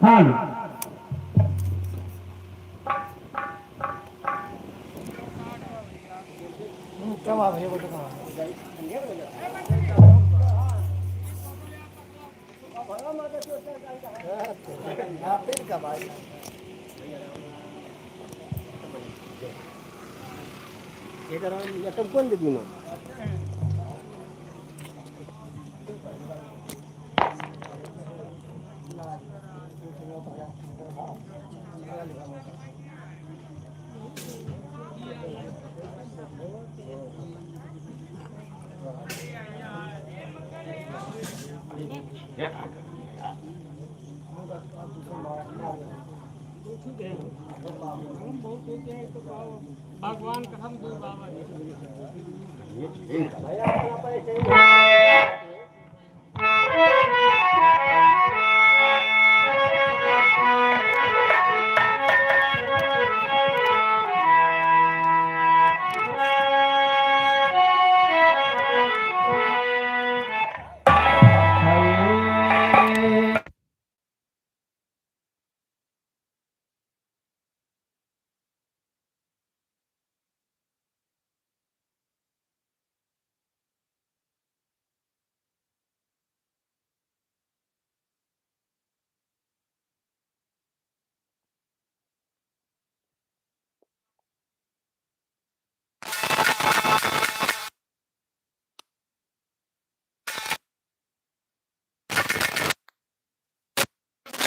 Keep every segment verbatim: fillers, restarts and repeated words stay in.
हाँ। भगवान कसम दू बाबा जी।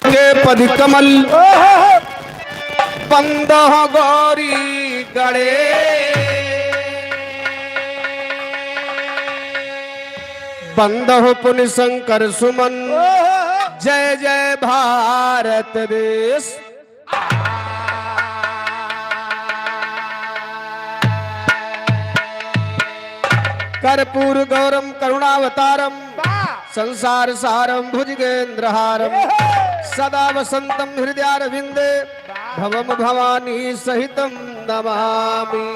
के पद कमल बंदह गौरी गणे, बंदह पुनि शंकर सुमन, जय जय भारत देश। कर्पूर गौरम करुणावतारम, संसार सारम भुजगेंद्रहारम, सदा वसंतम हृदयारविंदे, भवम भवानी सहितम नमामि,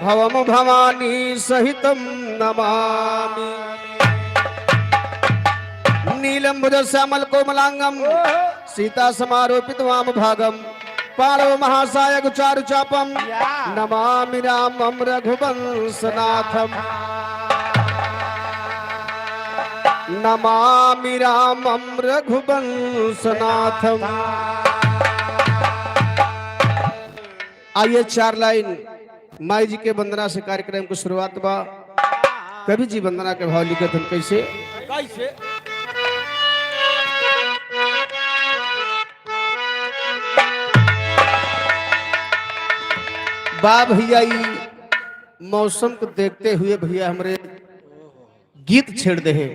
भवम भवानी सहितम नमामि। नीलम भुज श्यामल कोमलांगम, सीता समारोपित वाम भागम, पाणौ महासायक चारु चापम, या। नमामि रामम रघुवंशनाथम। नमामि रामम रघुवंशनाथम। आइए, चार लाइन माई जी के वंदना से कार्यक्रम की शुरुआत बा। कवि जी वंदना के भाव लिखत हन कैसे? कैसे? बा भैया, ई मौसम को देखते हुए भैया हमरे गीत छेड़ दे हैं।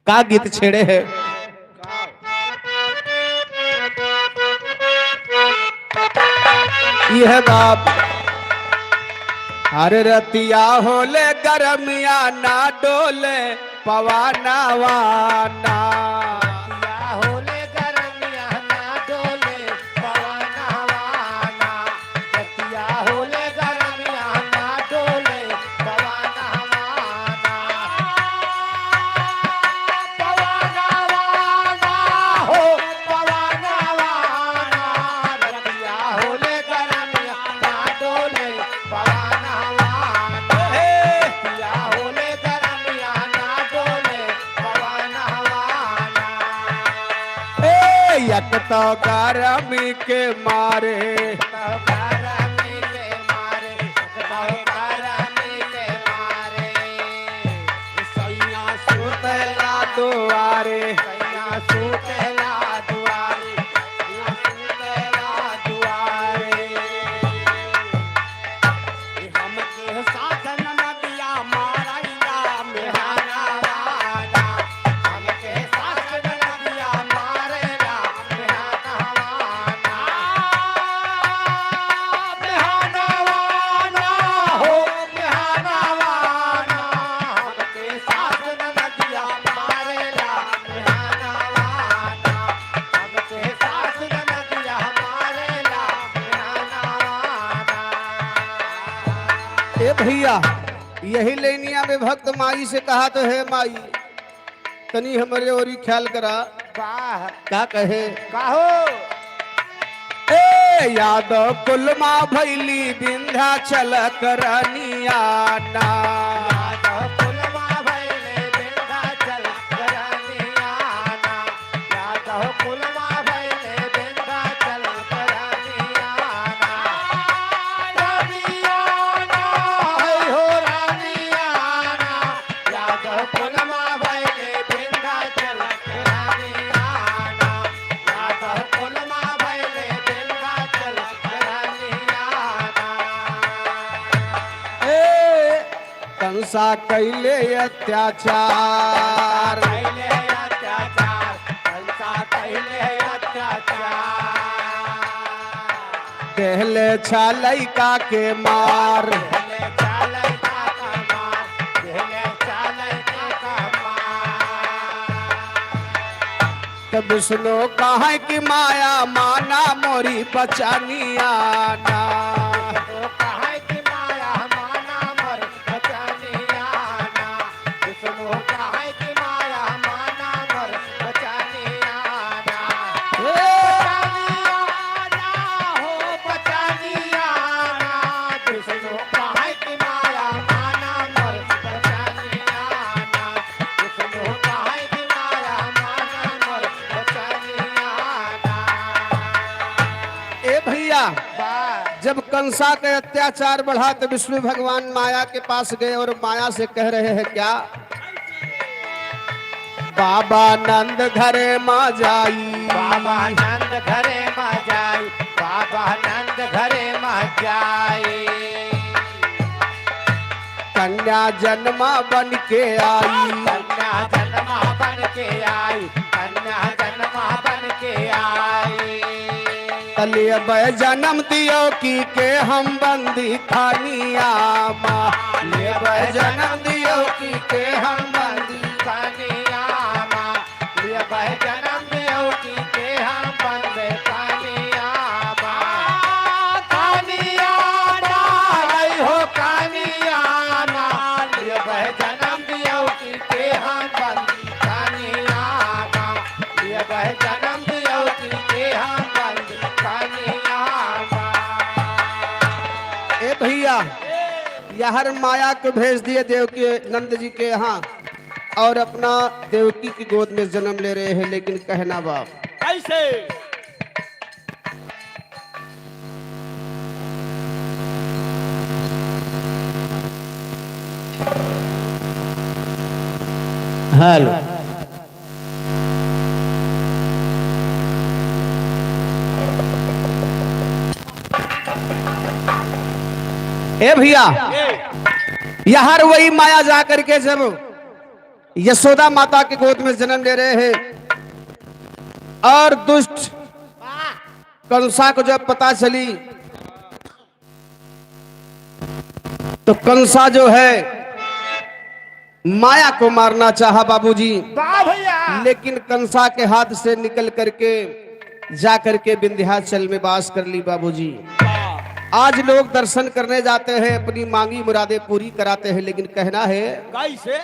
का गीत छेड़े है? यह बाप। अरे रतिया होले गरमिया ना डोले पवनवा ना। रतिया होले गरमिया ना डोले पवनवा ना। रतिया होले गरमिया ना डोले पवनवा ना। पवनवा ना हो, पवनवा ना। रतिया होले गरमिया ना डोले पवनवा ना। हे। रतिया होले गरमिया ना डोले पवनवा ना। ए, एक तो गरमी के मारे। एक तो गरमी के मारे, एक तो गरमी के मारे। सैया सुतेला दुआरे। सैया सुतेला दुआरे। सैया सुतेला दुआरे। हमके साथ ननदिया मारैला मेहनवा ना। हमके साथ ननदिया मारैला मेहनवा ना। मेहनवा ना हो, मेहनवा ना। हमके सास ननदिया मारेला मेहनवा ना। हमके सास ननदिया मारेला मेहनवा ना। ए भैया, यही लेनिया में भक्त माई से कहा तो है, माई, तनी हमरे ओरी ख्याल करा। वाह। का कहे? काहो? ए यादव कुलमा भैली विंध्याचल करनिया ना। यादव कुलमा भैली विंध्याचल करनिया ना। यादव कुलमा भैली विंध्याचल करनिया ना। रानिया ना, है हो रानिया ना। यादव कुलमा भैली विंध्याचल करनिया ना। यादव कुलमा भैली विंध्याचल करनिया ना। ए, कंसा कैले अत्याचार। कैले अत्याचार, कंसा कैले अत्याचार। देहले छा लइका के मार। देहले छा लइका के मार, देहले छा लइका के मार। त विष्णु कहे कि माया माना मोरी बचनिया ना। विष्णु कहे कि माया माना मोरी बचनिया ना। विष्णु कहे कि माया माना मोरी बचनिया ना। हे। बचनिया ना हो बचनिया ना। विष्णु कहे कि माया माना मोरी बचनिया ना। विष्णु कहे कि माया माना मोरी बचनिया ना। ए भैया, वाह। जब कंसा के अत्याचार बढ़ा तो विष्णु भगवान माया के पास गए और माया से कह रहे हैं क्या? बाबा नंद घरे मा जाई। बाबा नंद घरे मा जाई। बाबा नंद घरे मा जाई। कन्या जन्मा बन के आई। कन्या जन्मा बन के आई। कन्या जन्मा बन के आई। त लेबै जन्म दियो की के हम बंदी खानिया मा। लेबै जन्म दियो की के हम बंदी खानिया मा। लेबै जन्म दियो की के हम बंदी खानिया मा। खानिया ना, आई हो खानिया ना। लेबै जन्म दियो की के हम बंदी खानिया ना। लेबै जन्म दियो की के हम बंदी खानिया ना। ए भैया, याहर माया को भेज दिए देवकी नंद जी के यहाँ और अपना देवकी की गोद में जन्म ले रहे हैं, लेकिन कहना बा कैसे? हेलो। ए भैया, याहर वही माया जा करके जब यशोदा माता के गोद में जन्म ले रहे हैं और दुष्ट कंसा को जब पता चली तो कंसा जो है माया को मारना चाहा बाबूजी, वाह भैया। लेकिन कंसा के हाथ से निकल करके जा करके विंध्याचल में वास कर ली बाबूजी। आज लोग दर्शन करने जाते हैं, अपनी मांगी मुरादें पूरी कराते हैं, लेकिन कहना है कैसे?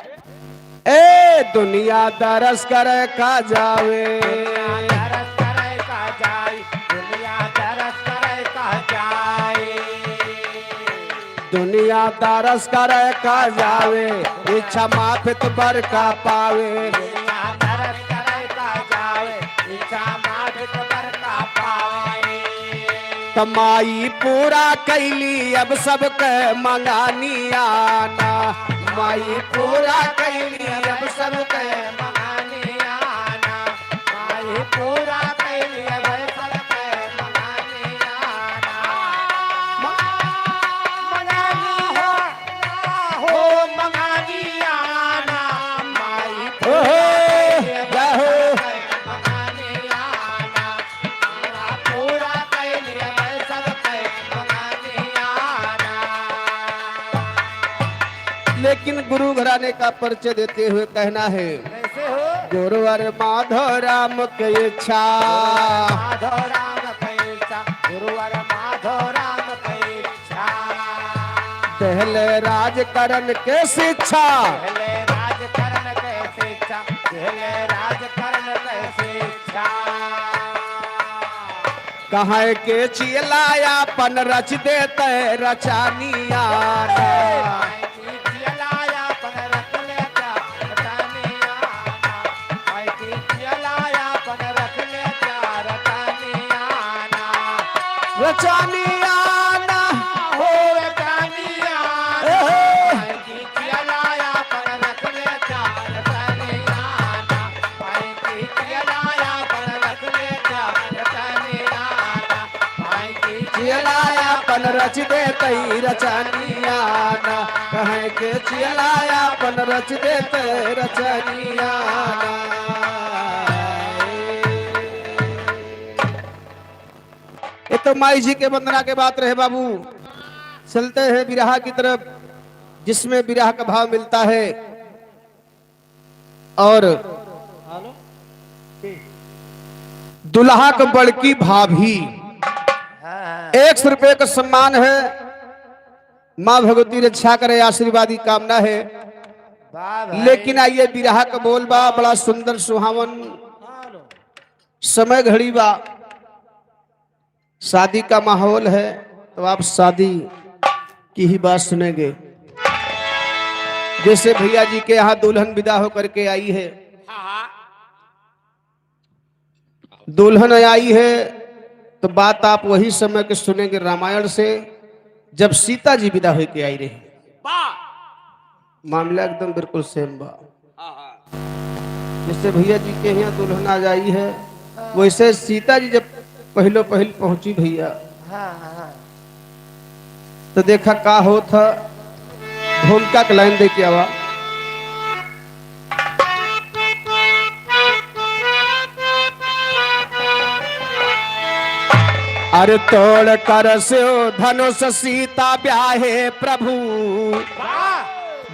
ए दुनिया दरस करे का जावे। दुनिया दरस करे का जाई, दुनिया दरस करे का जाई। दुनिया दरस करे का जावे, इच्छा माफित बर का पावे। दुनिया दरस करे का जावे, इच्छा माफित बर का पावे। त माई पूरा कैली अब सबके मंगानिया ना, माई पूरा कैली अब सबके मंगानिया ना, माई पूरा कैली अब सबके मंगानिया ना। मंगानिया हो मंगानिया ना, माई ओहो, जय हो। मंगानिया ना, पूरा कैली अब सबके मंगानिया ना। लेकिन गुरु घराने का परिचय देते हुए कहना है, कैसे हो? गुरुवर माधव राम के इच्छा। माधव राम के इच्छा, गुरुवर माधव राम के इच्छा। पहले राजकरण के शिक्षा। पहले राजकरण के शिक्षा, पहले राजकरण शिक्षा। कहै के चेला आपन रच देते रचनिया ना। रचनिया ना। हो रचनिया। ए हे। चेला आपन रच देतई रचनिया ना, कहै के चेला आपन रच देतई रचनिया ना। ये तो माई जी के वंदना के बात रहे बाबू। चलते हैं बिरहा की तरफ, जिसमें बिरहा का भाव मिलता है। और दुल्हा क बड़की भाभी, हाँ, हाँ। एक सौ रुपये का सम्मान है। माँ भगवती रक्षा करे, आशीर्वाद की कामना है। वाह भाई। लेकिन आइए, बिरहा क बोल बा, बड़ा सुंदर सुहावन समय घड़ी बा। शादी का माहौल है, तो आप शादी की ही बात सुनेंगे। जैसे भैया जी के यहाँ दुल्हन विदा होकर के आई है, हाँ, हाँ। दुल्हन आई है, तो बात आप वही समय के सुनेंगे रामायण से, जब सीता जी विदा होके आई रही। वाह। मामला एकदम बिल्कुल सेम बा। हाँ, हाँ। जैसे भैया जी के यहाँ दुल्हन आ जाई है, हाँ। वैसे सीता जी जब पहिलो पहिल पहुँची भैया, हाँ, हाँ। तो देखा का होत ह, भूमिका के लाइन दे के आवा। अरे तोड़ कर शिव धनुष सीता ब्याहे प्रभु, वाह।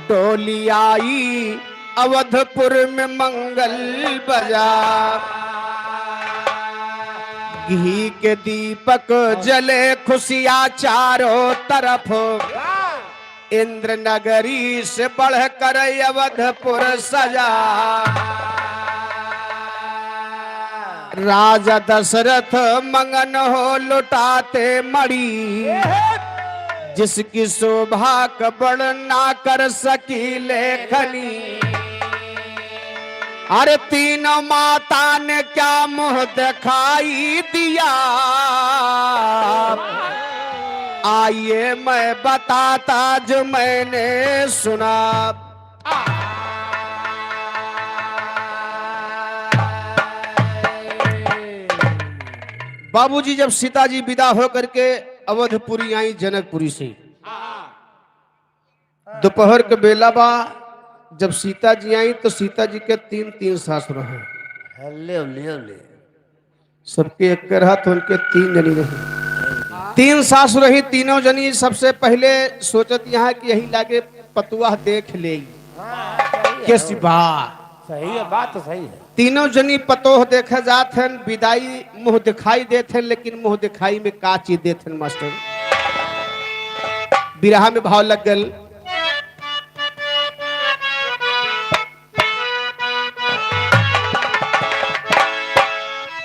डोली आई अवधपुर में मंगल बजा। घी के दीपक जले खुशियाँ चारों तरफ, इंद्र नगरी से बढ़कर अवधपुर सजा। राजा दशरथ मगन हो लुटाते मणि, जिसकी शोभा क वर्णना कर सकी लेखनी। अरे तीनों माता ने क्या मुंह दिखाई दिया, आइए मैं बताता जो मैंने सुना। बाबूजी जब सीता जी विदा होकर के अवधपुरी आई जनकपुरी से, दोपहर के बेला बा, जब सीता जी आई तो सीता जी के तीन, तीन सास रहे। हल्ले, हल्ले, हल्ले। सबके एक रहत, उनके तीन जनी रही। तीन सास रही, तीनों जनी सबसे पहले सोचत यहाँ कि यही लागे पतुआ देख ले। हाँ, सही है। के सिवा। सही है, बात तो सही है। तीनों जनी पतोह देखे जात हन, विदाई मुंह दिखाई देत हन, लेकिन मुंह दिखाई में का चीज देत हन मास्टर? बिरहा में भाव लग गल।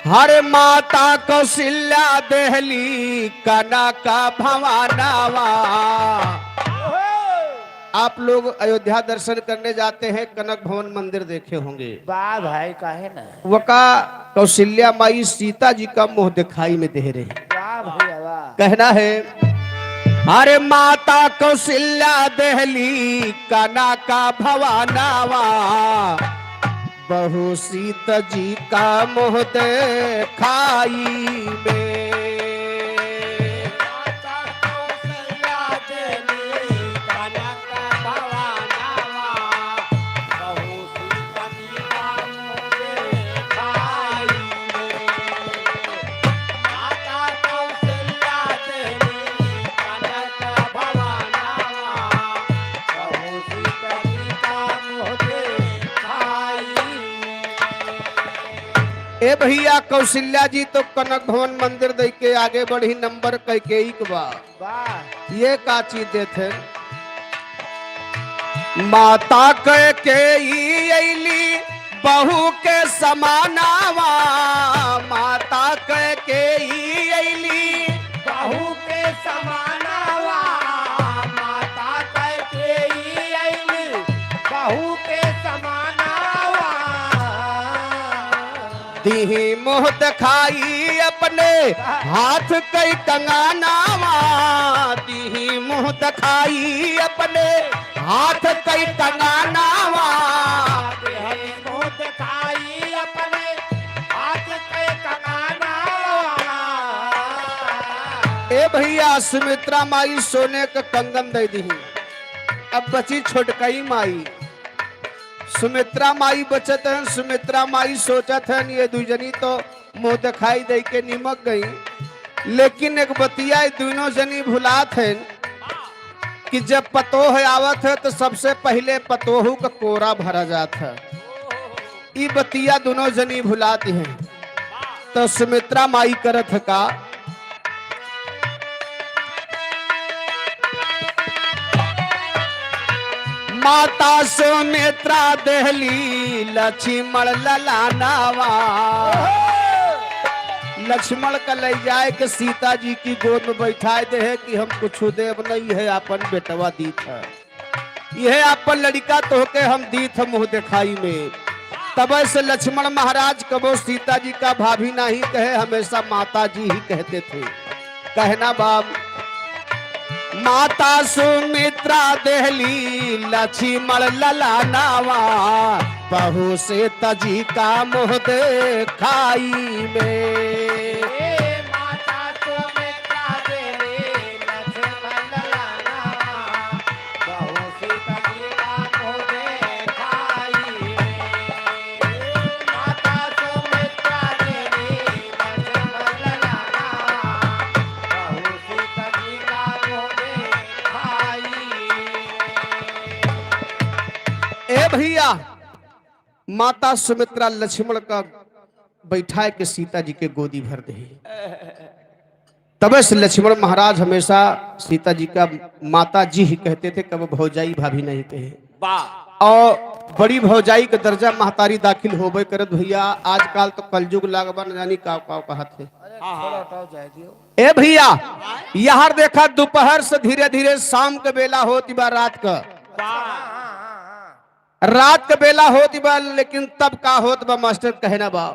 हरे माता कौशल्या देहली कनक भवनवा। आप लोग अयोध्या दर्शन करने जाते हैं, कनक भवन मंदिर देखे होंगे। वाह भाई, काहे ना? वका कौशल्या माई सीता जी का मुंह दिखाई में दे रही। वाह भैया, वाह। कहना है, अरे माता कौशल्या देहली कनक भवनवा, बहू सीता जी का मुंह देखाई में। ए भैया, कौशल्या जी तो कनक भवन मंदिर दे के आगे बढ़ी, नंबर कैकेयी के बा। वाह। ये का चीज देत है? माता कैकेयी अइली बहू के समानावा माता कह के ही अइली। बहू के समानावा माता कह के ही अइली। बहू के समानावा। दीही मुँह देखाई अपने हाथ कई कंगनावा। दीही मुँह देखाई अपने हाथ कई कंगनावा। दीही मुँह देखाई अपने हाथ कई कंगनावा। ए भइया, सुमित्रा माई सोने क कंगन दइ दीही। अब बची छोटकई माई। सुमित्रा माई बचत हन, सुमित्रा माई सोचत हन, ये दुइ जनी तो मुँह देखाई दइ के निमक गई, लेकिन एक बतिया ये दुनों जनी भुलात हन कि जब पतोह आवत है तो सबसे पहिले पतोहू क कोरा भरा जात है। ई बतिया दुनों जनी भुलात हैं। तो सुमित्रा माई करत है का? माता सुमित्रा देहली लक्ष्मण ललानावा। लक्ष्मण का ले जाए के सीता जी की गोद में बैठाए दे है कि हम कुछ देब नहीं है, आपन बेटवा दीत है, यह आपन लड़िका तोहके हम दीत है मुँह देखाई में। तब से लक्ष्मण महाराज कबो सीता जी का भाभी नहीं कहे, हमेशा माता जी ही कहते थे। कहना बाब, माता सुमित्रा देहली लक्ष्मण ललानावा, बहू सीता जी का मुँह देखाई में। माता सुमित्रा देहली लक्ष्मण ललानावा, बहू सीता जी का मुँह देखाई में। माता सुमित्रा देहली लक्ष्मण ललानावा, बहू सीता जी का मुँह देखाई में। ए भइया, माता सुमित्रा लक्ष्मण का बैठाए के सीता जी के गोदी भर दे। तबे से लक्ष्मण महाराज हमेशा सीता जी का माता जी ही कहते थे, कब भौजाई भाभी नहीं कहे। वाह। और बड़ी भौजाई का दर्जा महतारी दाखिल होबे करत भइया। आजकल तो कलयुग लागबा, न जानी काव काव कहत है। हाँ, हाँ। ए भइया, यहाँ देखा, दोपहर से धीरे धीरे शाम के बेला होत बा, रात का। वाह। रात के बेला होत बा, लेकिन तब का होत बा मास्टर, कहना बा।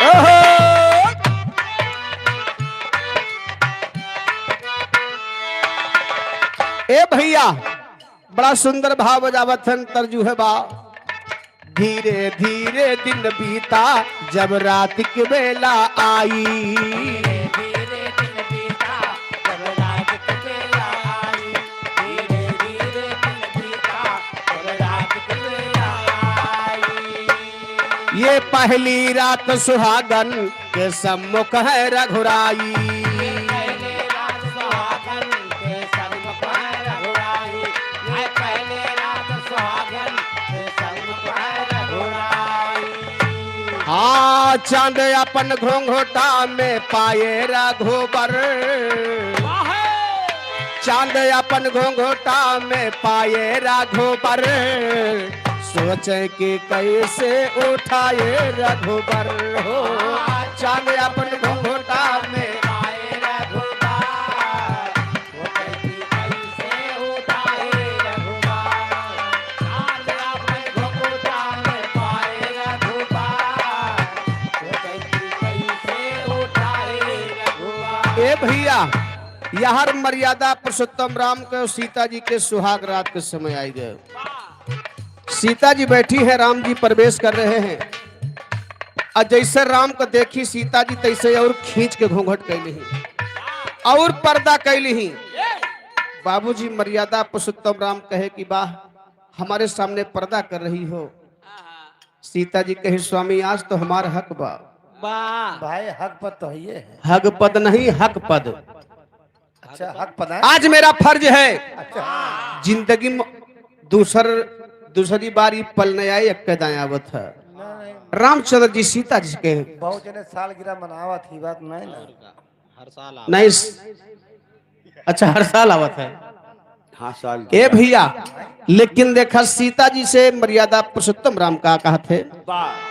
ओहो! ए भइया, बड़ा सुंदर भाव बजावत हन, तरजू है बा। धीरे धीरे दिन बीता, जब रात के बेला आई। धीरे धीरे दिन बीता, जब रात के बेला आई। धीरे धीरे दिन बीता, जब रात के बेला आई। ये पहली रात सुहागन के सम्मुख है रघुराई। पहले रात सुहागन के सम्मुख है रघुराई। ये पहले रात सुहागन के सम्मुख है रघुराई। हाँ, चांद अपन घोंघोटा में पाए रघुबर। वाह। चांद अपन घोंघोटा में पाए रघुबर। सोचे कि कैसे उठाए रघुबर हो, चांद अपन घुंघटा में। ए भइया, यार मर्यादा पुरुषोत्तम राम के सीता जी के सुहाग रात के समय आई गए। सीता जी बैठी है, राम जी प्रवेश कर रहे हैं। और जैसे राम को देखी सीता जी, तैसे और खींच के घूंघट कैली ही और पर्दा कैली ही। बाबूजी मर्यादा पुरुषोत्तम राम कहे कि वाह, हमारे सामने पर्दा कर रही हो। सीता जी कही, स्वामी, आज तो हमार हक बा। वाह। भाई, हक पद तो है, ये है। हक पद नहीं, हक पद। अच्छा, हक पद है। आज मेरा फर्ज है। अच्छा। जिंदगी में दूसर, दूसरी बार ये पल नहीं आए, एक दाएं आवत है। नहीं। रामचंद्र जी सीता जी के। बहुत जने सालगिरह मनावत ही, बात नहीं ना। हर साल आवत। नहीं, स-, अच्छा, हर साल आवत है। हाँ, साल ए भैया, लेकिन देखा सीता जी से मर्यादा पुरुषोत्तम राम का कहत है। वाह।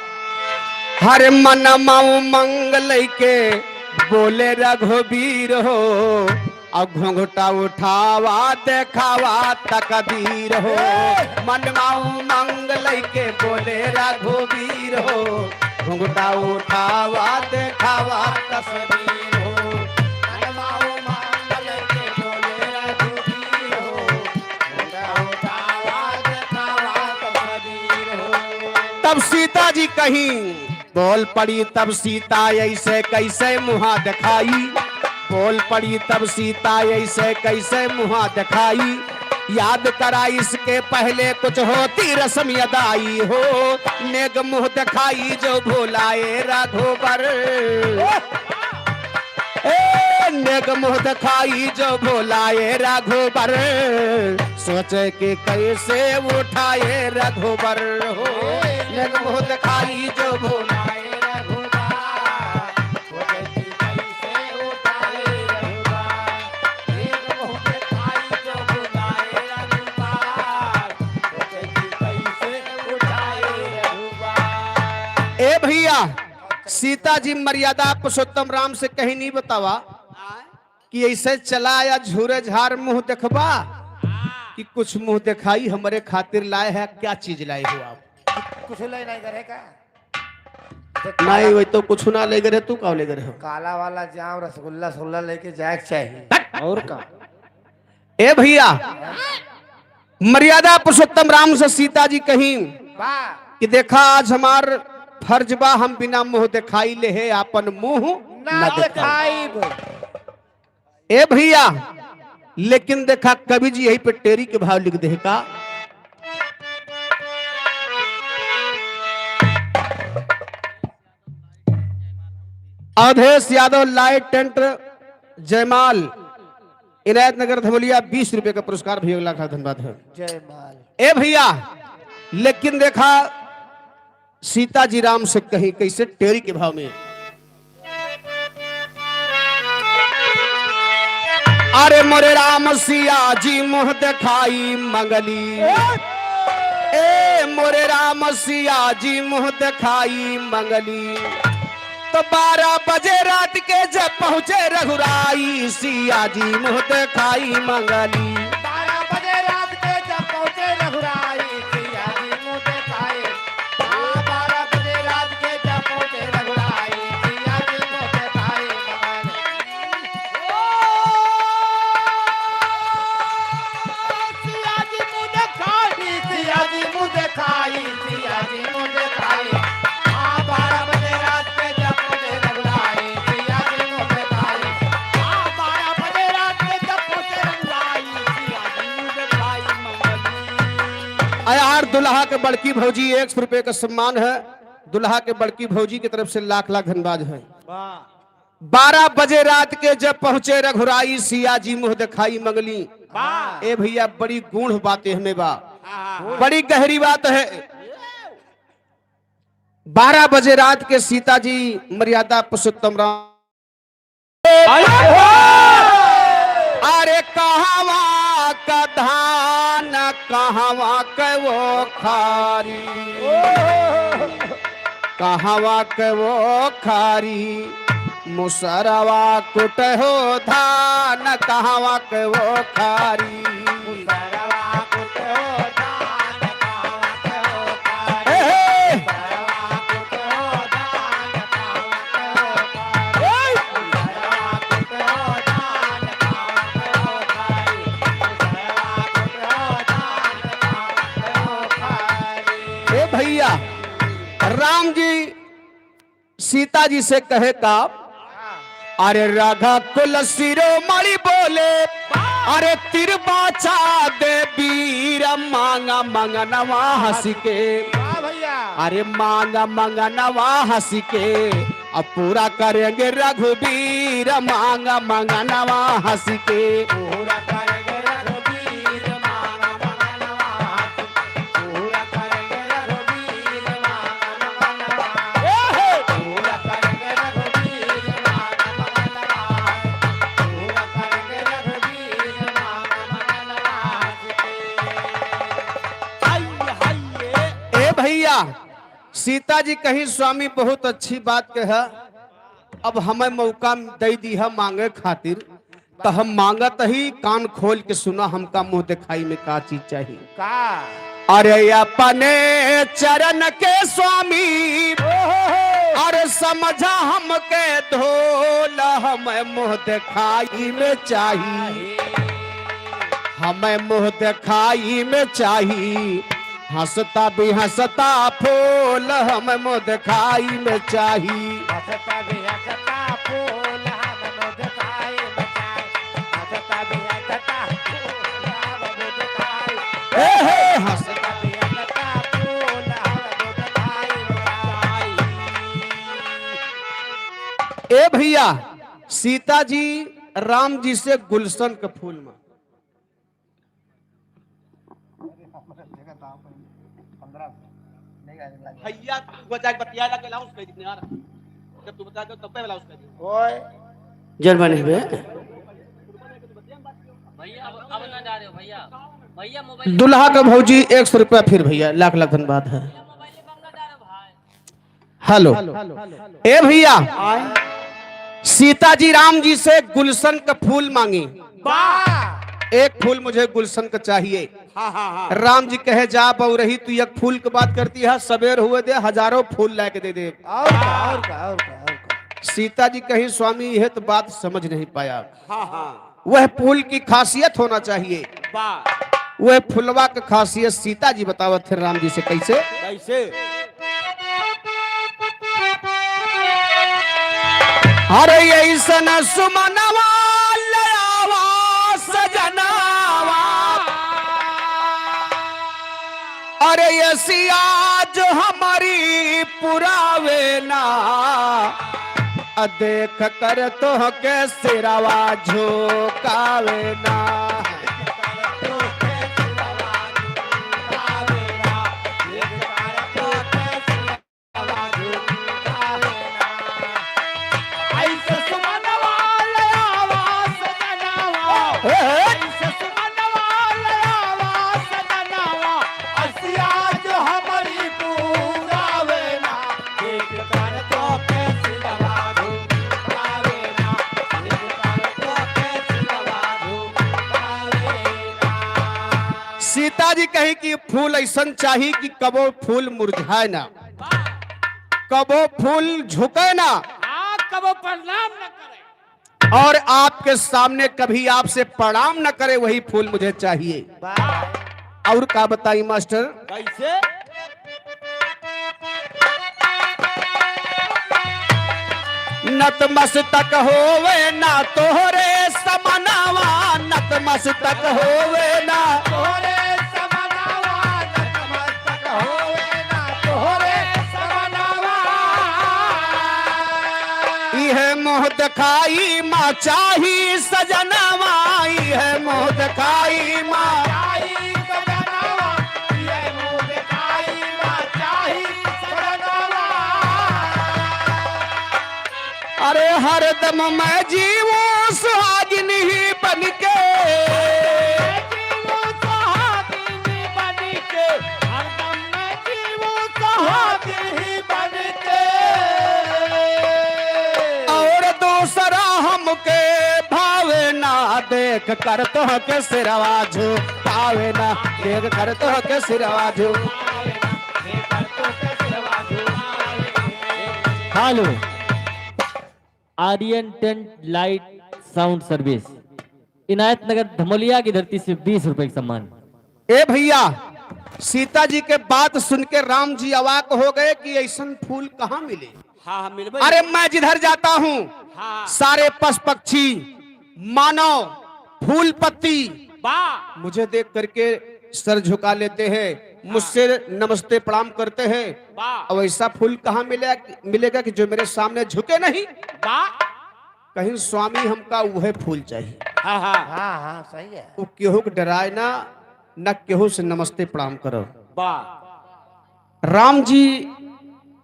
हरे मन माऊ मंग लइके बोले रघुबीर हो, अब घुंघटा उठावा देखावा तकदीर हो। मन माऊ मंग लइके बोले रघुबीर हो, घुंघटा उठावा देखावा तस्वीर हो। मन माऊ मंग लइके बोले रघुबीर हो, घुंघटा उठावा देखावा तस्वीर हो। तब सीता जी कहीं बोल पड़ी तब सीता ऐसे कैसे मुहा दिखाई, बोल पड़ी तब सीता ऐसे कैसे मुहा दिखाई। याद करा इसके पहले कुछ होती रस्म अदाई हो, नेग मुह दिखाई जो भुलाए रघुबर। ए, नेग मुह दिखाई जो भुलाए रघुबर, सोचे कि कैसे उठाए रघुबर हो। नेग मुह दिखाई जो भुलाए रघुबर, सोचे कि कैसे उठाए रघुबर। नेग मुह दिखाई जो भुलाए रघुबर, सोचे कि कैसे उठाए रघुबर। ए भैया, सीता जी मर्यादा पुरुषोत्तम राम से कहीं नहीं बतावा कि ऐसे चला या झूरे झार मुंह देखबा कि कुछ मुंह दिखाई हमरे खातिर लाए है, क्या चीज लाए हो आप? कुछ ले नहीं करे का? नहीं, वही तो कुछ ना ले करे, तू का ले करे हो? काला वाला जाम, रसगुल्ला, रसगुल्ला लेके जाए के चाहिए। और का? ए भैया, मर्यादा पुरुषोत्तम राम से सीता जी कहीं वाह। कि देखा, आज हमार फर्ज बा, हम बिना मुंह दिखाई ले है आपन मुंह ना ना दिखाई। दिखाइब। ए भैया, लेकिन देखा, कवि जी यही पे टेरी के भाव लिख दे का। अवधेश यादव लाइट टेंट जयमाल, इनायत नगर धमलिया, बीस रुपए का पुरस्कार भैया, लाख लाख धन्यवाद है। जयमाल। ए भैया, लेकिन देखा सीता जी राम से कहीं कैसे टेरी के भाव में। अरे मोरे राम सिया जी मुंह दिखाई मंगली, ए मोरे राम सिया जी मुंह दिखाई मंगली। तो बारह बजे रात के जब पहुँचे रघुराई, सिया जी मुँह देखाई मंगली। बारह बजे रात के जब पहुँचे रघुराई, सिया जी मुँह देखाई। हाँ, बारह बजे रात के जब पहुँचे रघुराई, सिया जी मुँह देखाई मंगली। सिया जी मुँह देखाई, सिया जी मुँह देखाई, सिया जी मुँह देखाई। हाँ, बारह बजे रात के जब मुझे रघुराई, सिया जी मुँह देखाई। हाँ, बारह बजे रात के जब मुझे रघुराई, सिया जी मुँह देखाई मंगली। आ यार, दुल्हा के बड़की भौजी एक सौ रुपए का सम्मान है, दुल्हा के बड़की भौजी की तरफ से लाख लाख धन्यवाद है। वाह। बारह बजे रात के जब पहुँचे रघुराई, सिया जी मुँह देखाई मंगली। वाह। ए भैया, बड़ी गूढ़ बात एहमे बा, हाँ। बड़ी गहरी बात है। बारह बजे रात के सीता जी मर्यादा पुरुषोत्तम राम। अरे कहवा का धान, कहवा के वो खारी, कहवा के वो खारी, मुसरवा कुट हो धान, कहवा के वो खारी। मुसरवा कुट हो धान, कहवा के वो खारी। हे, हे। मुसरवा कुट हो धान, कहवा के वो खारी। हे। मुसरवा कुट हो धान, कहवा के वो खारी। मुसरवा कुट हो धान, कहवा के वो खारी। ए भैया, राम जी सीता जी से कहे का, अरे राघा कुल शिरोमणि बोले, अरे तिर बाचा दे वीर, मांगा मंगनवा हँस के। वाह भैया। अरे मांगा मंगनवा हँस के, अब पूरा करेंगे रघुबीर, मांगा मंगनवा हँस के। पूरा करेंगे रघुबीर, मांगा मंगनवा हँस के। पूरा करेंगे रघुबीर मांगा मंगलवा। पूरा करेंगे रघुबीर मांगा मंगलवा। पूरा करेंगे रघुबीर मांगा मंगलवा। भैया, सीता जी कहीं, "स्वामी, बहुत अच्छी बात कह, अब हमें मौका दे दी है मांगे खातिर, तो हम मांगत ही, कान खोल के सुना, हमका मुंह दिखाई में का चीज चाहिए।" का? अरे अपने चरण के स्वामी, ओहो। अरे समझा हमके धोल, हमें मुंह दिखाई में चाहिए, हमें मुंह दिखाई में चाहिए। हंसता भी हंसता फूल हम मुंह दिखाई में चाही। हंसता भी हंसता फूल हम मुंह दिखाई में चाही। हंसता भी हंसता फूल हम मुंह दिखाई। ए हे, हंसता भी हंसता फूल हम मुंह दिखाई में चाही। ए भैया, सीता जी राम जी से गुलशन के फूल मांग। भैया, तू बजा के बतिया लगे, अलाउंस कर दे यार। जब तू बता दो, तब पे अलाउंस कर दे। ओए। जर बने बे। भैया, अब, अब ना जा रहे हो भैया। भैया, मोबाइल दुल्हा का भौजी एक सौ रुपया फिर भैया, लाख लाख धन्यवाद है। हेलो। ए भैया, सीता जी राम जी से गुलशन का फूल मांगी। वाह! एक फूल मुझे गुलशन का चाहिए। हाँ, हाँ, हाँ। राम जी कहे, "जा बउरही, तू एक फूल की बात करती है, सबेर हुए दे, हजारों फूल लाके दे दे।" और का, और का, और का, और का? सीता जी कही, "स्वामी, यह तो बात समझ नहीं पाया।" हाँ, हाँ। वह फूल की खासियत होना चाहिए। वाह। वह फुलवा के खासियत सीता जी बतावत थे राम जी से, कैसे? कैसे? अरे ऐसन सुमनवा ले आवा सजनवा, अरे यसिया जो हमारी पुरावे ना, अ देख कर तोहके सिरवा झुकावे ना। ऐसे सुमनवा ले आवा सजनवा, हे, हे। ऐसे सुमनवा ले आवा सजनवा, असिया जो हमरी पूरावे ना। एक बार तो के सिलवा दो, पावे ना। एक बार तो के सिलवा दो, पावे ना। सीता जी कही कि फूल ऐसन चाही कि कबो फूल मुरझाए ना, कबो फूल झुके ना। हाँ, कबो प्रणाम न करे। और आपके सामने कभी आपसे प्रणाम न करे, वही फूल मुझे चाहिए। वाह। और का बताई मास्टर? कैसे? नतमस्तक होवे ना तोहरे समनवा, नतमस्तक होवे ना। तोहरे समनवा, नतमस्तक होवे ना तोहरे समनवा। इहे मोह देखाई मा चाही सजनवा, इहे मोह देखाई मा। चाही सजनवा, इहे मोह देखाई मा चाही सजनवा। अरे हरदम मैं जीवूं सुहागिन ही बनके। मैं जीवूं सुहागिन बनके, हरदम मैं जीवूं सुहागिन ही बनके। और दूसरा हमके भावे ना, देख कर तोहके सिरवा झुकावे ना, देख कर तोहके सिरवा झुकावे ना। Hello, Aryan tent light sound service, Inayat Nagar Dhamoliya की धरती से बीस रुपए का सम्मान। ए भैया, सीता जी के बात सुन के राम जी अवाक हो गए कि ऐसन फूल कहाँ मिले। हाँ, हाँ, मिलबे। अरे, मैं जिधर जाता हूँ, हाँ। सारे पशु पक्षी, मानव, फूल पत्ती वाह। मुझे देख करके सर झुका लेते हैं, हाँ। मुझसे नमस्ते प्रणाम करते हैं। वाह। अब ऐसा फूल कहाँ मिले, मिलेगा कि जो मेरे सामने झुके नहीं? वाह। कहीं स्वामी हमका वह फूल चाहिए। हाँ, हाँ। हाँ, हाँ, सही है। वो केहू के डराए ना, न केहू से नमस्ते प्रणाम करो। वाह। राम जी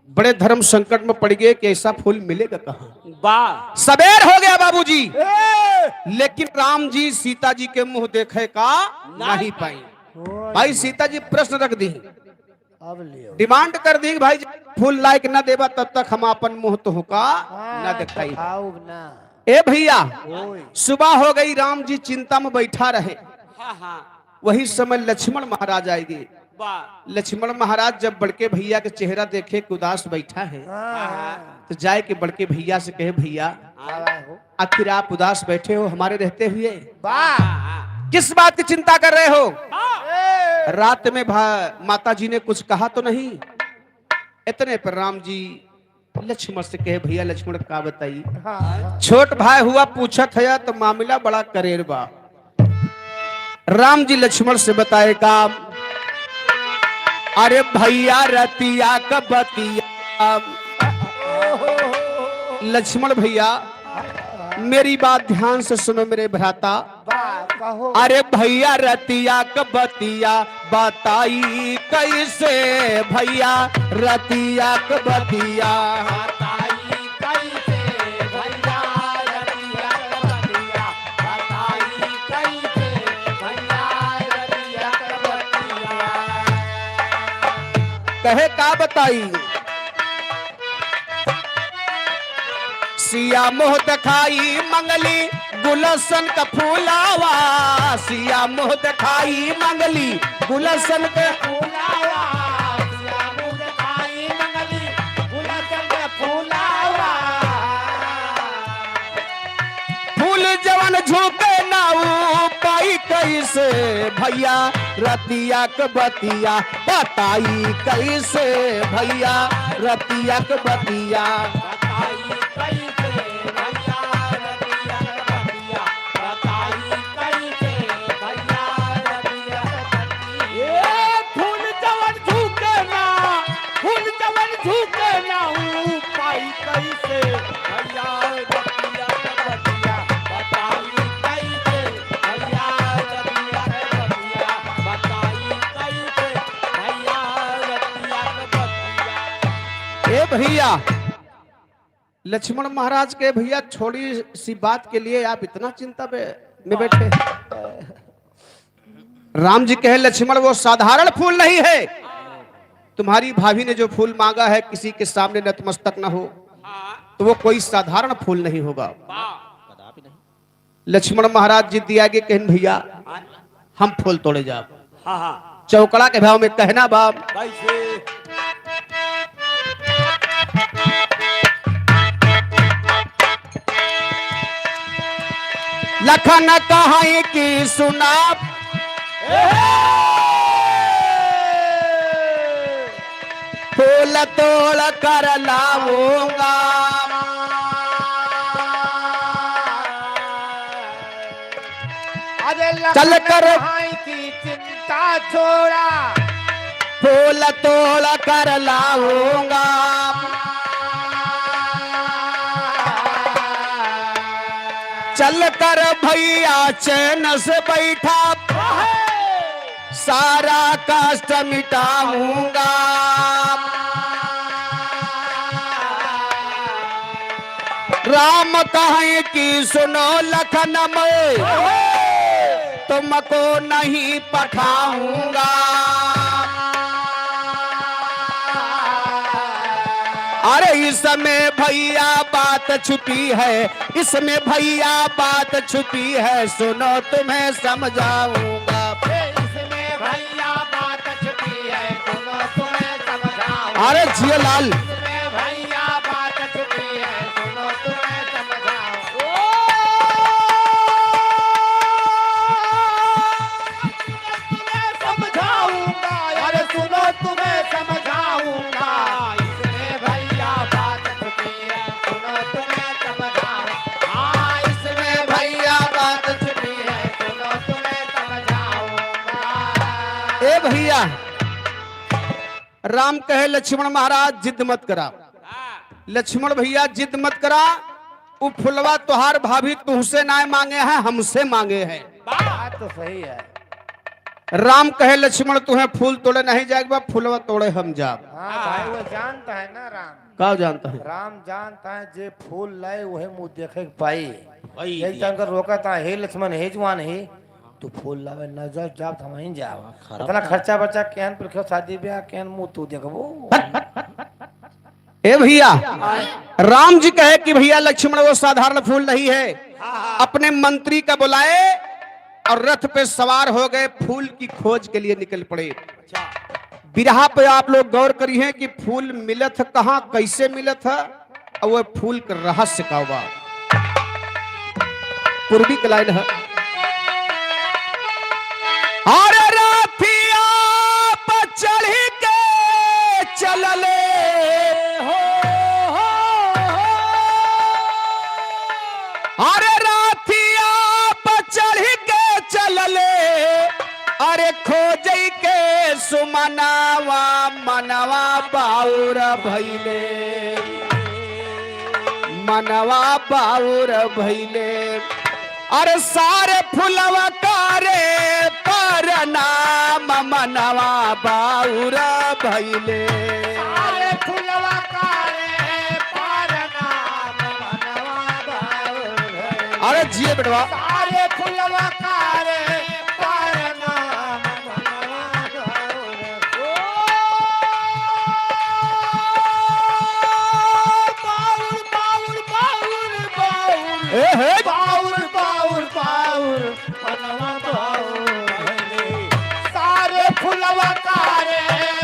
बड़े धर्म संकट में पड़ गए कि ऐसा फूल मिलेगा कहाँ? वाह। सबेर हो गया बाबूजी, ए! लेकिन राम जी सीता जी के मुंह देखे का नहीं नहीं पाई। पाई। भाई सीता जी प्रश्न रख दी, अब लियो। Demand कर दी कि भाई, फूल लाइके न देबा, तब तक हम आपन मुँह तोहका हाँ, न देखाई। देखाउब ना। ए भइया, ओए। सुबह हो गई, राम जी चिंता में बैठा रहे। हाँ, हाँ। वही समय लक्ष्मण महाराज आइगे। वाह। लक्ष्मण महाराज जब बड़के भइया के चेहरा देखे कि उदास बैठा है, हाँ। तो जाइके बड़के भइया से कहे, "भइया, हाँ। आखिर आप उदास बैठे हो हमारे रहते हुए? वाह। किस बात की चिंता कर रहे हो?" हाँ। रात में भा-, माता जी ने कुछ कहा तो नहीं? इतने पर राम जी लक्ष्मण से कहे, "भइया लक्ष्मण, का बताई? हाँ। छोट भाई हुआ पूछत है तो मामला बड़ा करेर बा।" राम जी लक्ष्मण से बताए का, "अरे भइया रतिया क बतिया।" लक्ष्मण भइया, मेरी बात ध्यान से सुनो मेरे भ्राता। वाह, कहो। अरे भइया रतिया क बतिया बताई कैसे, भइया रतिया क बतिया। बताई कैसे भइया रतिया क बतिया, बताई कैसे भइया रतिया क बतिया। कहे का बताई? सिया मुँह देखाई मंगली गुलशन क फूलावा, सिया मुँह देखाई मंगली गुलशन क फूलावा, सिया मुँह देखाई मंगली गुलशन क फूलावा। फूल जवन झुके ना ऊ पाई कैसे भइया रतिया क बतिया, बताई कैसे भइया रतिया क बतिया। बताई कैसे भइया रतिया क बतिया, बताई कैसे भइया रतिया क बतिया। ए फूल जवन झुके ना, फूल जवन झुके ना ऊ पाई कैसे भइया रतिया क बतिया, बताई कैसे भइया रतिया क बतिया, बताई कैसे भइया रतिया क बतिया। ए भइया, लक्ष्मण महाराज के, "भइया, छोटी सी बात के लिए आप इतना चिंता में, में बैठे?" राम जी कहे, "लक्ष्मण, वो साधारण फूल नहीं है। तुम्हारी भाभी ने जो फूल मांगा है, किसी के सामने नतमस्तक न हो, तो वो कोई साधारण फूल नहीं होगा।" लक्ष्मण महाराज जिद्दिया के कहन, "भइया, हम फूल तोड़े जाब।" हाँ, हाँ। चौकड़ा के भाव में कहना बा। कैसे? लखन कहाई कि सुना, फूल तोड़ कर लाऊंगा। अरे लखन चल कर भाई की चिंता छोड़ा, फूल तोड़ कर लाऊंगा। चल कर भइया चैन से बैठा, सारा कष्ट मिटाऊंगा। राम कहें कि सुनो लखन मैं, तुमको नहीं पठाऊंगा। अरे इसमें भइया बात छुपी है, इसमें भइया बात छुपी है, सुनो तुम्हें समझाऊंगा। इसमें भइया बात छुपी है, सुनो तुम्हें समझाऊंगा। अरे जियो लाल। इसमें भइया बात छुपी है, सुनो तुम्हें समझाऊंगा। तुम्हें समझाऊंगा, अरे सुनो तुम्हें समझाऊंगा। इसमें भइया बात छुपी है, सुनो तुम्हें समझाऊंगा। हाँ, इसमें भइया बात छुपी है, सुनो तुम्हें समझाऊंगा। ए भइया, राम कहे लक्ष्मण महाराज जिद मत करा। लक्ष्मण भइया जिद मत करा, उ फुलवा तोहार भाभी तुहसे नाय मांगे हैं, हमसे मांगे हैं। बात तो सही है। राम कहे लक्ष्मण तुहें फूल तोड़े नहीं जाएक बा, फुलवा तोड़े हम जाब। हाँ भाई, वो जानता है ना राम। का जानता है? राम जानता है जे फूल लाए वही मुँह देखे के पाई। वही यही दिया। जानकर रोका था, हे लक्ष्मण, हे जवान, हे तू फूल लावे, नजर जाब त हमहीं जाब। हाँ, खराब इतना ना। खर्चा बर्चा केहन पर क्यों शादी ब्याह केहन मुँह तू देखबो? ए भैया, राम जी कहे कि भैया लक्ष्मण वो साधारण फूल नहीं है। हाँ, हाँ। अपने मंत्री का बुलाए और रथ पे सवार हो गए, फूल की खोज के लिए निकल पड़े। अच्छा। बिरहा पे आप लोग गौर करिहे कि फूल मिलत ह कहाँ, कैसे मिलत ह, और वो फूल के रहस्य का बा। पूर्वी के लाइन है। अरे राथिया पर चढ़ी के चलले हो, हो, हो। अरे राथिया पर चढ़ी के चलले, अरे खोजई के सुमनावा, मनवा बाउर भइले, मनवा बाउर भइले। अरे सारे फुलवा करे परनाम, मनवा बाउर भइले। सारे फुलवा करे परनाम, मनवा बाउर भइले। अरे जिए बेटवा। सारे फुलवा करे परनाम, मनवा बाउर। ओ बाउर, बाउर, बाउर, बाउर। ए हे। बाउर, बाउर, बाउर, मनवा बाउर भइले। सारे फुलवा करे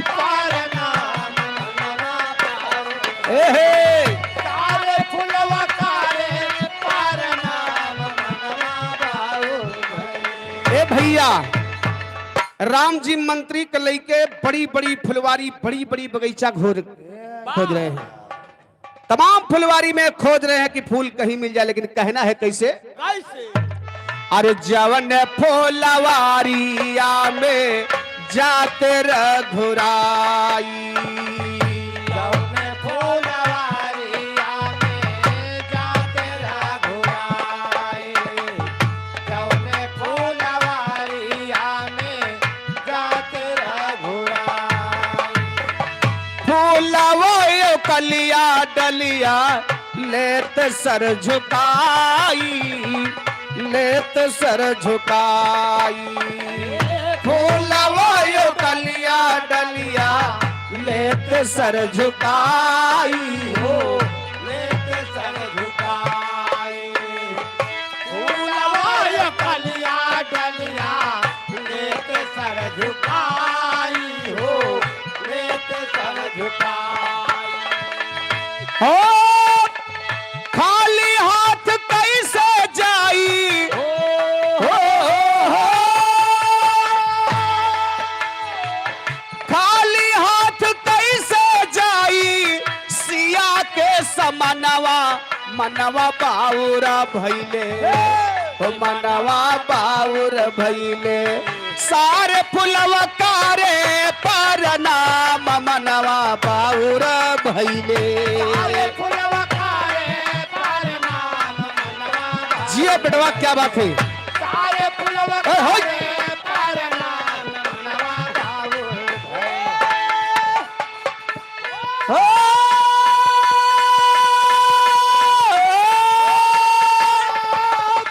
परनाम, मनवा बाउर। ए हे। सारे फुलवा करे परनाम, मनवा बाउर भइले। ए भैया, राम जी मंत्री के लइके बड़ी बड़ी फुलवारी, बड़ी बड़ी बगीचा घोर खोज रहे हैं। तमाम फुलवारी में खोज रहे हैं कि फूल कहीं मिल जाए, लेकिन कहना है कैसे? कैसे? अरे जवन फुलवारिया में जाते रघुराई। जवन फुलवारिया में जाते रघुराई। जवन फुलवारिया में जाते रघुराई। फूलवो कलिया डलिया लेत सर झुकाई, लेत सर झुकाई। फूलवो कलिया डलिया लेत सर झुकाई हो, लेत सर झुकाई। फूलवा ये कलिया डलिया, लेत सर झुकाई हो, लेत सर झुकाई। हो, खाली हाथ कैसे जाई? हो, हो, हो। खाली हाथ कैसे जाई सिया के समनवा, मनवा बाउर भइले, ओ मनवा बाउर भइले। सारे फुलवा करे परनाम, मनवा बाउर भइले। सारे फुलवा करे परनाम, मनवा बाउर। जियो बेटवा, क्या बात है? सारे फुलवा ए, होय। करे परनाम, मनवा बाउर भइले। हो!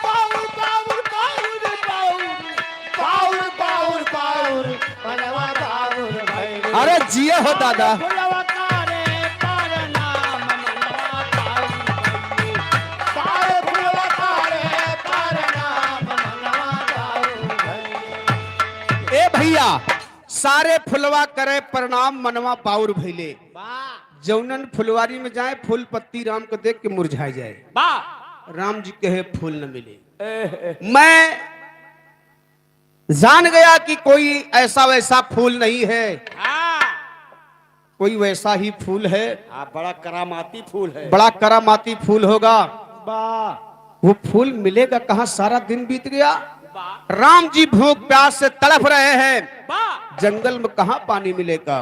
बाउर, बाउर, बाउर, बाउर। बाउर, बाउर, बाउर, मनवा बाउर भइले। अरे जिए हो दादा। फुलवा करे परनाम, मनवा बाउर भइले। सारे फुलवा करे परनाम, मनवा बाउर भइले। ए भैया, सारे फुलवा करे प्रणाम, मनवा बाउर भइले। वाह। जौनन फुलवारी में जाए, फूल पत्ती राम के देख के मुरझाए जाए। वाह। राम जी कहे फूल न मिले। एह, एह। मैं जान गया कि कोई ऐसा वैसा फूल नहीं है। हाँ। कोई वैसा ही फूल है। हाँ, बड़ा करामाती फूल है। बड़ा करामाती फूल होगा। वाह। वो फूल मिलेगा कहाँ, सारा दिन बीत गया। वाह। राम जी भूख प्यास से तड़फ रहे हैं। वाह। जंगल में कहाँ पानी मिलेगा।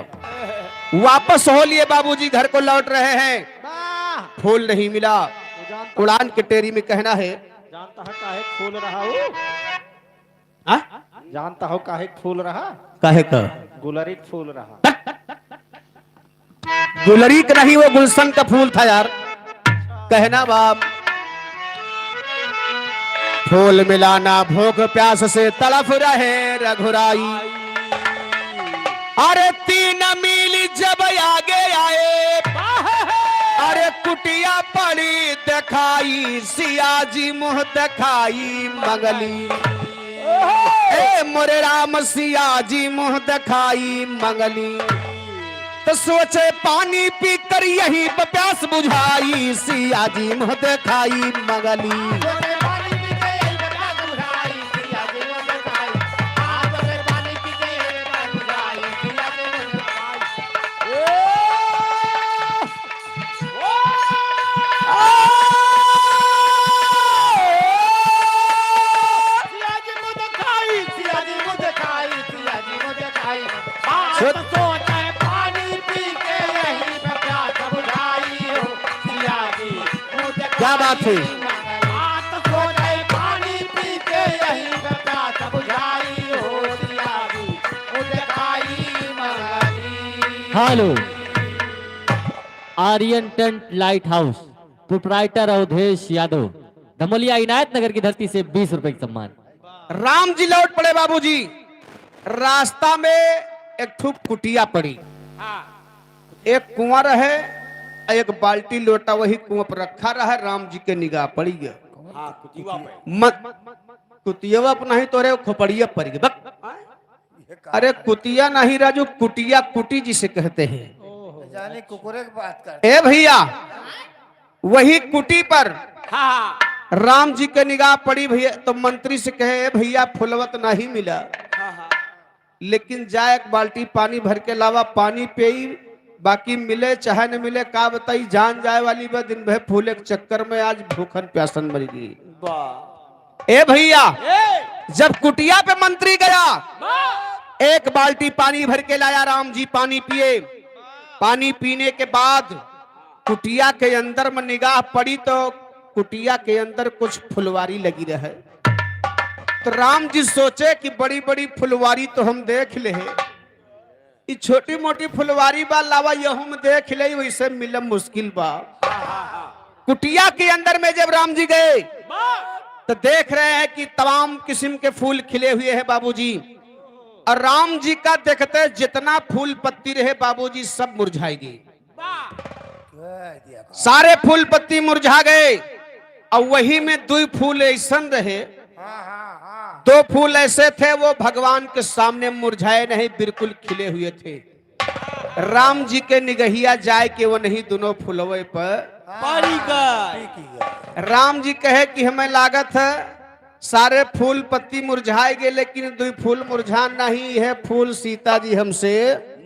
वापस हो लिए बाबूजी घर को लौट रहे हैं। वाह। फूल नहीं मिला। वो जानता उड़ान के टेरी में कहना है। जानता है काहे फूल रहा वो? हाँ? जानता हो काहे क फूल रहा? काहे का? गुलरी क फूल रहा। गुलरी क नहीं, वो गुलशन का फूल था यार। कहना बाप, फूल मिलाना भूख प्यास से तड़फ रहे रघुराई। अरे तीन मील जब आगे आए, अरे कुटिया पड़ी दिखाई, सिया जी मुँह दिखाई मंगली। ए मोरे राम, सिया जी मुँह दिखाई मंगली। तो सोचे पानी पीकर यहीं पे प्यास बुझाई, सिया जी मुँह दिखाई मंगली। बात सोच है पानी पी के यहीं पे प्यास बुझाई हो, सिया जी मुँह दिखाई। क्या बात है? बात सोच है पानी पी के यहीं पे प्यास बुझाई हो, सिया जी मुँह दिखाई मंगली। Hello, Aryan tent light house, proprietor Awadhesh Yadav, Dhamoliya Inayat Nagar की धरती से बीस रुपए की सम्मान। राम जी लौट पड़े बाबूजी। रास्ता में एक ठो कुटिया पड़ी। हाँ। एक कुआं रहे, एक बाल्टी लोटा वही कुआं पर रखा रहे। राम जी के निगाह पड़ी गए। हाँ, कुआं पे। मत, कुतियवा अपना ही तोरे खोपड़िया पड़ गए। बक। हाँ? अरे कुतिया नहीं राजू, कुटिया, कुटी जिसे कहते हैं। जाने कुकुरे की बात कर। ए भैया, वही कुटी पर हाँ, हाँ। राम जी के निगाह पड़ी भैया, तो मंत्री से कहे, "ए भैया, फुलवा त नहीं मिला, हाँ, हाँ। लेकिन जा एक बाल्टी पानी भर के लावा, पानी पेई, बाकी मिले चाहे न मिले, का बताई, जान जाए वाली बा, दिन भर फूले के चक्कर में आज भूखन प्यासन मर गई।" वाह। ए भैया, ए। जब कुटिया पे मंत्री गया, वाह। एक बाल्टी पानी भर के लाया, राम जी पानी पिए। पानी पीने के बाद कुटिया के अंदर में निगाह पड़ी तो कुटिया के अंदर कुछ फुलवारी लगी रहे। तो राम जी सोचे कि बड़ी बड़ी फुलवारी तो हम देख ले है, ई छोटी मोटी फुलवारी बा, लावा यहू में देख ले, वैसे मिलम मुश्किल बा। कुटिया के अंदर में जब राम जी गए तो देख रहे हैं कि तमाम किस्म के फूल खिले हुए हैं बाबूजी, और राम जी का देखते जितना फूल पत्ती रहे बाबूजी सब मुरझाई गई। सारे फूल पत्ती मुरझा गए। और वही में दुई फूल ऐसन रहे, हाँ, हाँ, हाँ। दो फूल ऐसे थे वो भगवान के सामने मुरझाए नहीं, बिल्कुल खिले हुए थे। राम जी के निगहिया जाए के वो नहीं दोनों फूलवे पर। पानी का। राम जी कहे कि हमें लागत है सारे फूल पत्ती मुरझाए गए, लेकिन दुई फूल मुरझा नहीं है, फूल सीता जी हमसे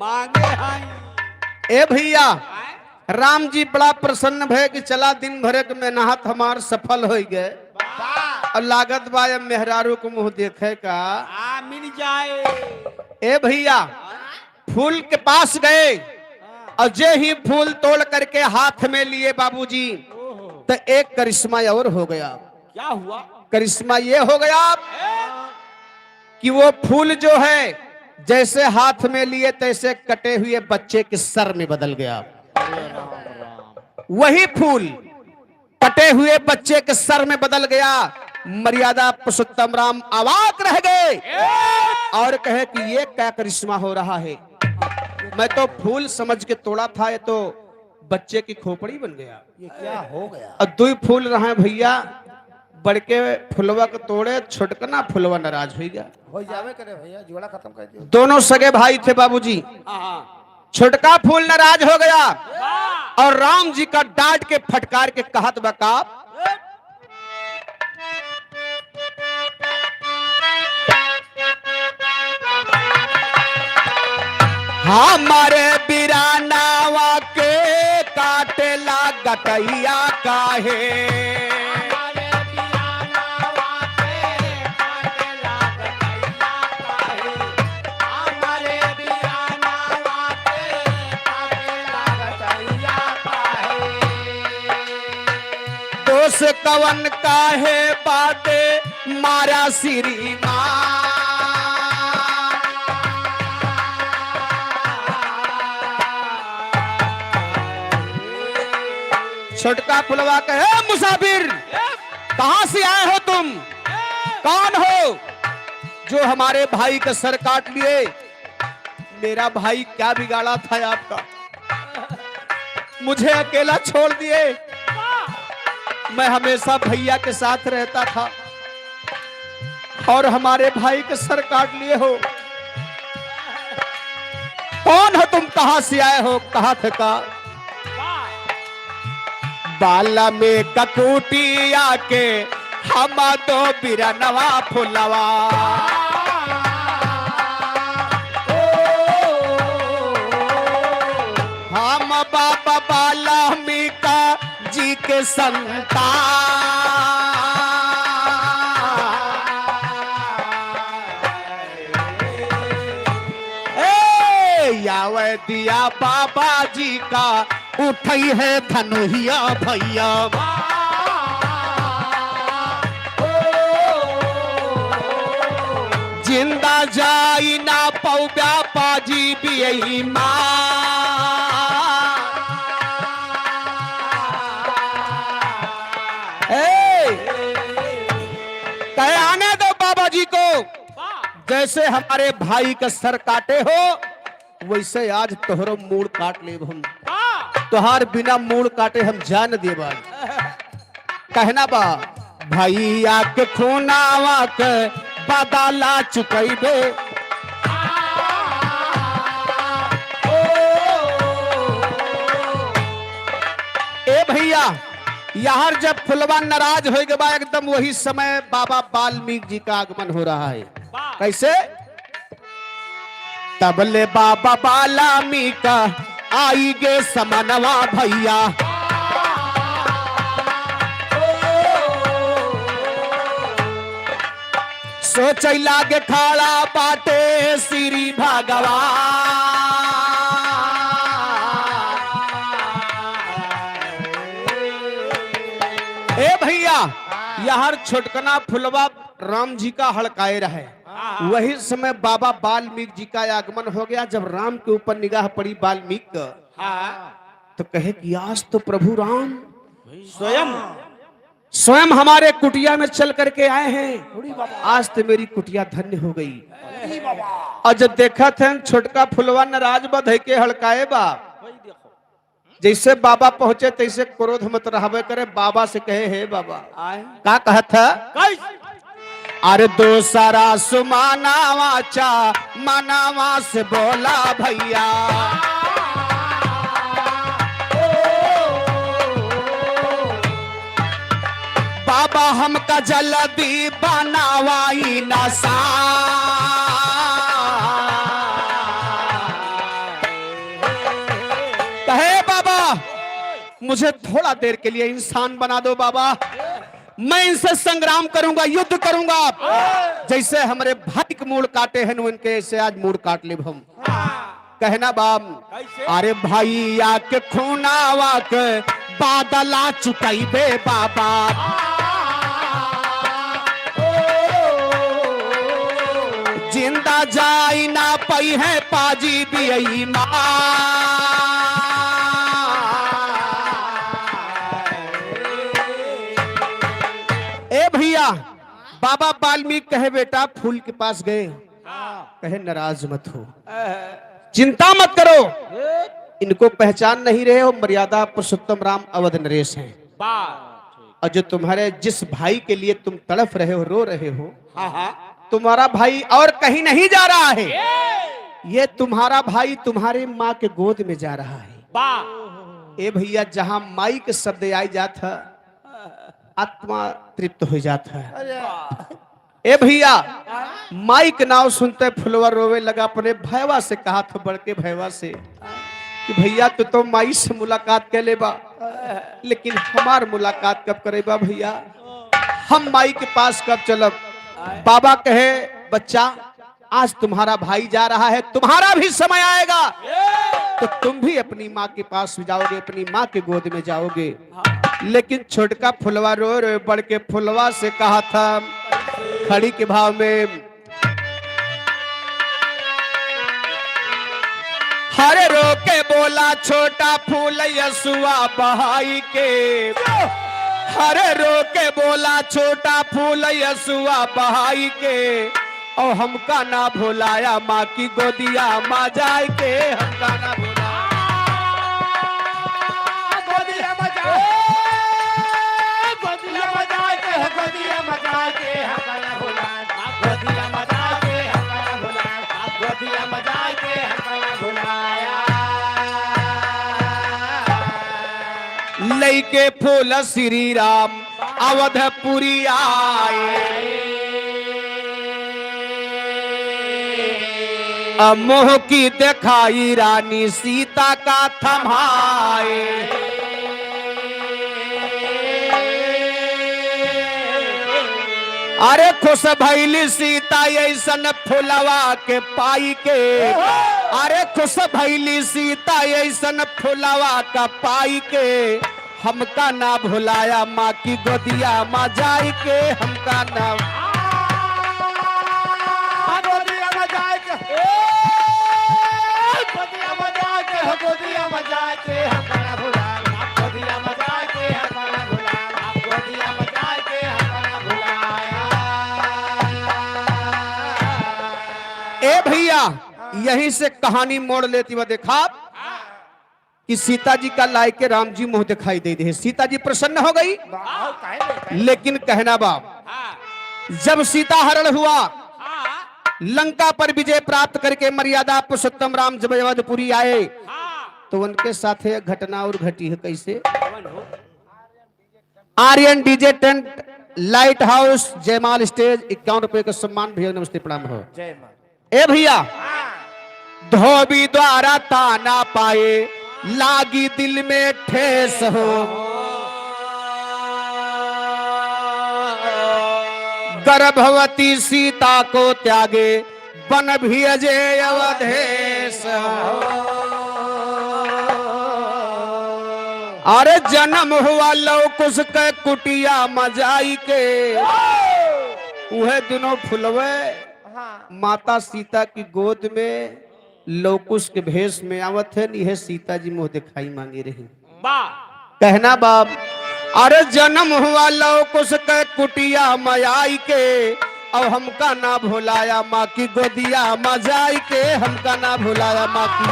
मांगे हैं। ए भैया, राम जी बड़ा प्रसन्न भय कि चला दिन भर के मेहनत हमार सफल होइ गए। और लागत बा अब मेहरारू को मुँह देखे का। आ, मिल जाए। ए भैया, फूल के पास गए और जे ही फूल तोड़ करके हाथ में लिए बाबूजी, तो एक करिश्मा और हो गया। क्या हुआ? करिश्मा ये हो गया कि वो फूल जो है जैसे हाथ में लिए तैसे कटे हुए बच्चे के सर में बदल गया। वही फूल कटे हुए बच्चे के सर में बदल गया। मर्यादा पुरुषोत्तम राम अवाक रह गए और कहे कि ये क्या करिश्मा हो रहा है, मैं तो फूल समझ के तोड़ा था, ये तो बच्चे की खोपड़ी बन गया। ये क्या हो गया? और दुई फूल रहे भैया, बड़के फुलवा के तोड़े, छोटकना फुलवा नाराज हो गया। हो जावे करे भैया, जुगड़ा खत्म कर दियो। दोनों सगे भाई थे बाबूजी। हाँ, हाँ। छोटका फूल नाराज हो गया वाह! और राम जी का डांट के फटकार के कहत बा का, हमारे बिरानावा के काटेला गटैया काहे? दोष कवन काहे बाटे मारा श्रीमान। छोटका फुलवा कहे, "ए मुसाफिर, कहाँ से आए हो तुम?" कौन हो जो हमारे भाई का सर काट लिए? मेरा भाई क्या बिगाड़ा था आपका? मुझे अकेला छोड़ दिए। मैं हमेशा भैया के साथ रहता था और हमारे भाई का सर काट लिए हो। कौन हो तुम, कहाँ से आए हो, कहाँ थे का? बाला में ककूटिया के हम दो बिरनवा फुलवा। हम बाबा वाल्मीका जी के संतान। ए, यावे दिया बाबा जी का उठई है धनुहिया भैया। जिंदा जाई ना पौब्या पाजी बेईमान। ए, कहे आने दो बाबा जी को। जैसे हमारे भाई का सर काटे हो, वैसे आज तोहरो मूड़ काट लेब हम। तोहार बिना मूड़ काटे हम जान देब आज। कहना बा, भैया के खूनावा के बदला चुकैबे। ए भैया, यार जब फुलवा नाराज होइ गवा एकदम, वही समय बाबा वाल्मीकि जी का आगमन हो रहा है। कैसे? तबले बाबा वाल्मीकि आई गे समनवा भैया। सोचै लागे खड़ा बाटे श्री भगवान। ए भैया, यार छोटकना फुलवा राम जी का हड़काए रहे। हाँ। वही समय बाबा वाल्मीकि जी का आगमन हो गया। जब राम के ऊपर निगाह पड़ी वाल्मीकि का, हाँ। तो कहे कि आज तो प्रभु राम स्वयं। स्वयं हमारे कुटिया में चल करके आए हैं, आज तो मेरी कुटिया धन्य हो गई। और जब देखत हैं छोटका फुलवा नाराज बा, धइ के हड़काए बा। जैसे बाबा पहुंचे तैसे क्रोध मत रहबे करे, बाबा से कहे, "हे बाबा।" आए। का कहत है? कैसे? अरे दोसरा सुमानावा चा मनावा से बोला भैया। बाबा हमका जल्दी बनावाई नसा। कहे, "बाबा, मुझे थोड़ा देर के लिए इंसान बना दो बाबा, मैं इनसे संग्राम करूंगा, युद्ध करूंगा, जैसे हमरे भाई के मूड़ काटे हैं, उनके ऐसे आज मूड़ काट लेब हम।" कहना बा, कैसे? अरे भैया के खूनावा के बदला चुकैबे बाबा। जिंदा जाई ना पइहैं पाजी बेईमान। ए भैया, बाबा वाल्मीकि कहे, "बेटा," फूल के पास गए, हाँ। कहे, "नाराज मत हो, चिंता मत करो, इनको पहचान नहीं रहे हो, मर्यादा पुरुषोत्तम राम अवध नरेश हैं।" वाह। और जो तुम्हारे, जिस भाई के लिए तुम तड़फ रहे हो, रो रहे हो, हाँ, हाँ। तुम्हारा भाई और कहीं नहीं जा रहा है, ये तुम्हारा भाई तुम्हारी माँ के गोद में जा रहा है। वाह। ए भैया, जहाँ माई के शब्द आई जात है, आत्मा तृप्त हो जात है। अरे। ए भैया, माई के नाव सुनते फुलवा रोवे लगा, अपने भयवा से कहा था, बड़के भयवा से, कि "भैया, तू तो माई से मुलाकात कर लेबा, लेकिन हमार मुलाकात कब करेबा भैया? हम माई के पास कब चलब?" बाबा कहे, "बच्चा, आज तुम्हारा भाई जा रहा है, तुम्हारा भी समय आएगा, तो तुम भी अपनी माँ के पास जाओगे, अपनी माँ के गोद में जाओगे।" लेकिन छोटका फुलवा रोए रोए बड़के फुलवा से कहा था, खड़ी के भाव में, हरे रो के बोला छोटा फूल यसुआ बहाई के, अरे रो के बोला छोटा फूल यसुआ बहाई के, और हमका ना भुलाया माँ की गोदिया मा जाए के, हमका ना भुलाया। गोदिया मा जाए, गोदिया मा जाए के, गोदिया मा जाए के, हमका ना भुलाया। गोदिया मा जाए के, हमका ना भुलाया। गोदिया मा जाए के, हमका ना भुलाया। लइके फूल श्री राम अवधपुरी आए। अब मोह की देखाई रानी सीता का थमाए। अरे खुश भइली सीता ऐसन फुलवा के पाई के। अरे खुश भइली सीता ऐसन फुलवा का पाई के। हमका ना भुलाया माँ की गोदिया मा जाए के, हमका ना। गोदिया मा जाए के, ए, गोदिया मा जाए के, हो गोदिया मा जाए के, हमका ना भुलाया। गोदिया मा जाए के, हमका ना भुलाया। गोदिया मा जाए के, हमका ना भुलाया। ए भइया, यहीं से कहानी मोड़ लेती हुआ देखा कि सीता जी का लाइके राम जी मुँह देखाई दे दे। सीता जी प्रसन्न हो गई, वाह, काहे नहीं, काहे नहीं? लेकिन कहना बा, हाँ। जब सीता हरण हुआ, हाँ। लंका पर विजय प्राप्त करके मर्यादा पुरुषोत्तम राम जब अवधपुरी आए, हाँ। तो उनके साथ एक घटना और घटी है। कैसे? कौन हो? Aryan DJ tent, light house, जयमाल स्टेज, इक्यावन रुपए का सम्मान। भैया नमस्ते, प्रणाम हो। जय माँ। ए भैया, धोबी द्वारा ताना पाए, लागी दिल में ठेस हो। गर्भवती सीता को त्यागे, बन भेजे अवधेश हो। अरे जन्म हुआ लव कुश के कुटिया मा जाई के, उहे दुनो फुलवे हाँ। माता सीता की गोद में लवकुश के भेष में आवत है, इहे सीता जी मुँह देखाई माँगे रही। वाह। कहना बाप, अरे जन्म हुआ लवकुश के कुटिया मा आई के, अब हमका ना भुलाया माँ की गोदिया मा जाई के, हमका ना भुलाया माँ की।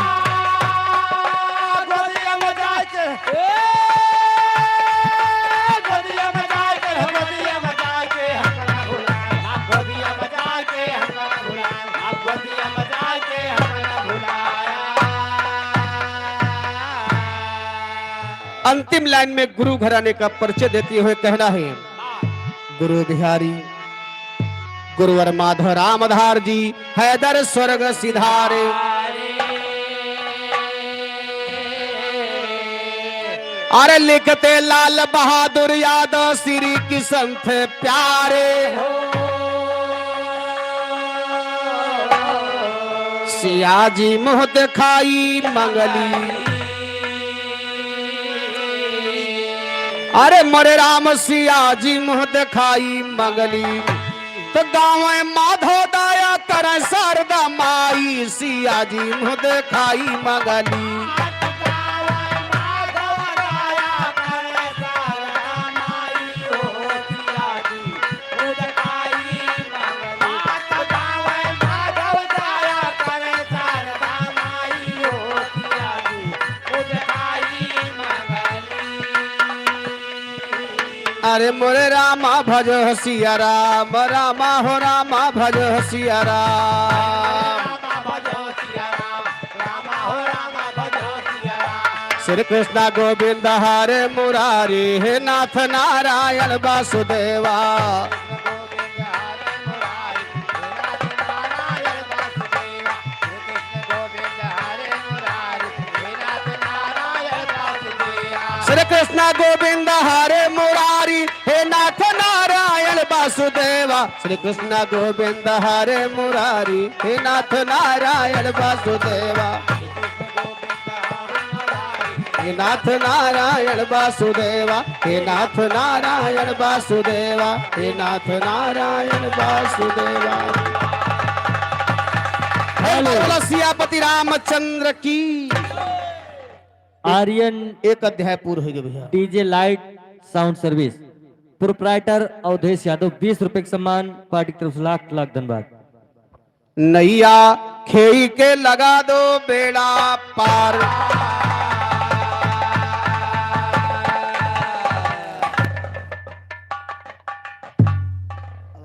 गोदिया मा जाई के, ए, गोदिया मा जाई के, गोदिया मा जाई के, हमका ना भुलाया, गोदिया मा जाई के, हमका ना भुलाया। अंतिम लाइन में गुरु घराने का परिचय देते हुए कहना है, गुरु बिहारी, गुरुवर माधव रामधार जी, हैदर स्वर्ग सिधारे। अरे लिखते लाल बहादुर यादव श्री किशन थे प्यारे। सिया जी मुँह देखाई मंगली। अरे मोरे राम सिया जी मुँह देखाई मंगली। तो गावे माधव दया करे शारदा माई, सिया जी मुँह देखाई मंगली। अरे मोरे रामा भजो सिया राम, रामा हो रामा भजो सिया राम। श्री कृष्णा गोविंद हरे मुरारी, हे नाथ नारायण वासुदेवा। श्री कृष्ण गोविंद हरे मुरारी, हे नाथ नारायण वासुदेवा। श्री कृष्ण गोविंद हरे मुरारी, हे नाथ नारायण वासुदेवा। हे नाथ नारायण वासुदेवा, हे नाथ नारायण वासुदेवा, हे नाथ नारायण वासुदेवा। हेलो। बोलो सियापति रामचंद्र की। आर्यन एक अध्याय पूर्ण हो गया भैया। DJ light sound service, proprietor Awadhesh Yadav, बीस रुपए के सम्मान, पार्टी की तरफ से लाख लाख धन्यवाद। नैया खेई के लगा दो बेड़ा पार।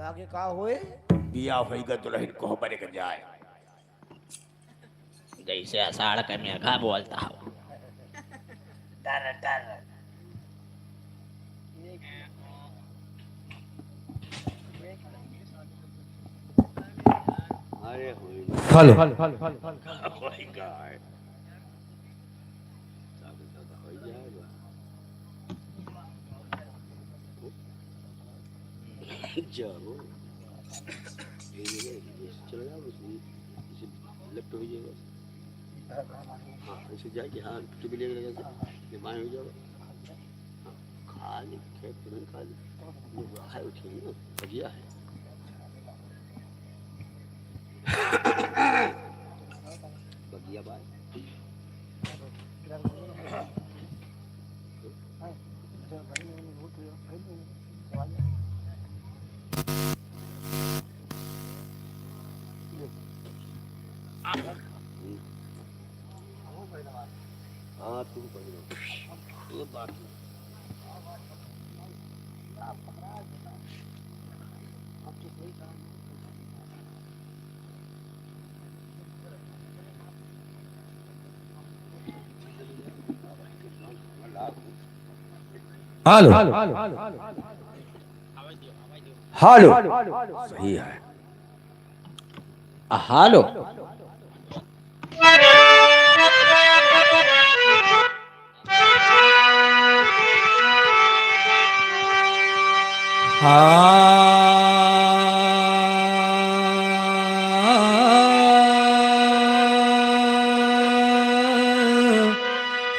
आगे का होए? बिया होइगा दुल्हन कोहबर के जाए। जैसे आषाढ़ के मेघा बोलता हो। डर, डर। हेलो। जाओ। ये, ये, ये, चला जाओ, बस ये, इसे लेफ्ट हो जाएगा। हाँ, ऐसे जाके, हाँ, टिप ले लेगा, ये बाएं हो जाएगा। हाँ, खाली खेत में खाली, वो है, उठेंगे ना, बढ़िया है। बढ़िया बात। हाँ, तू पहले। ये बात। हेलो। हेलो। सही है। हेलो। हाँ।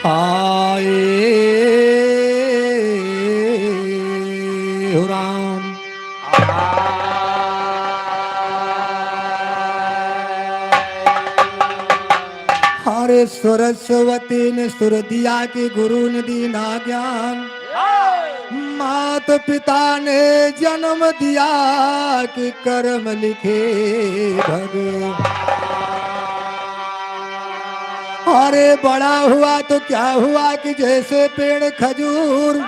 हाय हो राम। अरे सरस्वती ने सुर दिया कि गुरु ने दीना ज्ञान। मात पिता ने जन्म दिया कि कर्म लिखे भगवान। अरे बड़ा हुआ तो क्या हुआ कि जैसे पेड़ खजूर,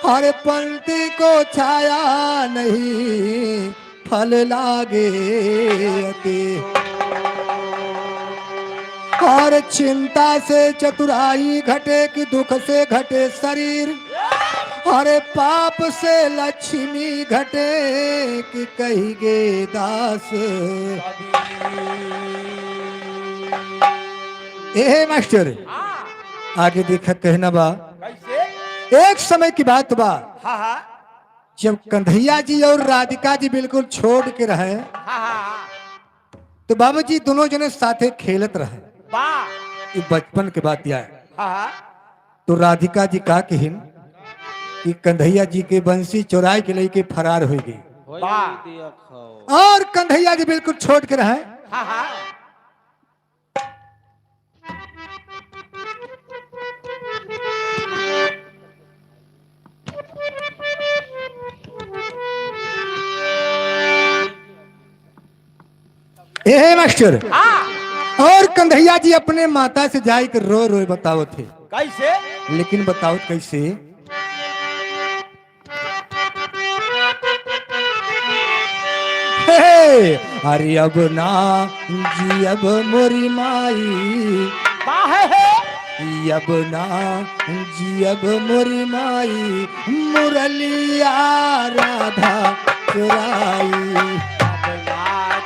अरे पंक्ति को छाया नहीं, फल लागे अति। और चिंता से चतुराई घटे कि दुख से घटे शरीर, अरे पाप से लक्ष्मी घटे कि कहिगे दास। ए मास्टर, हाँ। आगे देखा कहना बा। कैसे? एक समय की बात बा। हाँ, हाँ। जब कन्हैया जी और राधिका जी बिल्कुल छोट के रहे, हाँ, हाँ, हाँ। तो बाबूजी दोनों जने साथे खेलत रहे। वाह। ये बचपन के बात या है। हाँ, हाँ। तो राधिका जी का कहिन कि कन्हैया जी के बंसी चुराए के लेके फरार हो गई। वाह। और कन्हैया जी बिल्कुल छोट के रहे। हाँ, हाँ। ए मास्टर, हाँ। और कन्हैया जी अपने माता से जाए के रो रो बतावत है। कैसे? लेकिन बतावत कैसे? हे, अरे अब ना जियब मोरी माई। काहे हे? अब ना जियब मोरी माई, मुरलिया राधा चुराई। अब ना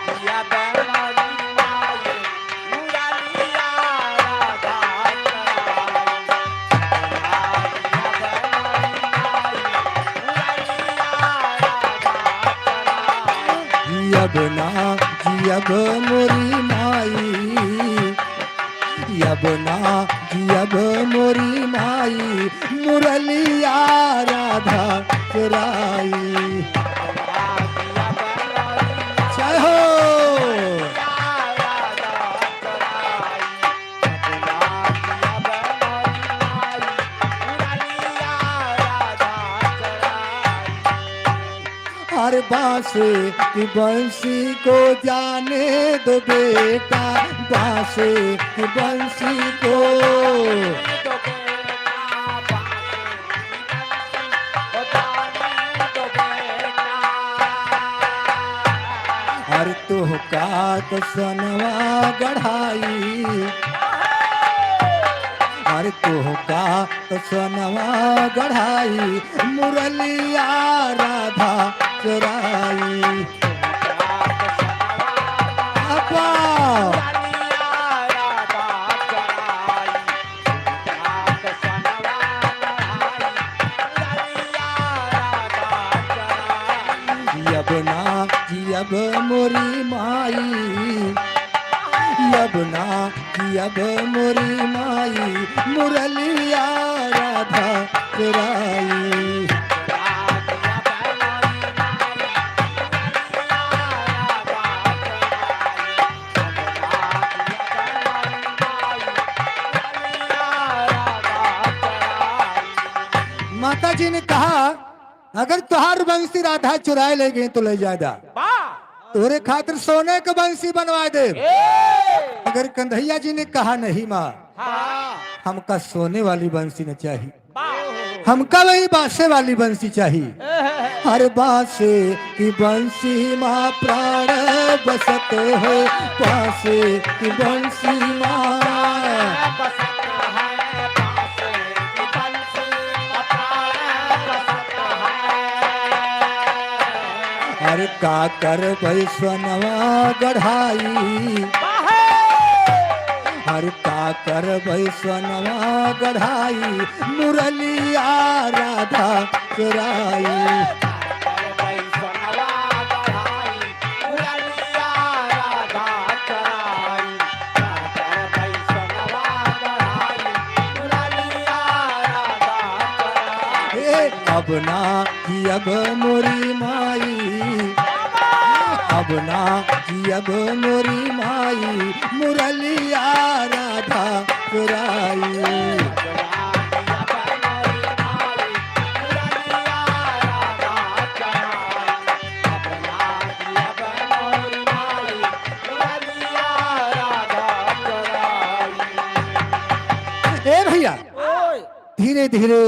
जियब मोरी माई, मुरलिया राधा चुराई। अब ना जियब मोरी माई, अब ना जियब मोरी माई, मुरलिया राधा चुराई। जय हो। बांसे की बंसी को जाने दो बेटा, बांसे की बंसी को। अरे तोहका तो सोनवा गढ़ाई, अरे तोहका तो सोनवा गढ़ाई, मुरलिया राधा चोराई। अब्बा। जियब ना जियब मोरी माई, जियब ना जियब मोरी माई, मुरलिया राधा चोराई। माता जी ने कहा, अगर तोहार बंसी राधा चुराए ले गई तो ले जा जा। वाह। तोरे खातिर सोने के बंसी बनवा दे। ए। मगर कन्हैया जी ने कहा, नहीं माँ, हाँ। हमका सोने वाली बंसी न चाहिए, वाह। हमका वही बांसे वाली बंसी चाहिए। ए। हर बांसे की बंसी माँ प्राण बसत है, बांसे की बंसी माँ। अरे का करबै सोनवा गढ़ाई, अरे का करबै सोनवा गढ़ाई, मुरलिया राधा चोराई। ए, अब ना जियब मोरी माई, अब ना जियब मोरी माई, मुरलिया राधा चोराई। ए भैया, ओए। धीरे धीरे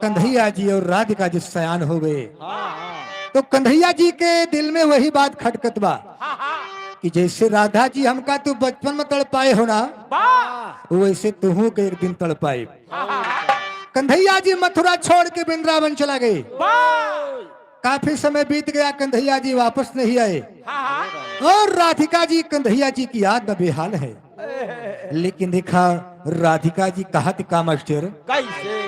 कन्हैया जी और राधिका जी सयान हो गए। हाँ, हाँ। तो कन्हैया जी के दिल में वही बात खटकत बा हाँ, हाँ। कि जैसे राधा जी हमका तू बचपन में तड़पाए हो ना, वाह। वैसे तुहू के एक दिन तड़पाए। हाँ, हाँ, हाँ। कन्हैया जी मथुरा छोड़ के वृंदावन चला गए। वाह। काफी समय बीत गया, कन्हैया जी वापस नहीं आए। हाँ, हाँ। और राधिका जी कन्हैया जी की याद में बेहाल है। लेकिन देखा, राधिका जी कहत का मास्टर? कैसे?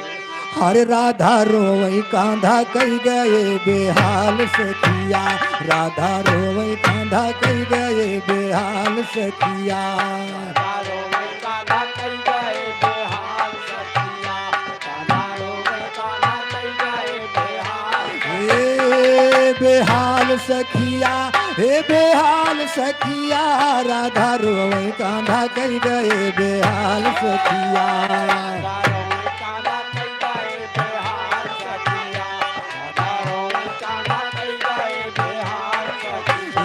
अरे राधा रोवै कांधा कइ गए बेहाल सखिया, राधा रोवै कांधा कइ गए बेहाल सखिया। राधा रोवै कांधा कइ गए बेहाल सखिया, राधा रोवै कांधा कइ गए बेहाल। ए बेहाल सखिया, हे बेहाल सखिया, राधा रोवै कांधा कइ गए बेहाल सखिया।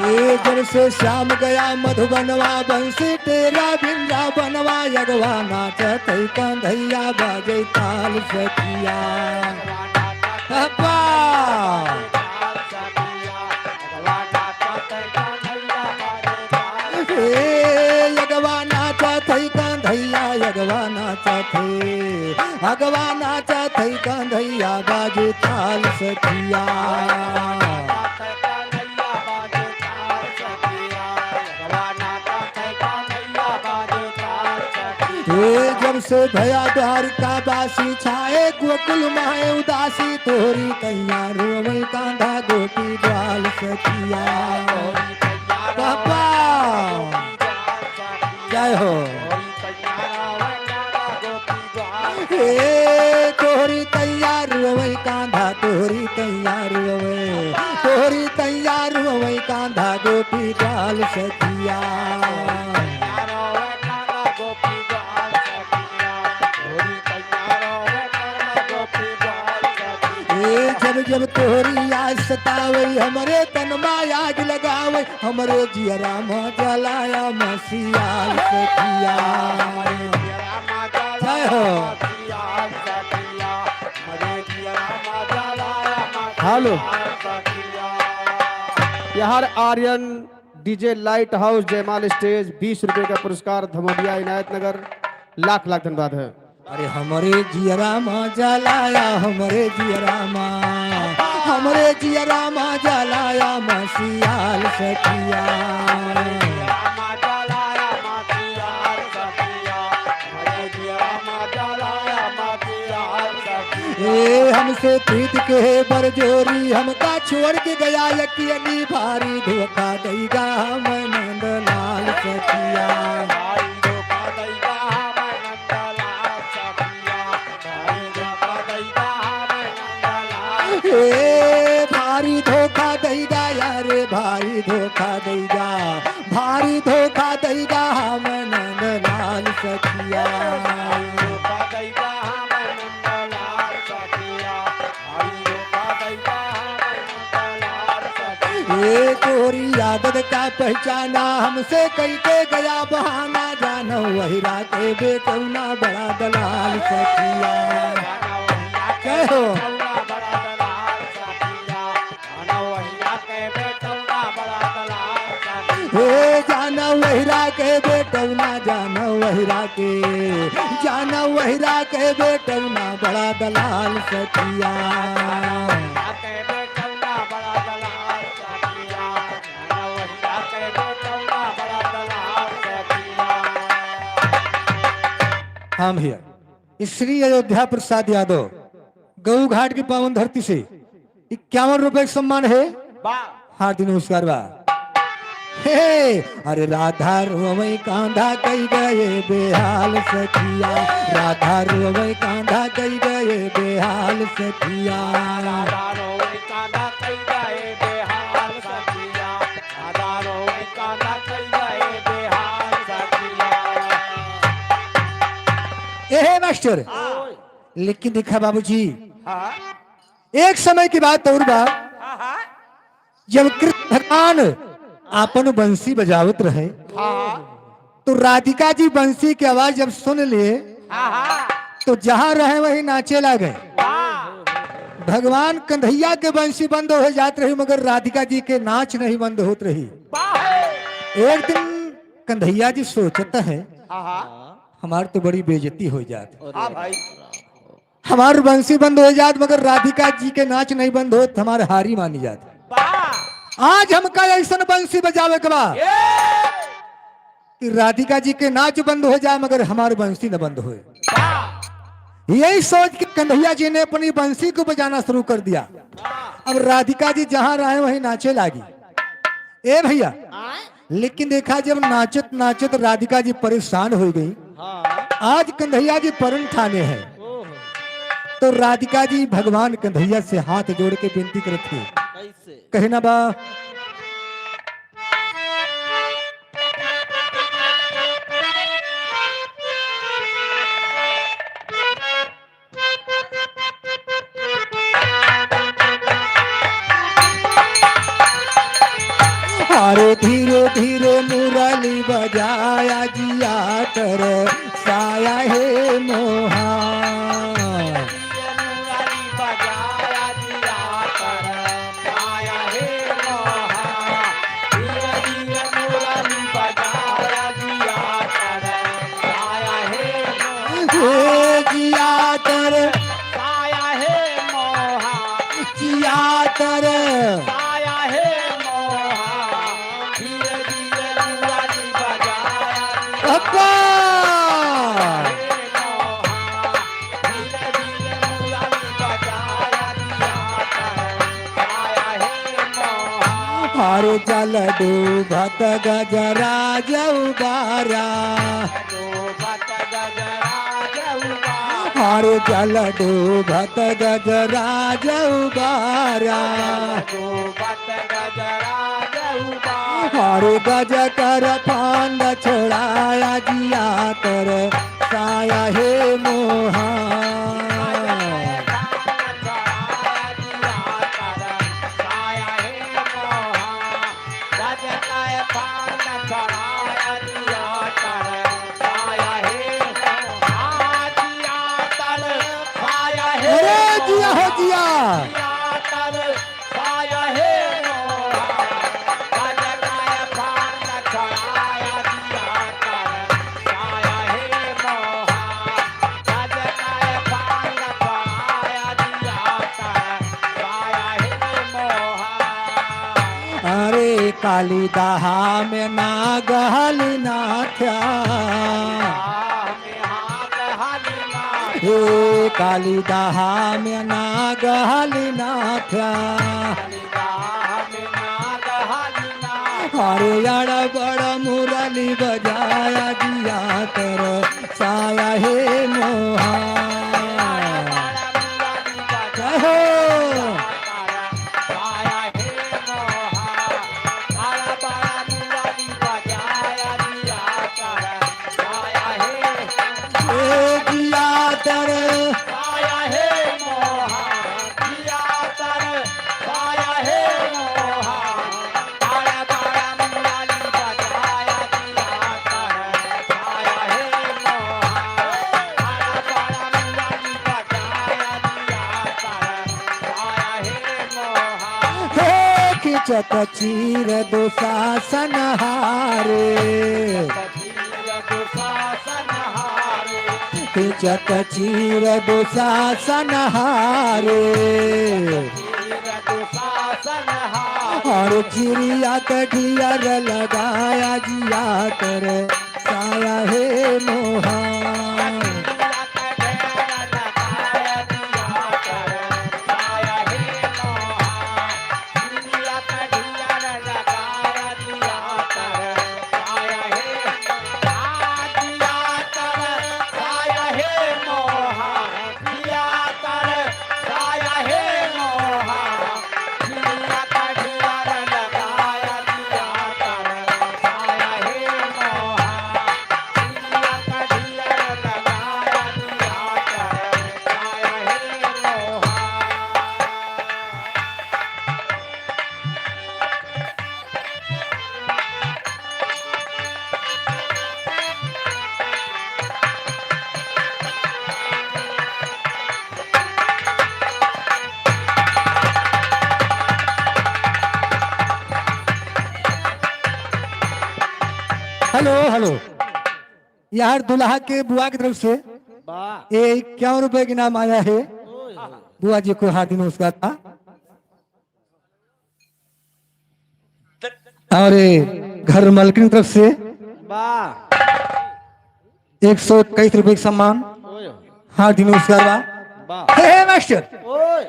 ए जब से श्याम गया मधुबनवा, बंसी टेरा वृंदावनवा, अगवा नाचत है कन्हैया बाजे ताल सखिया। अब्बा। ए, अगवा नाचत है कन्हैया, अगवा नाचत है, अगवा नाचत है कन्हैया, बाजे ताल सखिया। ए, जब से भया द्वारिका बासी, छाए गोकुल माहे उदासी, तोहरी कइयाँ रोवै कांधा गोपी ग्वाल सखिया। बाबा, जय हो। ए, तोहरी कइयाँ रोवै कांधा, तोहरी कइयाँ रोवै, तोहरी कइयाँ रोवै कांधा गोपी ग्वाल सखिया। ए जब जब तोहरी याद सतावे, हमरे तन मा आग लगावे, हमरे जियरा मा जलाया मसीहा सखिया। जय हो। हेलो। यार आर्यन डीजे लाइट हाउस जयमाल स्टेज, बीस रुपए का पुरस्कार, धमोलिया इनायत नगर, लाख लाख धन्यवाद है। अरे हमरे जियरा मा जलाया, हमरे जियरा मा, हमरे जियरा मा जलाया मसीहा सखिया। ए हमसे प्रीत के बरजोरी, हमका छोड़ के गया अकेली, भारी धोखा दइगा हमैं नंदलाल सखिया। ए भारी धोखा दइगा यारे, भारी धोखा दइगा, भारी धोखा दइगा हमैं नंदलाल सखिया। ए तोरी आदत का पहचाना, हमसे कइके गया बहाना, जानो वहिरा के बेटौना बड़ा दलाल सखिया। जय हो। हे जानो वहिरा के बेटौना, जानो वहिरा के, जानो वहिरा के बेटौना बड़ा दलाल सखिया। हम हिया श्री अयोध्या प्रसाद यादव, गऊ घाट की पावन धरती से इक्यावन रुपए का सम्मान है। वाह। हार्दिक नमस्कार बा। हे, अरे राधा रोवै कांधा कइ गए बेहाल सखिया, राधा रोवै कांधा कइ गए बेहाल सखिया। राधा रोवै कांधा कइ गए बेहाल सखिया, राधा रोवै कांधा कइ गए बेहाल सखिया। एहे मास्टर, हाँ। लेकिन देखा बाबूजी, हाँ। एक समय की बात और बा, हाँ, हाँ। जब कृष्ण भगवान आपन बंसी बजावत रहे, हाँ। तो राधिका जी बंसी के आवाज जब सुन लिए, हाँ, हाँ। तो जहाँ रहे वहीं नाचे लागे। वाह। भगवान कन्हैया के बंसी बंद हो जात रही, मगर राधिका जी के नाच नहीं बंद होत रही। वाह। एक दिन कन्हैया जी सोचत है, हाँ, हाँ। हमार तो बड़ी बेइज्जती हो जात। हाँ भाई। हमार बंसी बंद हो जात, मगर राधिका जी के नाच नहीं बंद होत, हमार हारी मानी जात। वाह! आज हमका ऐसन बंसी बजावे के बा ये! कि राधिका जी के नाच बंद हो जाए, मगर हमार बंसी न बंद होए। वाह! यही सोच के कन्हैया जी ने अपनी बंसी को बजाना शुरू कर दिया। वाह! अब राधिका जी जहाँ रहे वहीं नाचे लागी। ए भैया, आय? लेकिन देखा, जब नाचत नाचत राधिका जी परेशान हो गई, हाँ। आज कन्हैया जी परन ठाने हैं, ओहो। तो राधिका जी भगवान कन्हैया से हाथ जोड़ के विनती करत है। कैसे? कहना बा, अरे धीरे धीरे मुरली बजाया जिया तर साया हे मोहा। हे जिया तर साया हे मोहा। जिया तर साया हे मोहा। धीरे धीरे मुरली बजाया अब्बा। हे मोहा। धीरे धीरे मुरली बजाया जिया तर साया हे मोहा। हर जल डूबत गजराज उबारा। हर जल डूबत गजराज उबारा। हर गज कर फांद छोड़ाया जिया तर साया हे मोहा। काली दहा में नाग हली नाथ्या। हे काली दहा में नाग हली नाथ्या। अरे यार बड़ा मुरली बजाया दिया कर साया हे मोहा। कहो। ए जिया तर। हे खिंचत चीर दुशासन हारे। खिंचत चीर दुशासन हारे। और चिड़िया के ढियर लगाया जिया कर साया हे मोहा। Hello, hello. यार दुल्हा के बुआ की तरफ से वाह। ये इक्यावन रुपए के इनाम आया है। ओए। बुआ जी को हार्दिक नमस्कार था। और ये घर मालकिन की तरफ से वाह। एक सौ इक्कीस रुपए का सम्मान। ओए। हार्दिक नमस्कार बा। वाह। हे, हे मास्टर, ओए।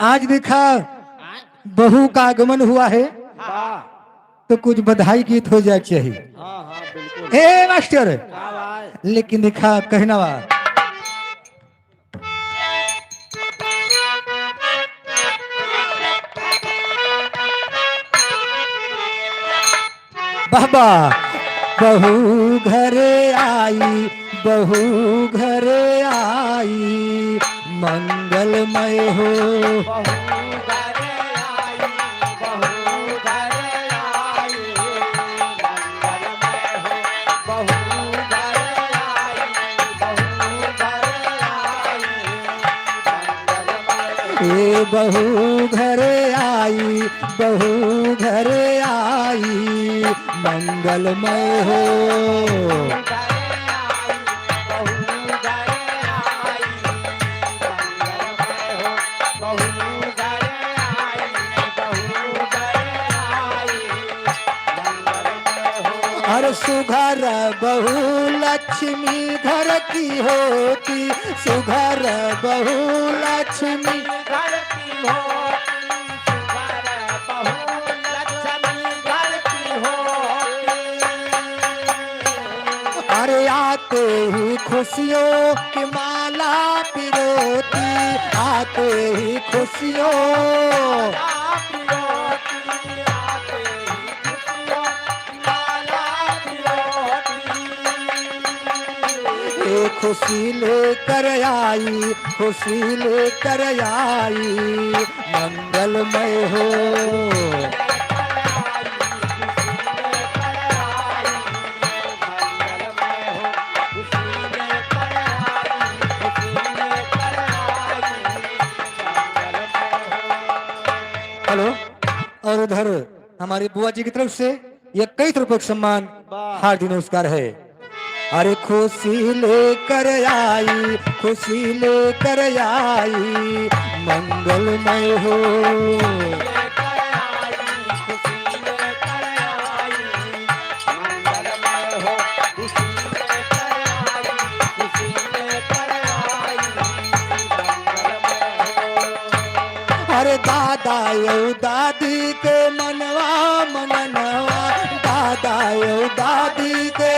आज देखा बहू का आगमन हुआ है। वाह। तो कुछ बधाई गीत हो जाए चाहिए। हाँ, हाँ, बिल्कुल। हे मास्टर, का भाई? लेकिन देखा कहना बा। बाबा, बहू घरे आई, बहू घरे आई, मंगलमय हो। बहू घरे आई, बहू घरे आई, मंगलमय हो। बहू घरे आई, बहू घरे आई, मंगलमय हो। ए बहू घरे आई, बहू घरे आई, मंगलमय हो। अरे सुघर बहू लक्ष्मी घर की होती, सुघर बहू लक्ष्मी घर की होती। अरे आते ही खुशियों की माला पिरोती, आते ही खुशियों। ए खुशी लेकर आई, खुशी लेकर आई, मंगलमय हो। हेलो, और उधर हमारी बुआ जी की तरफ से इक्कीस रुपए का सम्मान, वाह। हार्दिक नमस्कार है। अरे खुशी लेकर आई, खुशी लेकर आई, मंगलमय हो। दादा यौ दादी के मनवा मंगनवा, दादा यौ दादी के।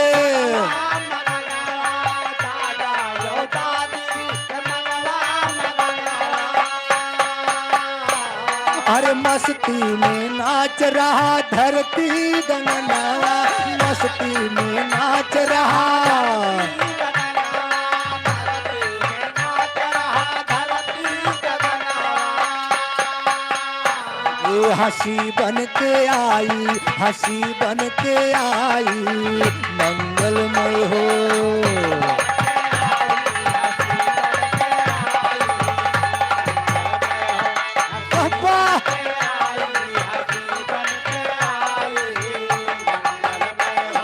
अरे मस्ती में नाच रहा धरती गगनवा, मस्ती में नाच रहा। ए हंसी बन के आई, हंसी बन के आई, मंगलमय हो। अब्बा!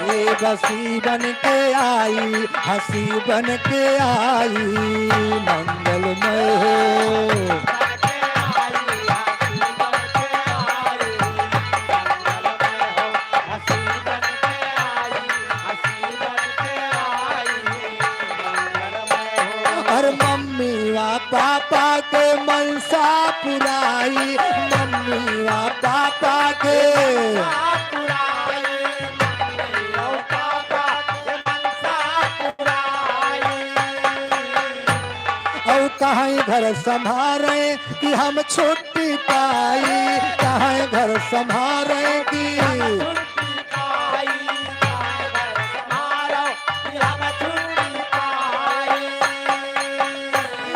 ए हंसी बन के आई, हंसी बन के आई, मंगलमय हो। और मम्मी वा पापा के मनसा पुराई, मम्मी वा पापा के। और कहाँ घर संभारे कि हम छुट्टी पाई, कहाँ घर संभारे कि।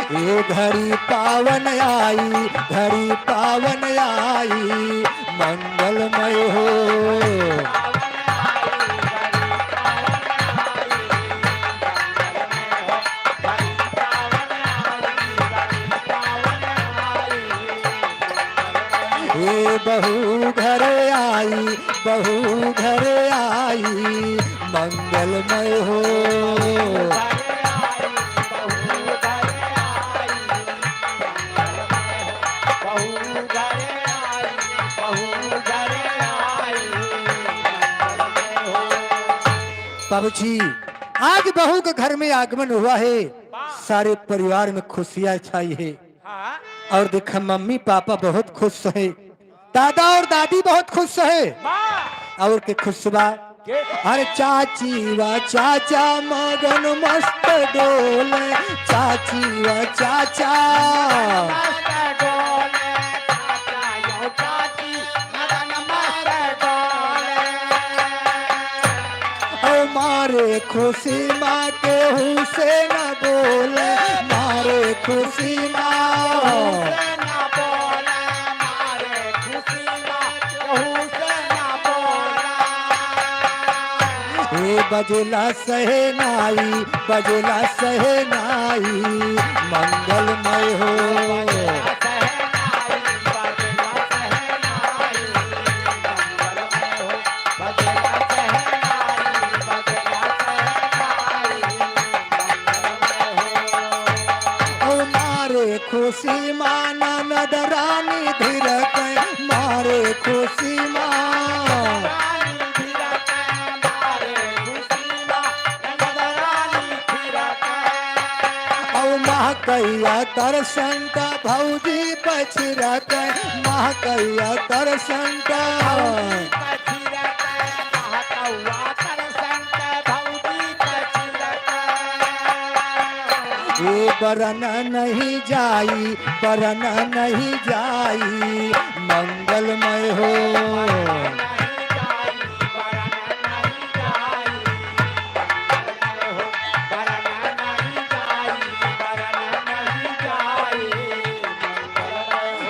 ए घड़ी पावन आई, घड़ी पावन आई, मंगलमय हो। ए बहू घर आई, बहू घर आई, मंगलमय हो। बाबूजी, आज बहू के घर में आगमन हुआ है, सारे परिवार में खुशियाँ छाई है। हाँ। और देखा, मम्मी पापा बहुत खुश है, दादा और दादी बहुत खुश है। वाह। और के खुश बा? के? अरे चाची वा चाचा मगन मस्त डोले, चाची वा चाचा। मस्त डोले, चाचा यो चाची मगन मस्त डोले। ओ मारे खुशी मा केहू से न बोले, मारे खुशी मा। ए बजला सहनाई, बजला सहनाई, मंगलमय हो। ओ मारे खुशी मा ननद रानी धिरके, मारे खुशी मा। औ महकैया तरसंत भौजी पछिरके, महकैया तरसंत। ए बरन नहीं जाई, बरन नहीं जाई, मंगलमय हो।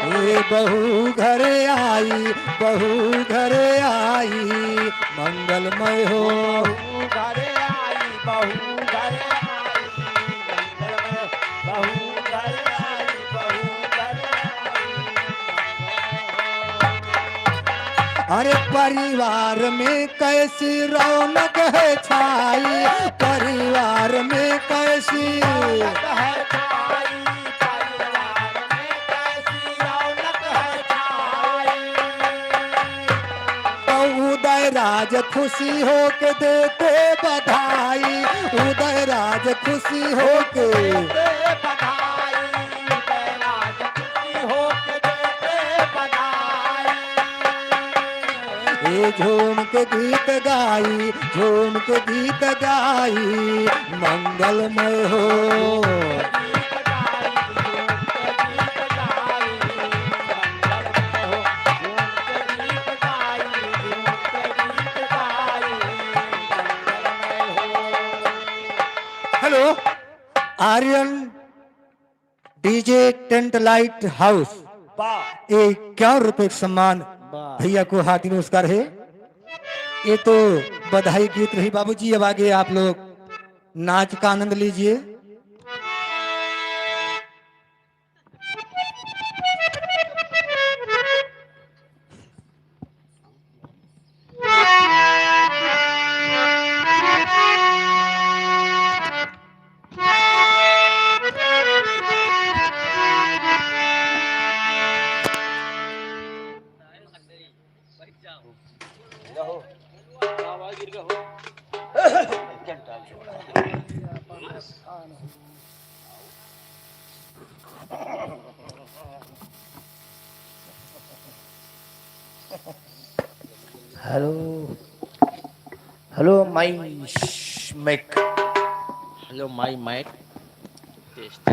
ए बहू घरे आई, बहू घरे आई, मंगलमय हो। बहू घरे आई, बहू घरे आई, मंगलमय। बहू घरे आई, बहू घरे आई। अरे परिवार में कैसी रौनक है छाई, परिवार में कैसी। तो उदय राज खुशी होके देते बधाई, उदय राज खुशी होके। देते बधाई, उदय राज खुशी होके देते झूम के गीत गाई, झूम के गीत गाई, मंगलमय हो। Hello, Aryan DJ tent light house, वाह। ये इक्यावन रुपए का सम्मान वाह। भैया को हाथी नमस्कार है। ये तो बधाई गीत रही बाबूजी, अब आगे आप लोग नाच का आनंद लीजिए। Hello, hello, my mic. Hello, my mic. Test.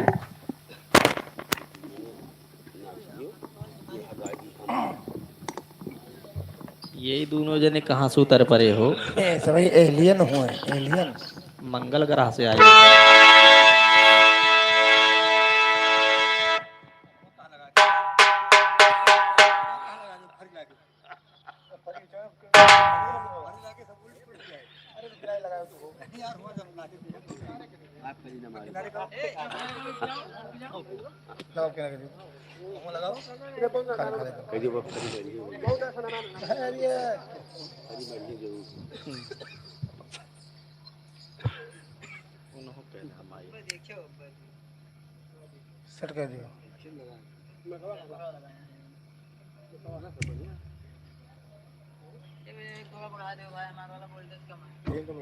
ये दोनों जने कहाँ से उतर पड़े हो? ए, सभी एलियन हुए, एलियन। मंगल ग्रह से आए हो। लगाओ, किनारे दे। लगाओ। खाली, खाली। कह दियो, बस खाली, खाली। अरे यार। सेट कर दियो। ये थोड़ा बढ़ा दो भाई, हमारा वाला वोल्टेज कम है। ठीक है,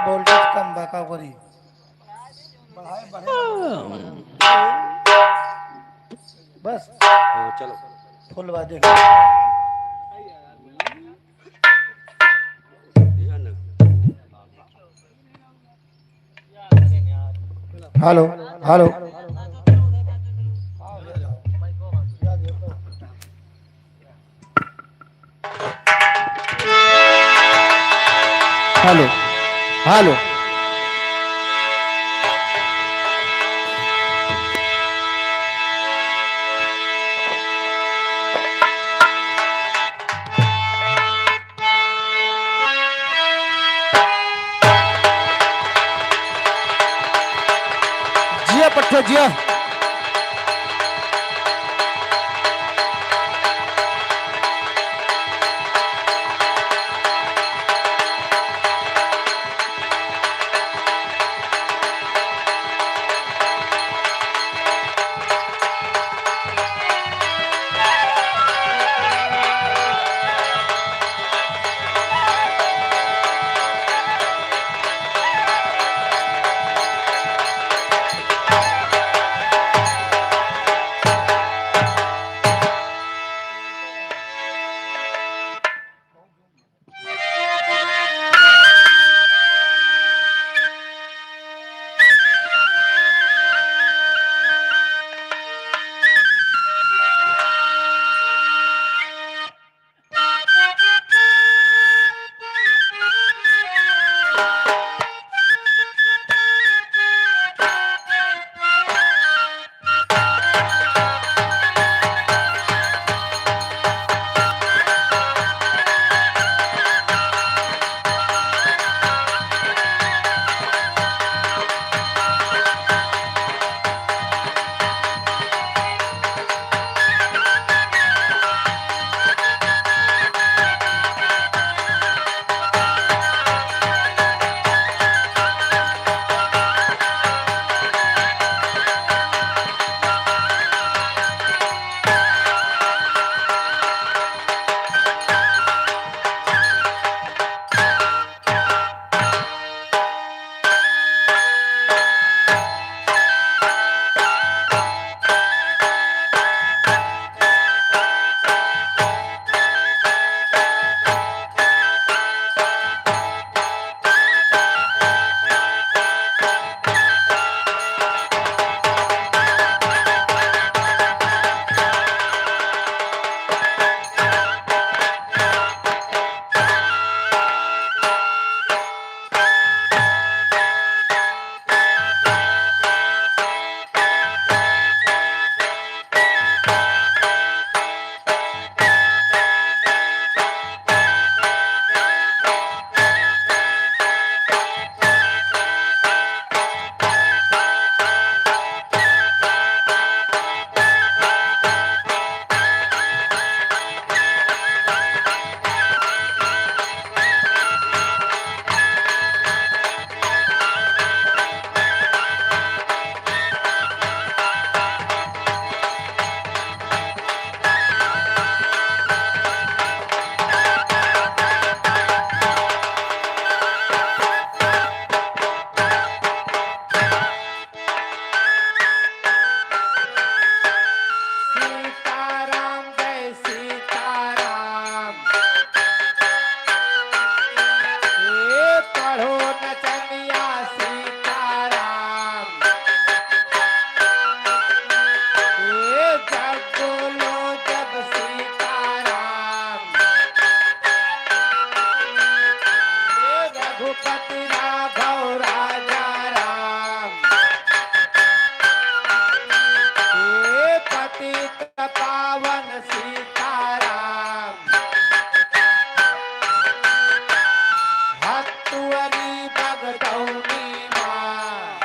वोल्टेज कम बा, का करी? बढ़ाए, बढ़े। बस। हाँ, चलो। फुल बाजे। Hello, hello. Hello, hello. जिया पट्ठे, जिया। तौनी माँ।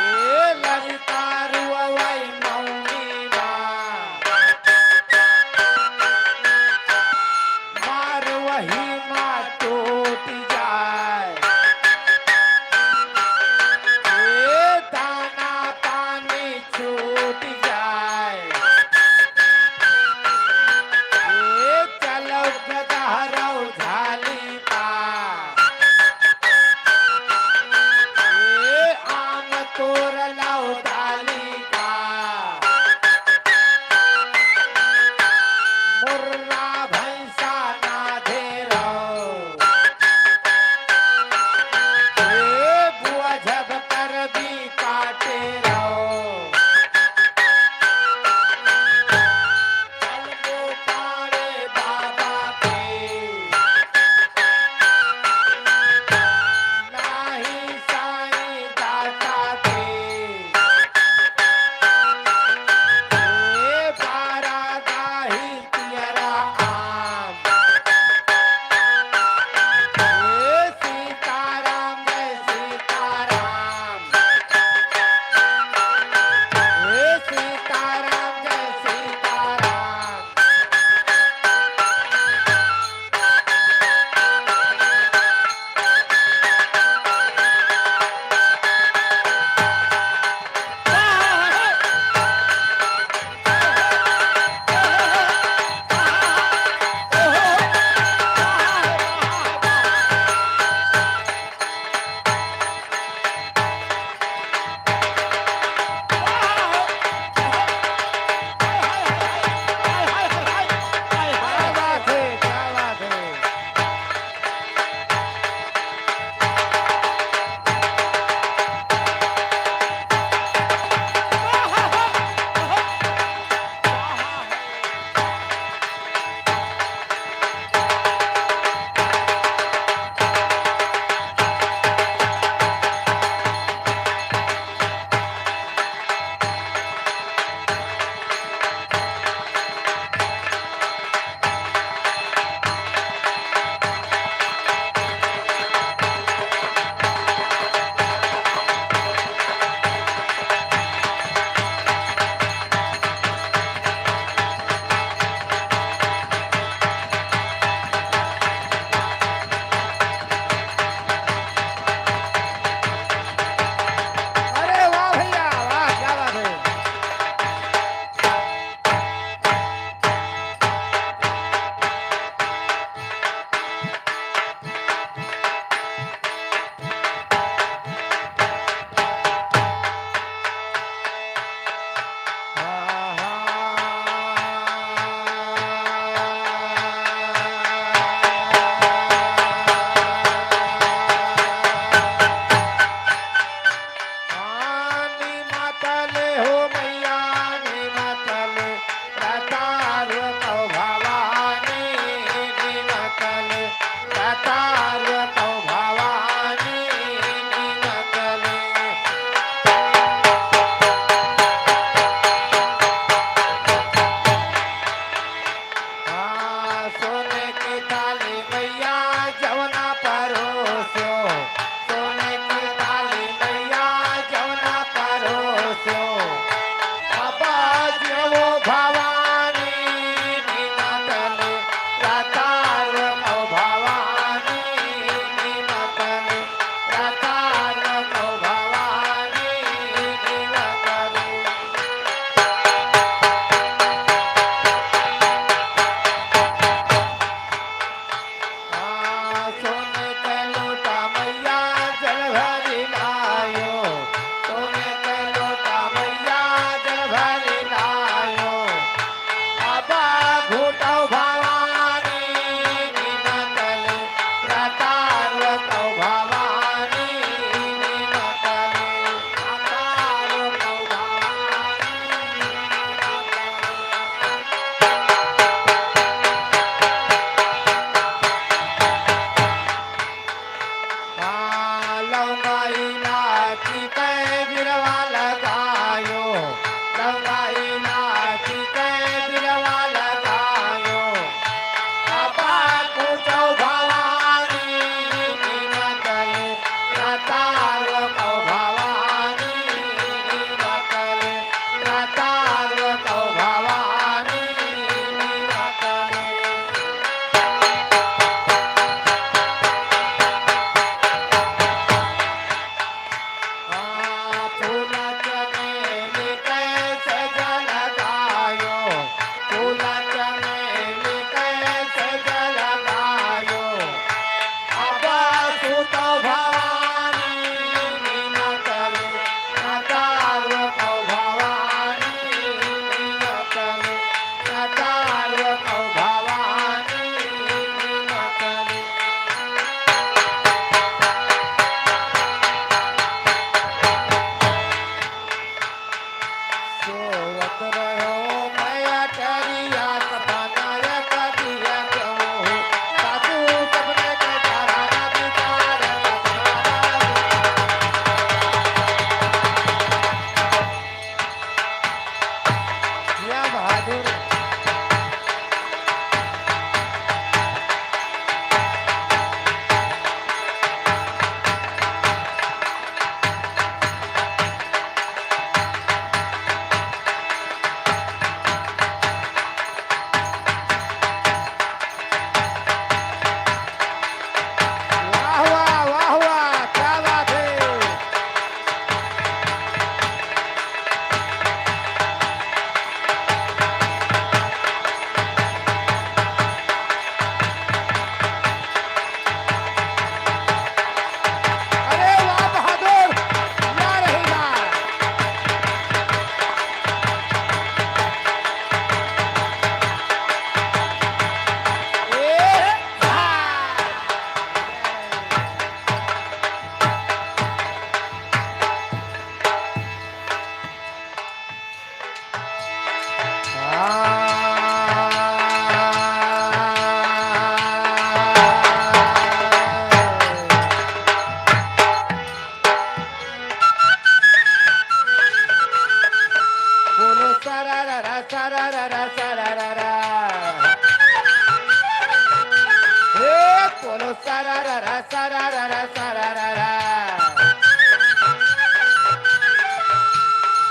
ए ललिता रुअवै मौनी माँ। मार वही माँ टूट जाए। ए दाना पानी छूट जाए। ए चलौ गदहरौ झाली पा।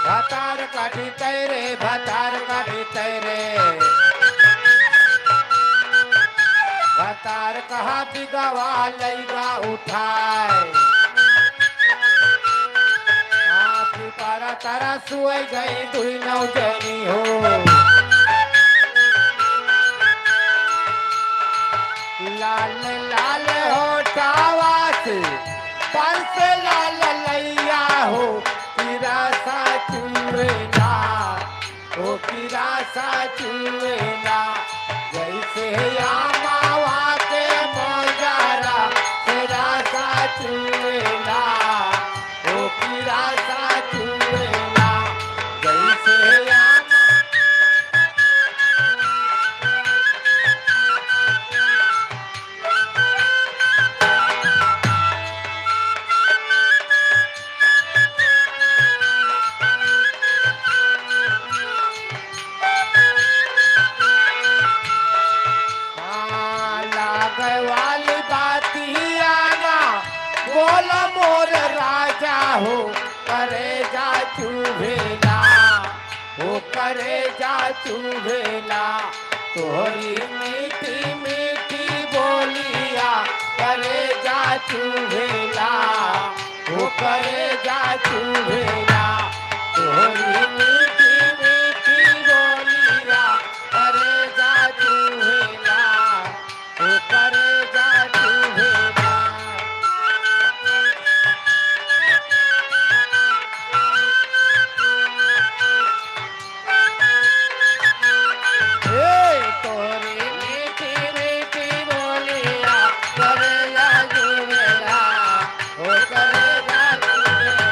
भतार काटी तैरे, भतार काटी तैरे। भतार कहा बिगवा लैगा उठाए। हाँ, पिपरा तरा सुअ गई दुई नौ जनी हो। लाल लाल होठावा से बरसे लाल लैया हो, कि रसा चुएला, ओ कि रसा चुएला। जैसे आमावा के मोजरा से रसा चुएला, ओ कि रसा चुएला। जैसे आमा हाँ, लागे वाली बातिया ना, बोल मोर राजा हो, करेजा चुभेला, हो करेजा चुभेला। तोहरी मीठी मीठी बोलिया, करेजा चुभेला, हो करेजा चुभेला। तोहरी मीठी मीठी बोलिया, करेजा चुभेला, हो करेजा चुभेला। ए, तोरी मीठी मीठी बोलिया, करेजा चुभेला, ओ करेजा चुभेला।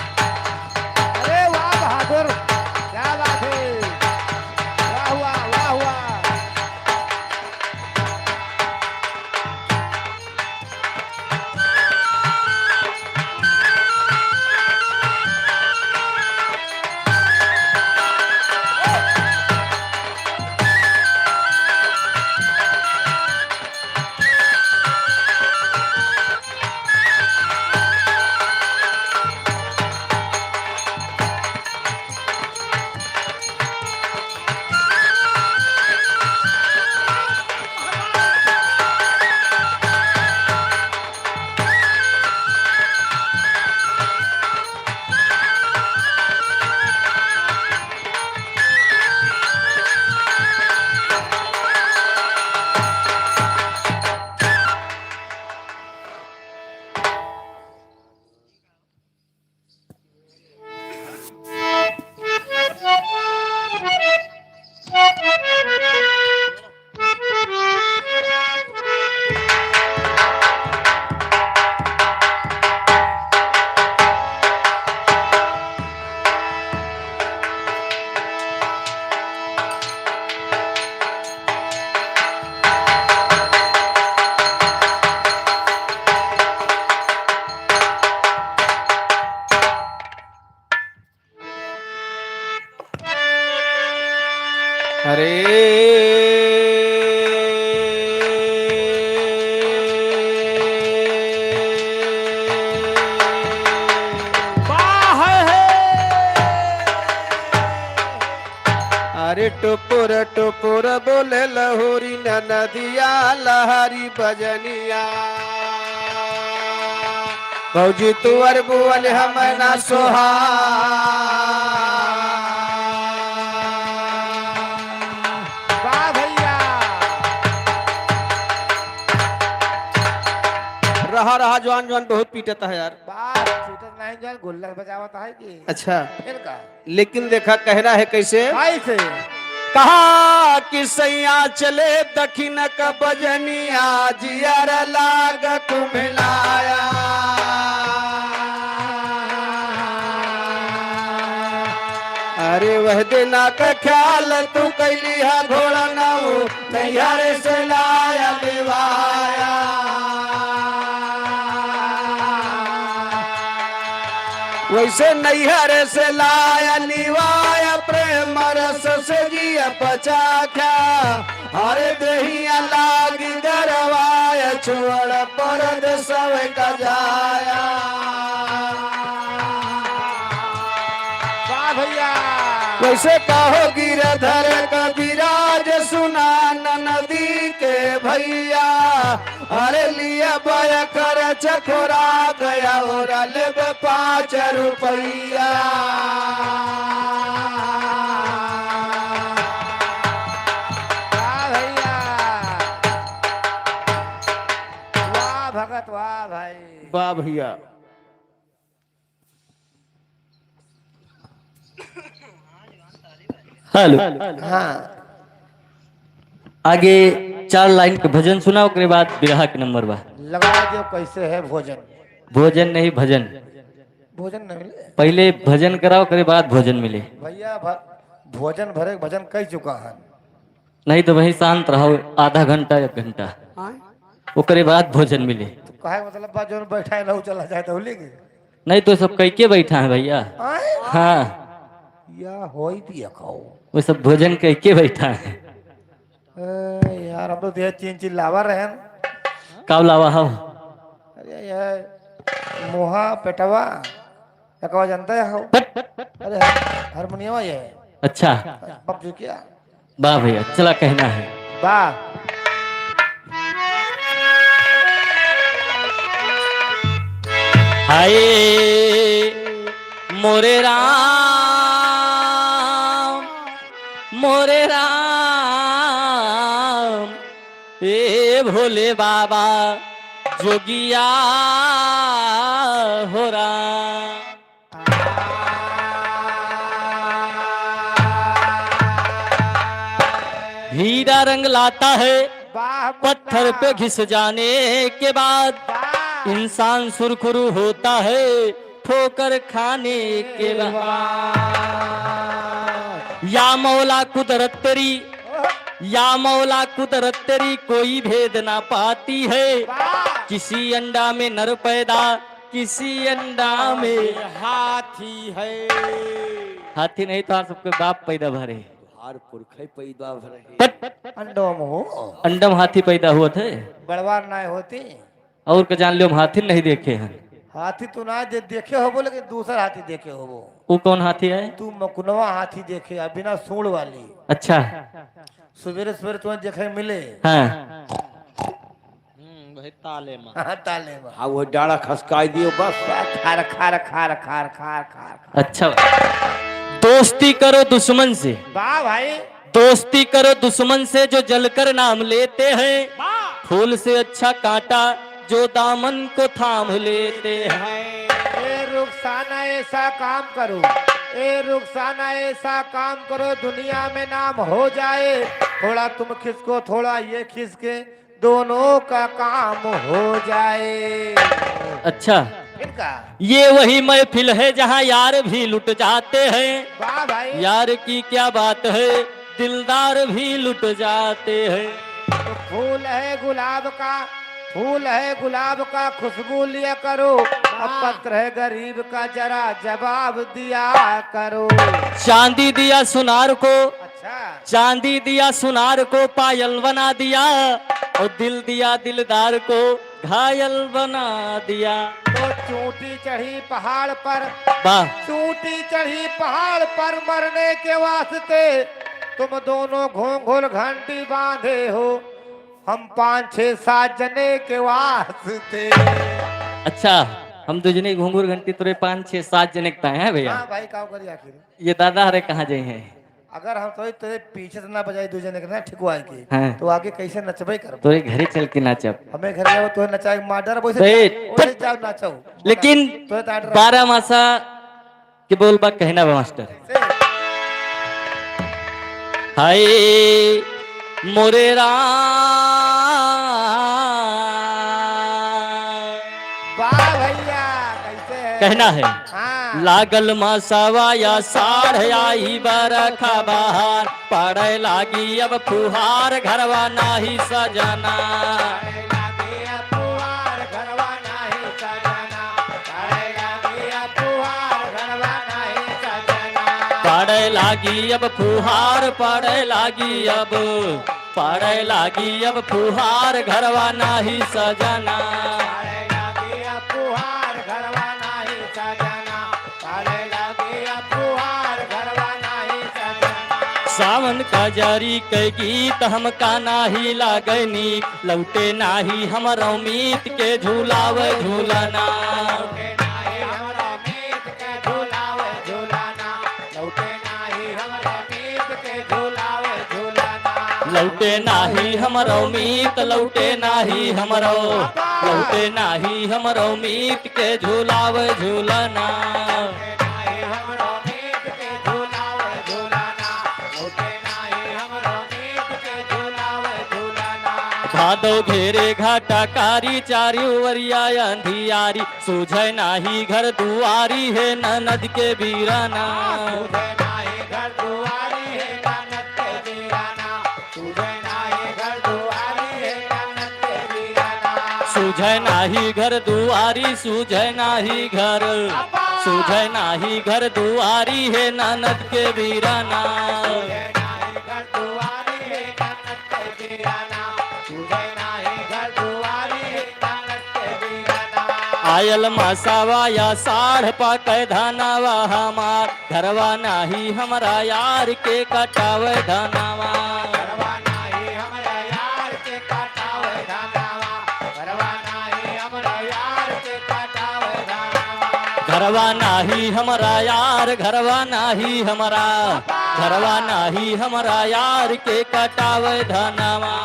अरे वाह बहादुर, क्या बात है, वाह, वाह, वाह, वाह। अरे वाह है। अरे टुपुर टुपुर बोले लहुरी ननदिया लहरी बजनिया। भौजी तुअर बुअल हम ना सोहा। वाह भैया। रहा, रहा, जवान, जवान बहुत पीटत है यार। बात पीटत नहीं, जवान गुल्लक बजावत है कि? अच्छा। फिर का? लेकिन देखा, कहना है कैसे? कैसे? कहा कि सैया चले दखिन क बजनिया, जियर लाग कुम्हिलाया। अरे वह दिना का ख्याल तू कैली है घोड़ा नाऊ, नैहर से लाया लिवाया। वैसे नैहर से लाया लिवाया, प्रेम रस से जिया पचाख्या। हर देहिया लागी गरवाया, छोड़ परदेसवे का जाया। वाह भैया। वैसे कहो गिरधर कविराज, सुना ननदी के भैया। अरे लिया बया कर चकोरा गया, और लेबे पाँच रुपया। वाह भैया, वाह भगत, वाह भाई। वाह भैया। हेलो। हाँ। आगे चार लाइन के भजन सुना, ओकरे बाद बिरहा के नंबर बा। लगा दो, कैसे है भोजन? भोजन नहीं, भजन। भोजन नहीं मिले? पहले भजन कराओ, ओकरे बाद भोजन मिले। भैया, भ-, भोजन भरे भजन कह चुका है। नहीं तो वही शांत रहो आधा घंटा, एक घंटा। हाँ। ओकरे बाद भोजन मिले। तो कहे मतलब बा, जोन बैठा है, लहू चला जाए तो लेके। नहीं तो सब कह के बैठा है भैया। आए? हाँ। या होई दिया खाओ। वो सब भोजन कह के बैठा है। ए, यार, हम तो दे चीन चीन लावा रहन। का लावा हो? अरे, ये मुहा पेटवा, एकवा जानता है हो? हट। अरे, हारमोनियवा ये है। अच्छा। बाप जी क्या? वाह भैया, चला कहना है। वाह। हाय मोरे राम, मोरे राम, ए भोले बाबा, जोगिया हो राम। हीरा रंग लाता है वाह, पत्थर पे घिस जाने के बाद, वाह। इंसान सुरखुरू होता है ठोकर खाने के बाद। वाह। या मौला कुदरत तेरी, या मौला कुदरत तेरी कोई भेद ना पाती है। वाह। किसी अंडा में नर पैदा, किसी अंडा में हाथी है। हाथी नहीं तो आप सबके बाप पैदा भरे। तोहार पुरखै पैदा भरे। पट। अंडम हो। अंडम हाथी पैदा हुआ थे। बड़वार नाय होती। और का जान लियो, हम हाथी नहीं देखे हैं। हाथी तू ना दे-, देखे होबो, लेकिन दूसर हाथी देखे होबो। वो कौन हाथी है? तू मकुनवा हाथी देखे, आ बिना सूंड़ वाली। अच्छा। सुबेरे सुबेरे तुम्हें देखे मिले। हाँ। हम्म, वही ताले में। हाँ, ताले में। हाँ, वो डांड़ा खसकाई दियो बस। खार, खार, खार। अच्छा। दोस्ती करो दुश्मन से। वाह भाई। दोस्ती करो दुश्मन से जो जलकर नाम लेते हैं। वाह। फूल से अच्छा कांटा जो दामन को थाम लेते हैं। ए रुखसाना ऐसा काम करो, ए रुखसाना ऐसा काम करो, दुनिया में नाम हो जाए। थोड़ा तुम खिसको, थोड़ा ये खिसके, दोनों का काम हो जाए। अच्छा। फिर का? ये वही महफिल है जहाँ यार भी लुट जाते हैं। वाह भाई। यार की क्या बात है, दिलदार भी लुट जाते हैं। तो फूल है गुलाब का, फूल है गुलाब का, खुशबू लिया करो। अब वाह। पत्र है गरीब का, जरा जवाब दिया करो। चांदी दिया सुनार को, अच्छा। चांदी दिया सुनार को पायल बना दिया, और दिल दिया दिलदार को घायल बना दिया। तो चोटी चढ़ी पहाड़ पर, वाह। चोटी चढ़ी पहाड़ पर मरने के वास्ते, तुम दोनों घोंघुर घंटी बांधे हो, हम पाँच छह सात जने के वास्ते। अच्छा, हम दो जने घोंघुर घंटी तोरे पाँच छह सात जने के ताए हैं भैया। हाँ भाई, का करी आखिर? ये दादा हरे कहाँ जाए हैं? अगर हम तोरे, तोरे पीछे से ना बजाई दू जने के ना ठिकवाए के, हाँ। तो आगे कैसे नचबे करबे? तोरे घरे चल के नाचब। हमें घर जाओ, तोरे नचाए के मार डारब, वैसे बैठ। जाओ, वैसे जाओ नाचो। लेकिन तोरे तो आर्डर बारह मासा के बोल बा कहना बा मास्टर। से। हाय मोरे राम। वाह भैया, कैसे है? कहना है। हाँ। लागल मसवा आषाढ़ आई बरखा बहार, पड़े लागी अब फुहार घरवा नाही सजना। पड़े लागी अब फुहार, पड़े लागी अब, पड़े लागी अब फुहार घरवा नाही सजना। सावन का जरी के गीत हमका नाही लागनी, लौटे नाही हमरो मीत के झुलावे झुलना। लौटे नाही हमरो मीत, लौटे नाही हमरो मीत, लौटे नाही हमरो मीत, लौटे नाही हमरो, लौटे नाही हमरो मीत के झुलावे झुलना। भादो घेरे घाटा कारी, चारी ओरिया अंधियारी, सूझे नाही घर दुआरी हे ननद के बीराना। सूझे नाही घर दुआरी, सूझे नाही घर, सूझे नाही घर दुआरी हे ननद के बीराना। आयल मसवा आषाढ़ पाके धनवा हमार, घरवा नाही हमरा यार के कटावे धनवा। घरवा नाही हमरा यार, घरवा नाही हमरा, घरवा नाही हमरा यार के कटावे धनवा।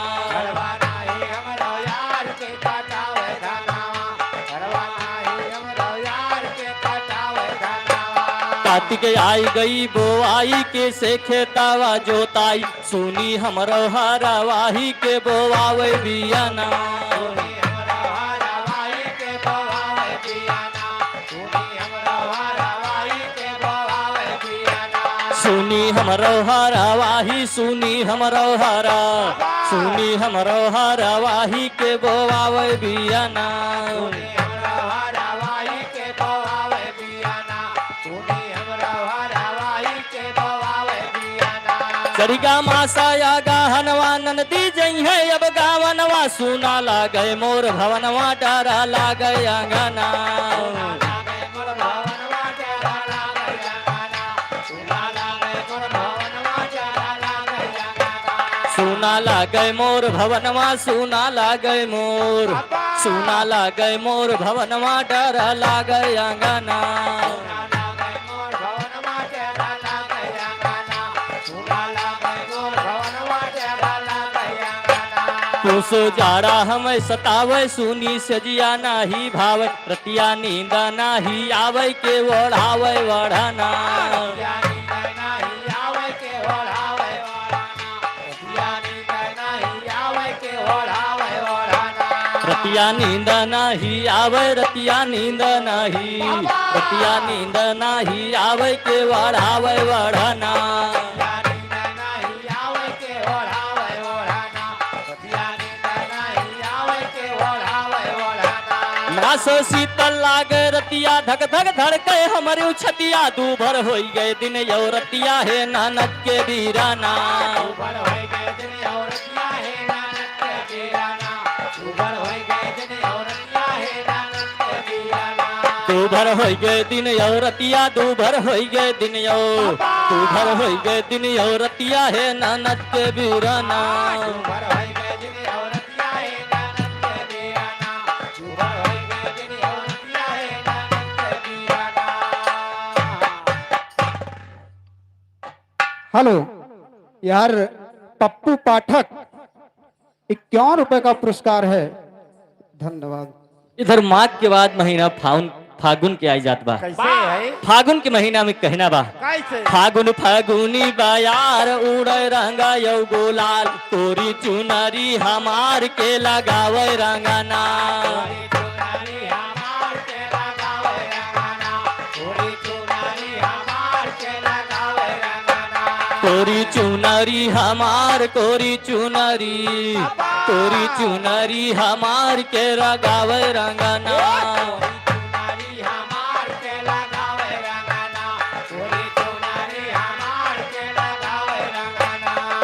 कार्तिक आई गई बोआई के से खेतावा जोताई, सुनी हमरो हरवाही के बोआवे बियाना। सुनी हमरो हरवाही, सुनी हमरो हरा, सुनी हमरो हरवाही के बोआवे बियाना। सरिगा मासा या गहनवा ननदी जइहे अब गावनवा, सुना लागे मोर भवनवा डरा लागे अंगना। सुना लागे मोर भवनवा, सुना लागे मोर, सुना लागे मोर भवनवा डरा लागे अंगना। पूस जाड़ा हमें सतावे, सुनी सजिया नाही भावे, रतिया नींद नाही आवे के ओढ़ावे ओढ़ना। रतिया नींद नाही आवे, रतिया नींद नाही, रतिया नींद नाही आवे के ओढ़ावे ओढ़ना। मासो शीतल लागे रतिया, धक धक धड़के हमरी छतिया। दू भर होई गए दिन यौ रतिया, हे ननद के बीराना। दू भर होई गए दिन यौ रतिया, दू भर होई गए दिन यौ, दू भर होई गए दिन यौ रतिया, हे ननद के बीराना। हेलो यार, पप्पू पाठक, इक्यावन रुपए का पुरस्कार है। धन्यवाद। इधर माघ के बाद महीना फागुन, फागुन के आई जात बा। कैसे है? फागुन के महीना में कहना बा। कैसे? फागुन फागुनी बयार उड़े रंगा यौ गुलाल, तोरी चुनरी हमार के लगावे रंगना। तोरी चुनरी हमार, तोरी चुनरी, तोरी चुनरी हमार के लगावे रंगना।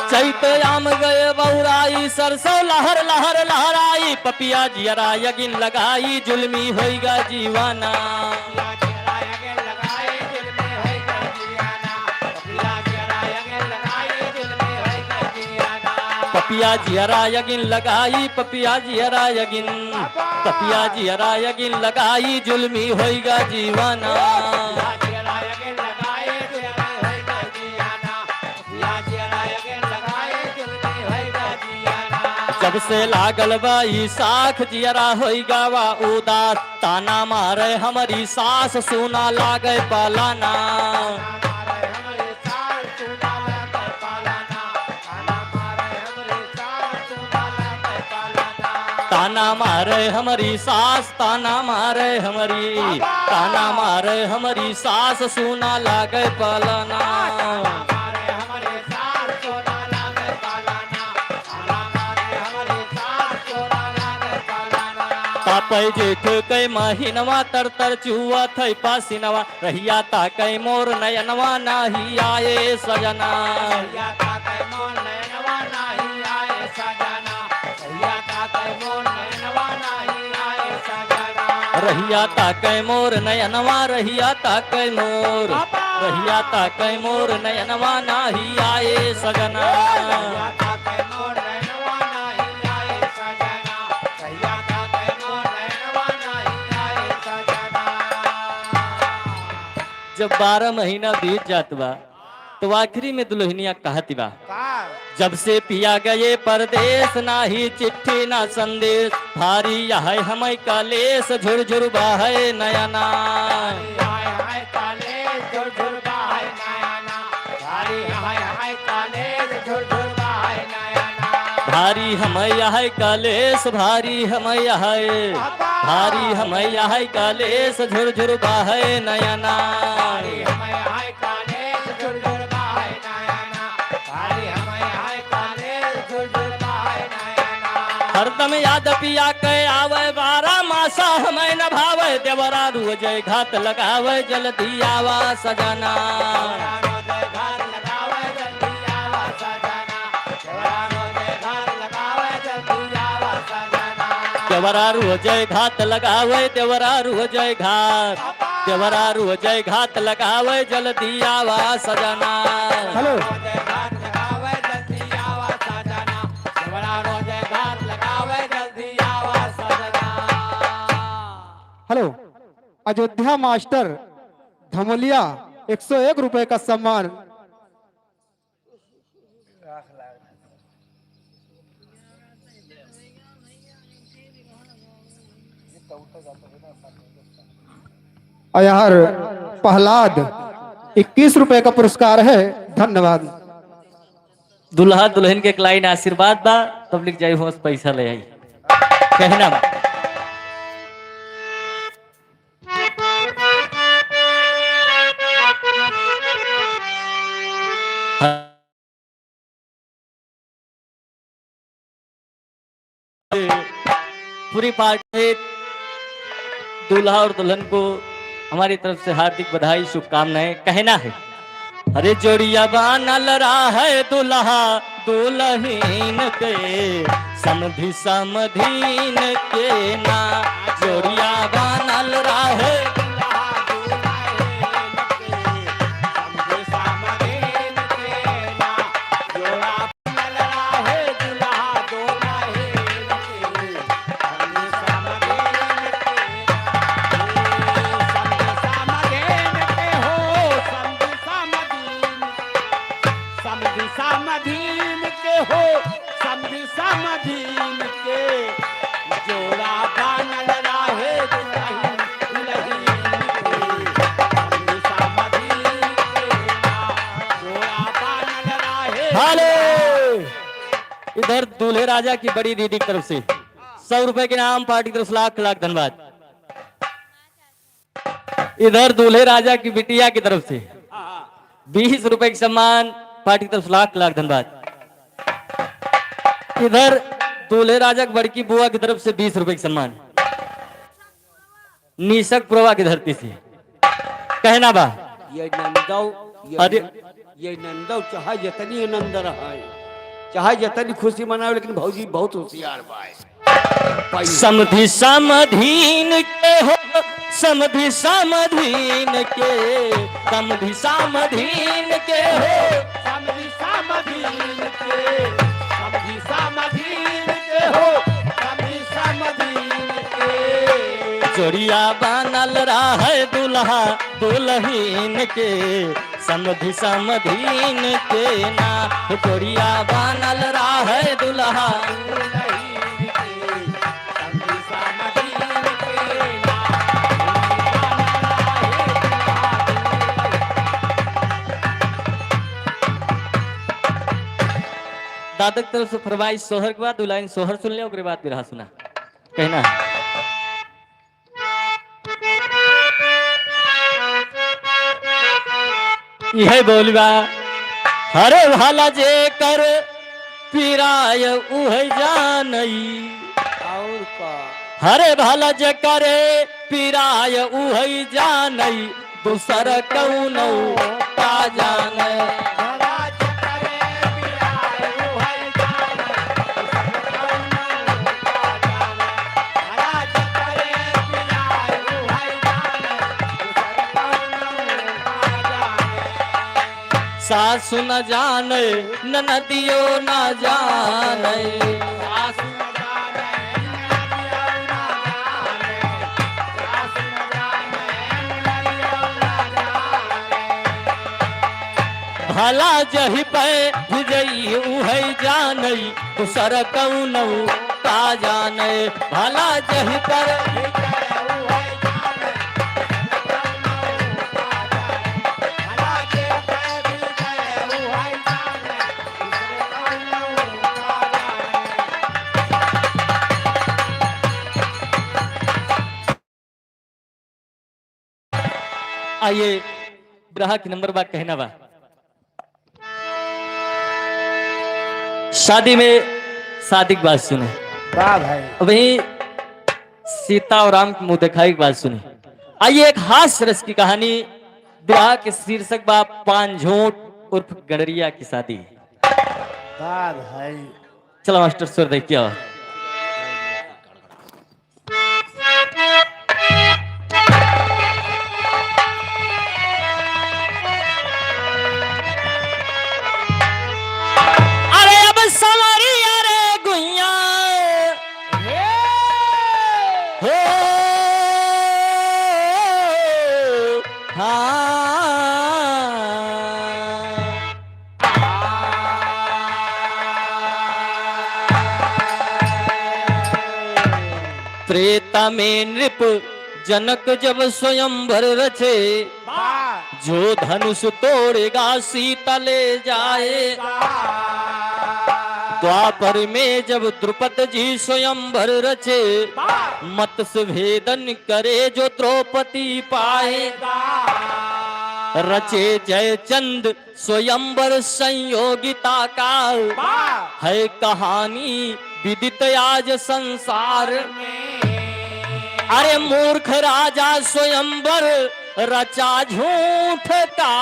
चैत आम गए बौराई, सरसों लहर लहर लहराई, पपिया जियरा यगिन लगाई, जुल्मी होइगा जीवाना। पपिया जियरा यगिन लगाई, पपिया जियरा यगिन, पपिया जियरा यगिन लगाई, जुल्मी होइगा जीवाना। जब से लागल बा ई साख, जियरा होइगा वा उदास, ताना मारे हमरी सास, सुना लागे पालाना। ताना मारे हमरी सास, ताना मारे हमरी, ताना मारे हमरी सास, सुना लागे पालाना। तापै जेठ कै महीनवा, तर तर चुअत है पसीनवा, रहिया ताकै मोर नयनवा, नाही आए सजना। रहिया ताकै मोर नयनवा, रहिया ताकै मोर, रहिया ताकै मोर नयनवा, नाही आए सजना। जब बारह महीना बीत जात बा, तो आखिरी में दुल्हनिया कहत बा, का? जब से पिया गए परदेस, ना ही चिट्ठी ना संदेश, भारी यह है हमें कलेश, झुरझुर बहे नयना। भारी हमें यह कलेश, भारी हमें यह, भारी हमें यह कलेश, झुरझुर बहे नयना। हरदम याद पिया के आवे, बारह मासा हमें न भावे, देवरा रोजे घात लगावे, जल्दी आवा सजना। देवरा रोजे घात लगावे, देवरा रोजे घात, देवरा रोजे घात लगावे, जल्दी आवा सजना। हेलो। हेलो, अयोध्या मास्टर धमलिया, एक सौ एक रुपए का सम्मान। अयहर प्रहलाद, इक्कीस रुपए का पुरस्कार है। धन्यवाद। दुल्हा दुल्हन के एक लाइन आशीर्वाद बा, तब लिख जाई होश पैसा ले आई। कहना बा। पूरी पार्टी, दूल्हा और दुल्हन को हमारी तरफ से हार्दिक बधाई, शुभकामनाएं। कहना है, अरे जोड़िया बानल रहे दुल्हा दुल्हन के, समधी समधीन के ना। जोड़िया बानल रहे समधीन के हो, समधी समधीन के, जोड़ा बानल रहे दुलहीन, दुलहीन के, समधी समधीन के ना, जोड़ा बानल रहे हेलो। इधर दूल्हे राजा की बड़ी दीदी की तरफ से सौ रुपए के इनाम, पार्टी की तरफ से लाख लाख धन्यवाद। इधर दूल्हे राजा की बिटिया की तरफ से बीस रुपए के सम्मान, पार्टी की तरफ से लाख लाख धन्यवाद। इधर दूल्हे राजा की बड़की बुआ की तरफ से बीस रुपए के सम्मान, निसकपुरवा की धरती से। कहना बा। ये नंदो, ये अरे। नंद-, ये नंदो चाहे जतनी आनंद रहे, चाहे जतनी खुशी मनावे, लेकिन भौजी बहुत होशियार बा। समधी समधीन के हो, समधी समधीन के, समधी समधीन के हो, समधी समधीन के, समधी समधीन के हो, समधी समधीन के। जोड़िया बनल रहे दुल्हा दुलहीन के, समधी समधीन के ना, जोड़िया बनल रहे दुल्हा। दादा की तरफ से फरमाइश सोहर के बाद, दो लाइन सोहर सुन ले, ओकरे बाद बिरहा सुना। कहना है। इहे बोलबा, हरे भला जेकर पिराय उहे जानई। और का? हरे भला जेकर पिराय उहे जानई, दूसर कौनो का जाने। सासु न जाने, ननदियो न जाने। भला जहि पे भिजई उहै जानई, दूसर कौनो का जाने। भला जहि पर आइए, ग्राहक नंबर बा, कहना बा। शादी में शादी की बात सुने। वाह भाई। अभी सीता और राम की मुँह दिखाई की बात सुने। आइए, एक हास्य रस की कहानी, विरह के शीर्षक बा पान झूठ उर्फ गड़रिया की शादी। वाह भाई। चलो मास्टर, सुर दे, क्या? अरे अब सवारी, अरे गुइया। हो। हाँ। त्रेता में नृप जनक जब स्वयंवर रचे, वाह। जो धनुष तोड़ेगा सीता ले जाएगा। द्वापर में जब द्रुपद जी स्वयंवर रचे, वाह। मत्स्य भेदन करे जो द्रौपदी पाएगा। रचे जयचंद स्वयंवर संयोगिता का, वाह। है कहानी विदित आज संसार में। अरे मूर्ख राजा स्वयंवर रचा झूठ का,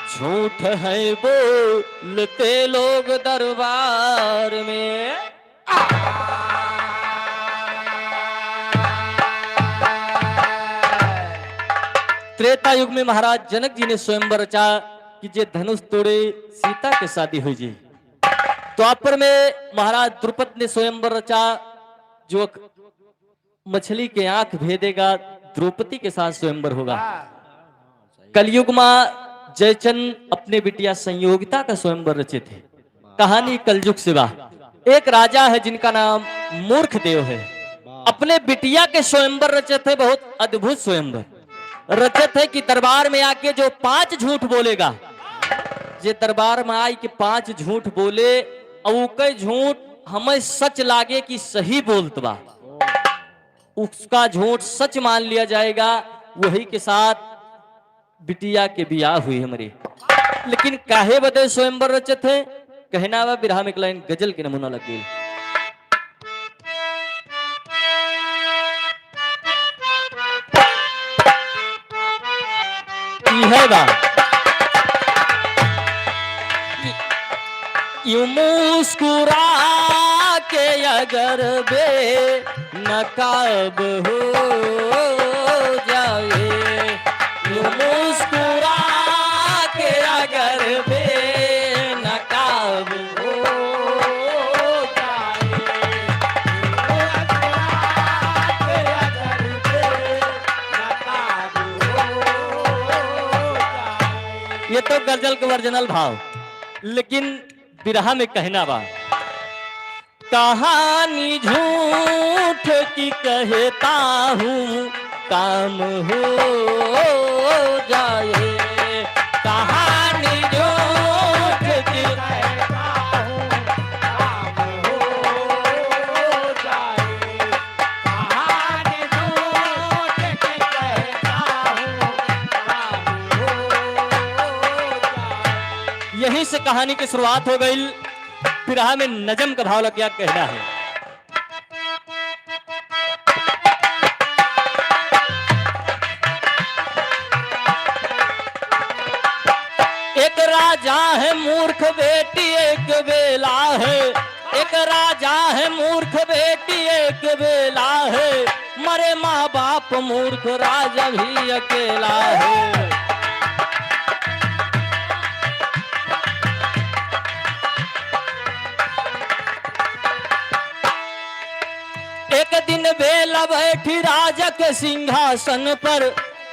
झूठ है बोलते लोग दरबार में। त्रेता युग में महाराज जनक जी ने स्वयंवर रचा कि जे धनुष तोड़े सीता के शादी हुई जी। द्वापर में महाराज द्रुपद ने स्वयंवर रचा जो मछली के आंख भेदेगा, द्रौपदी के साथ स्वयंवर होगा। कलयुग मा जयचंद अपने बिटिया संयोगिता का स्वयंवर रचे थे। कहानी कलजुग से बा। एक राजा है जिनका नाम मूर्ख देव है। अपने बिटिया के स्वयंवर रचे थे, बहुत अद्भुत स्वयंवर रचे थे कि दरबार में आके जो पांच झूठ बोलेगा, जे दरबार में आई के पांच झूठ बोले और उके झूठ हमें सच लागे कि सही बोलत बा, उसका झूठ सच मान लिया जाएगा। वही के साथ बिटिया के बियाह हुई हमरे। लेकिन काहे बदे स्वयंवर रचत है? कहना बा बिरहा में एक लाइन गजल के नमूना लग गई। ई है बा। यूं मुस्कुरा के अगर बेनकाब हो जाए, यूं मुस्कुरा के अगर बेनकाब हो जाए, यूं मुस्कुरा के अगर बेनकाब हो जाए। ये तो गजल के ओरिजिनल भाव, लेकिन बिरहा में कहना बा। कहानी झूठ की कहता हूँ, काम हो जाए। कहानी झूठ की कहता हूँ, काम हो जाए। कहानी झूठ की कहता हूँ, काम हो जाए। यहीं से कहानी की शुरुआत हो गई। बिरहा में नजम का भाव लग गया, कहना है। एक राजा है मूर्ख बेटी एक बेला है, एक राजा है मूर्ख बेटी एक बेला है, मरे माँ बाप मूर्ख राजा भी अकेला है। एक दिन बेला बैठी राजा के सिंहासन पर,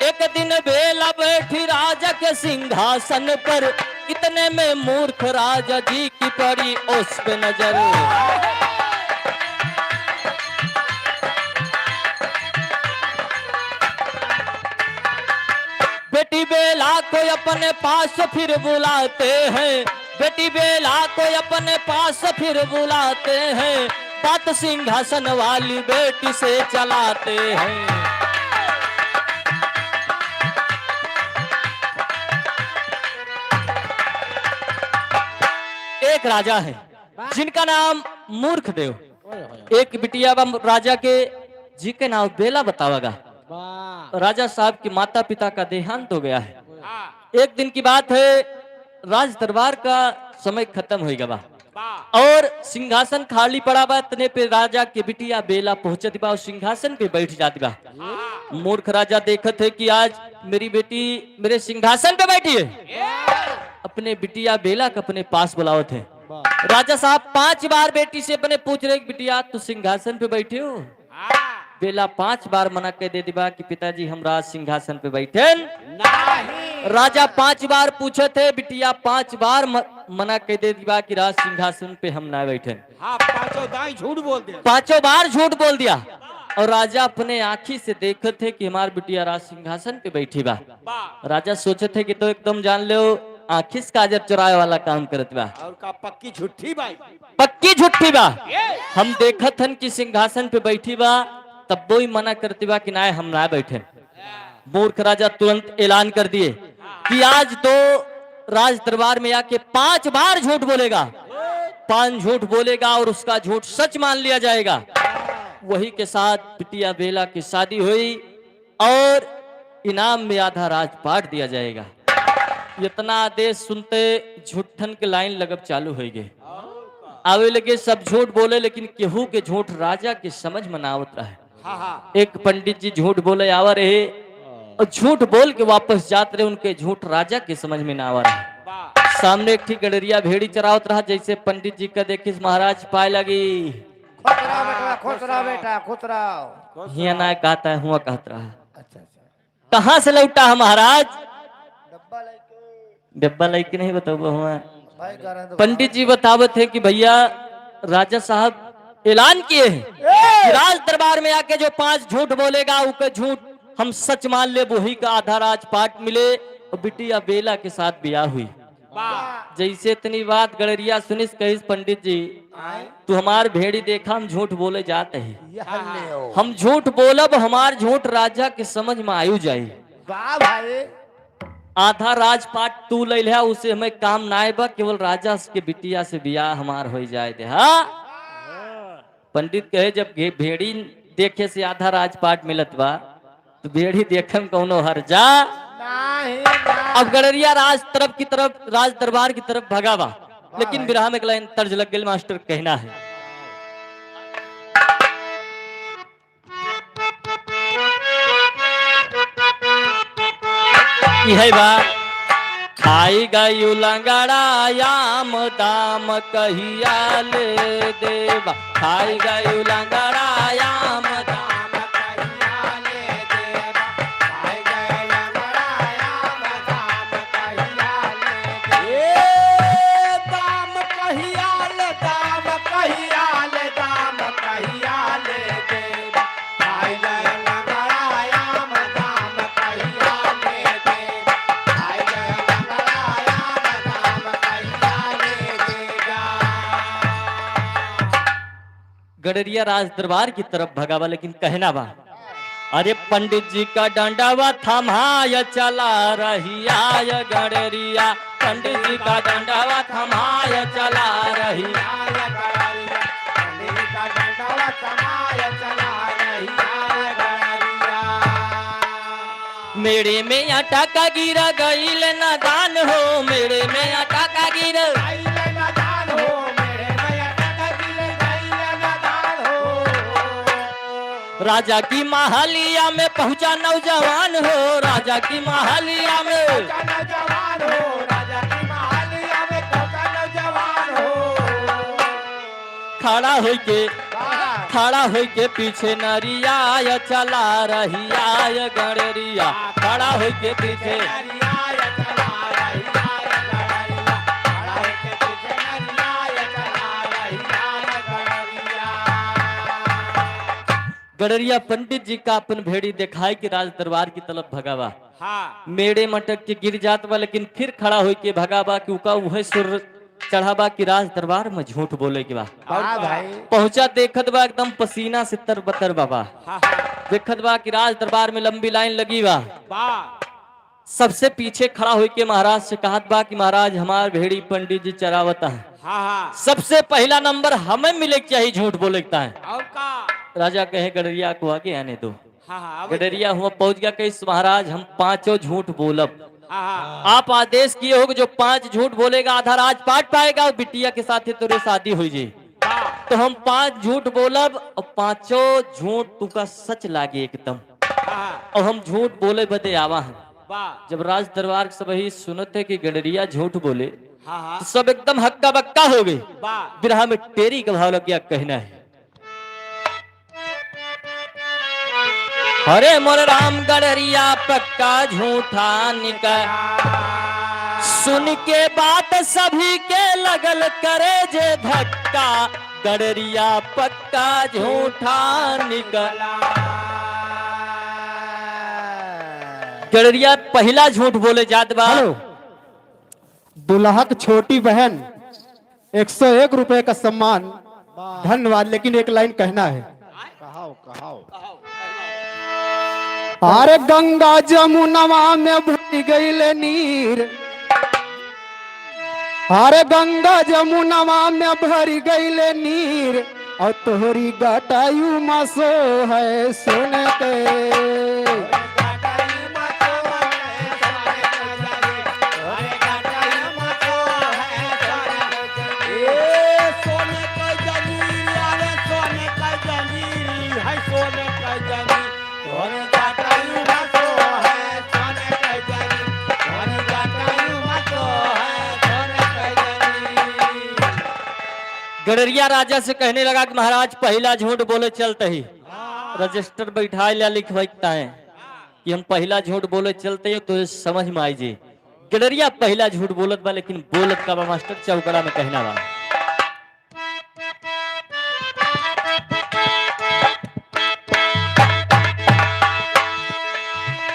एक दिन बेला बैठी राजा के सिंहासन पर, इतने में मूर्ख राजा जी की पड़ी उस पे नजर। बेटी बेला को अपने पास फिर बुलाते हैं, बेटी बेला को अपने पास फिर बुलाते हैं, बात सिंहासन वाली बेटी से चलाते हैं। एक राजा है जिनका नाम मूर्ख देव। एक बिटिया बा राजा के, जी के नाम बेला बतावा गा। राजा साहब के माता पिता का देहांत हो गया है। एक दिन की बात है, राज दरबार का समय खत्म होइ गवा। और सिंहासन खाली पड़ा बा, इतने पे राजा के बिटिया बेला पहुंचत बा और सिंहासन पे बैठ जात बा। मूर्ख राजा देखत है कि आज मेरी बेटी मेरे सिंहासन पे बैठी है। अपने बिटिया बेला के अपने पास बुलावत है। राजा साहब पांच बार बेटी से अपने पूछ रहे कि बिटिया, तू सिंहासन पे बैठे हो? बेला पांच बार मना कइ दे दिबा कि पिताजी, हम राज सिंहासन पे बैठेन नहीं। राजा पांच बार पूछत है, बिटिया पांच बार म-, मना कइ दे दिबा कि राज सिंहासन पे हम ना बैठेन। हाँ, पांचों दाई झूठ बोल दिया। पांचों बार झूठ बोल दिया। और राजा अपने आँखी से देखत है कि हमार बिटिया राज सिंहासन पे बैठी बा। राजा सोचत है कि तो एकदम जान लो, आँखी से काजर चुराए वाला काम करत बा। और का पक्की झुट्ठी बाई? पक्की झुट्ठी बा। हम देखत हन कि सिंहासन पे बैठी बा, तब्बो ही मना करती बा कि नाय, हम ना बैठे। मूर्ख राजा तुरंत ऐलान कर दिए कि आज तो राज दरबार में आके पांच बार झूठ बोलेगा, पांच झूठ बोलेगा और उसका झूठ सच मान लिया जाएगा। वही के साथ बिटिया बेला की शादी हुई और इनाम में आधा राज बांट दिया जाएगा। इतना आदेश सुनते झूठन के लाइन लगब चालू होइ गए। आवे लगे सब झूठ बोले, लेकिन केहू के झूठ राजा के समझ में ना आवत रहे। हाँ, हाँ। एक पंडित जी झूठ बोले आवा रहे और झूठ बोल के वापस जात रहे, उनके झूठ राजा के समझ में ना आवा रहे। सामने एक ठी गड़रिया भेड़ी चरावत रहा, जैसे पंडित जी का देखिस महाराज पाए लगी। खुश रहो बेटा, खुश रहो बेटा, खुश रहो। हिया ना कहता है, हुआ कहत रहा। अच्छा, अच्छा। कहाँ से लौटा है महाराज? डब्बा लेके। डब्बा लेके नहीं बताऊंगा हुआ। भाई, गारंटी पंडित जी बतावत है कि भैया, राजा साहब ऐलान किए हैं कि राज दरबार में आके जो पांच झूठ बोलेगा, उके झूठ हम सच मान ले, वही का आधा राजपाट मिले और बिटिया बेला के साथ ब्याह हुई। वाह। जैसे इतनी बात गड़रिया सुनिस, कहिस, "पंडित जी, आए। तू हमार भेड़ी देखा, हम झूठ बोले जात ही। यह ले हो। हम झूठ बोलब, हमार झूठ राजा के समझ में आयु जाई। वाह भाई। आधा राजपाट तू ले लिहा, उसे हमें काम ना आए बा, केवल राजा के बिटिया से बियाह हमार हो जाए दे।" हाँ, पंडित कहे, "जब घे-, भेड़ी देखे से आधा राजपाट मिलत बा, तो भेड़ी देखे में कौनो हर्जा।" नहीं, नहीं। अब गड़रिया राज तरफ की तरफ, राज दरबार की तरफ भगा बा, लेकिन बिरहा में एक लाइन तर्ज लग गई, मास्टर कहना है। इहे बा, "खाई गयु लंगड़ा आम, दाम कहिया ले देबा। खाई गयु लंगड़ा आम, दाम कहिया ले देबा। खाई गयु लंगड़ा आम, दाम कहिया ले देबा। ए, दाम कहिया ले, दाम कहिया ले, दाम कहिया ले देबा।" गड़रिया राज दरबार की तरफ भगा बा, लेकिन कहना बा, "अरे पंडित जी का डंडवा थमाय चला रहिया, गड़रिया, पंडित जी का डंडवा थमाय चला रहिया।" मेड़े में अटक गिर गइल नादान हो, मेड़े में अटक गिर। राजा की महलिया में पहुंचा नौजवान हो, राजा की महलिया में। खड़ा होइके, वाह। खड़ा होइके पीछे नरिया या चला रहिया या गड़रिया, खड़ा होइके पीछे। गड़रिया पंडित जी का अपन भेड़ी देखाए कि राज दरबार की तरफ भगावा। हाँ। मेड़े मटक के गिर जात बा, लेकिन फिर खड़ा होइके भगा बा कि उका उहे सुर चढ़ा बा कि राज दरबार में झूठ बोले के बा। हाँ भाई। पहुंचा, देखत बा एकदम पसीना से तर बतर बा बा। हाँ, हाँ। देखत बा कि राज दरबार में लंबी लाइन लगी बा। बा। सबसे पीछे खड़ा होइके महाराज से कहत बा कि महाराज, हमार भेड़ी पंडित जी चरावत है। हाँ, हाँ। सबसे पहला नंबर हमें मिले के चाहिए झूठ बोले के ताईं। और का? राजा कहे, गड़रिया को आगे आने दो। हाँ, हाँ, अब गडरिया हुआ पहुंच गया, कहिस महाराज, हम पांचों झूठ बोलब। हाँ, हाँ। आप आदेश किए हो कि जो पांच झूठ बोलेगा, आधा राजपाट पाएगा और बिटिया के साथ ही तोरे शादी हुई जी। हाँ। तो हम पांच झूठ बोलब और पांचों झूठ तुका सच लागे एकदम। हाँ। और हम झूठ बोले बदे आवा हैं। वाह। जब राज दरबार के सब ही सुनत है कि गडरिया झूठ बोले, हाँ, हाँ। तो सब एकदम हक्का बक्का हो गए। वाह। बिरहा में टेरी का भाव लग गया, कहना है। अरे मोर राम गड़रिया पक्का झूठा निकल। सुन के बात सभी के लगल करे जे धक्का। गड़रिया पक्का झूठा निकल। गड़रिया पहिला झूठ बोले जात बा। हेलो। दुल्हा की छोटी बहन, एक सौ एक रुपए का सम्मान। वाह। धन्यवाद, लेकिन एक लाइन कहना है। कहाओ, कहाओ। अरे गंगा जमुनवा में भरि गइले नीर, अरे गंगा जमुनवा में भरि गइले नीर, और तोहरी गटायु मा सोहै सोने के। गड़रिया राजा से कहने लगा कि महाराज, पहिला झूठ बोले चलत ही, हाँ। रजिस्टर बैठाए ल्या, लिखवाइता है कि हम पहिला झूठ बोले चलत ही, तो ये समझ में आई जी। गडरिया पहिला झूठ बोलत बा, लेकिन बोलत का बा मास्टर, चौकड़ा में कहना बा।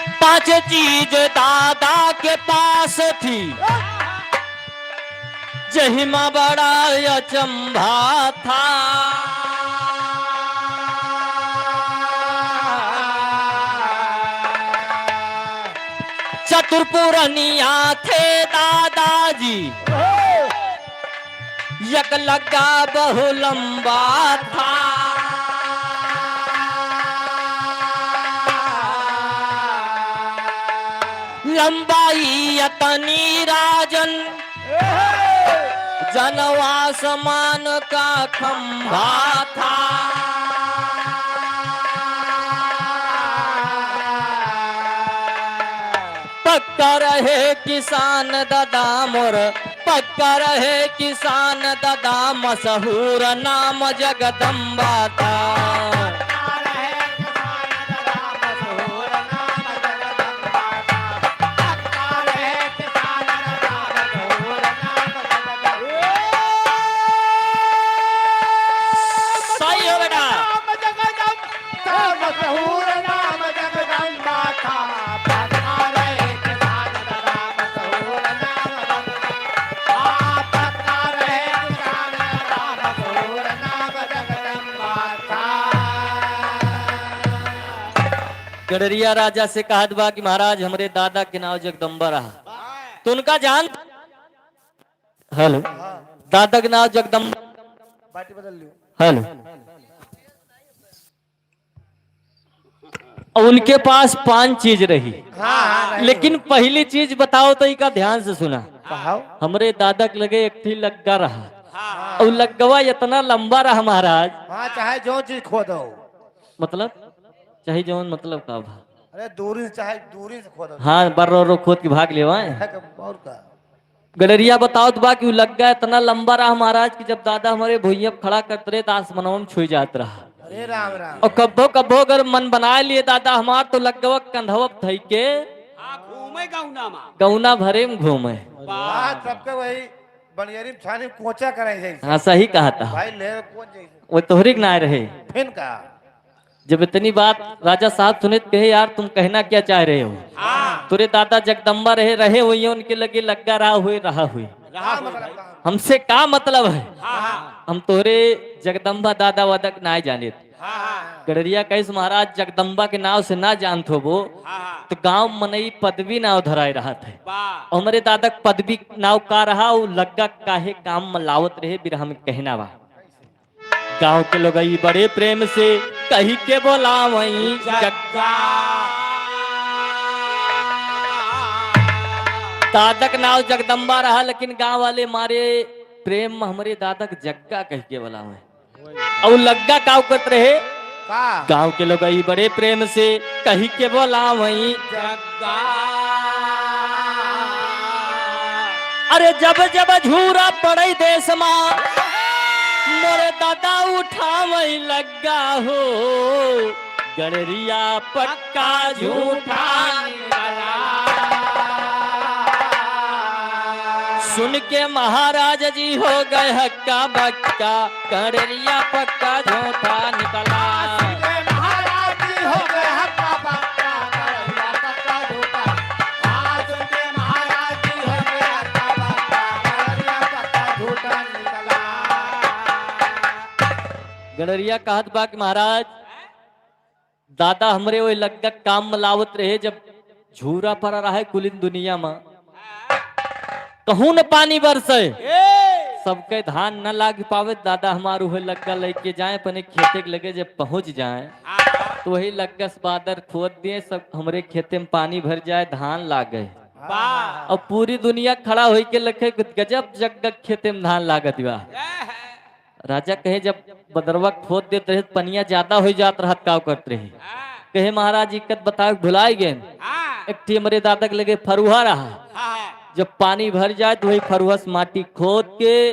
पाँच चीज दादा के पास थी, जहिमा बड़ा अचंभा था। चतुर पुरनिया थे दादाजी, एक लग्गा बहु लंबा था। लंबाई अतनी राजन, जनवा समान का खंभा था। पक्का रहे किसान दादा मोर, पक्का रहे किसान दादा, मशहूर नाम जगदम्बा था। सही हो बेटा। मशहूर नाम जगदम्बा था। गडरिया राजा से कहत बा कि महाराज, हमरे दादा के नाव जगदम्बा रहा। तो उनका जान, हेलो, दादा के नाव जगदम्बा। बाटी बदल लियो। हेलो। और उनके पास पांच चीज रही। हाँ, हाँ, रही। लेकिन पहली चीज बताओ तो इका ध्यान से सुना। कहाओ। हमरे दादा के लगे एक ठी लग्गा रहा। हाँ। और लग्गवा इतना लंबा रहा महाराज। हाँ, चाहे जो चीज खोदो। मतलब, चाहे जौन मतलब का भा। अरे दूरी से, चाहे दूरी से खोदो। हाँ, बर्रो रो खोद के भाग लेवा है। और का? गडरिया बतावत बा कि उ लग्गा इतना लंबा रहा महाराज कि जब दादा हमरे भुइयां खड़ा करत रहे तो आसमानवा में छुई जात रहा। अरे राम राम। और कब्बो कब्बो अगर मन बनाए लिए दादा हमार तो लग्गवा कंधवा पे धई के हाँ, घूमे गौना मा। गौना भरे में घूमे। वाह, सबके वही बनियरी में छानी में कोचा करे जैसे। हाँ, सही कहा था। भाई ले कोच जैसे। वो तोहरी के ना रहे। फिन का? जब इतनी बात राजा साहब सुने तो कहे, "यार, तुम कहना क्या चाह रहे हो? हाँ। तोरे दादा जगदम्बा रहे, रहे हुए हैं, उनके लगे लग्गा रहा हुए, रहा हुए। रहा हुए भाई। हमसे का मतलब है? हाँ, हाँ। हम तोरे जगदम्बा दादा वादा के नाय जाने।" हाँ, हाँ। गडरिया कहिस, "महाराज, जगदम्बा के नाव से ना जानत होबो, हाँ, हाँ। तो गांव मनई पदवी नाव धराए रहत है। वाह। हमरे दादा के पदवी नाव का रहा, वो लग्गा काहे काम में लावत रहे, बिरहा में कहना बा।" गांव के लोगई बड़े प्रेम से कही के बोलावई जग्गा। दादा के नाव जगदम्बा रहा, लेकिन गांव वाले मारे प्रेम में हमरे दादा के जग्गा कह के बोलावे। और लग्गा का करत रहे? का? गांव के लोगई बड़े प्रेम से कही के बोलावई जग्गा। अरे जब जब झूरा पड़े देश मा, मोरे दादा उठावई लग्गा हो, गडरिया पक्का झूठा निकला। सुन के महाराज जी हो गए हक्का बक्का, गडरिया पक्का झूठा निकला। सुन के महाराज जी हो गए हक्का बक्का, गडरिया पक्का झूठा। हाँ, सुन के महाराज जी हो गए हक्का बक्का, गडरिया पक्का झूठा निकला। गडरिया कहत बा कि महाराज, दादा हमरे ओए लग्गा काम में लावत रहे, जब झूरा पड़ा रहे कुलिन दुनिया में, कहूँ न पानी बरसे, ए! सबके धान न लाग पावे। दादा हमार उहे लग्गा लेके जाए, अपने खेते के लगे जब पहुँच जाए, हाँ। तो वही लग्गा से बादर खोद दिए, सब हमरे खेते में पानी भर जाए, धान लागे। वाह। और पूरी दुनिया खड़ा होई के लखे, गजब जग्गा खेते में धान लागत बा। ए! राजा कहे, जब बदरवा खोद देत रहे, पनिया ज्यादा हो जात रहत, का करत रहे? हाँ। कहे, "महाराज, इक्कत बतावे भुलाई गए। हाँ। एक ठी हमरे दादा के लगे फरुहा रहा। हाँ। जब पानी भर जाए, तो वही फरुहा से माटी खोद के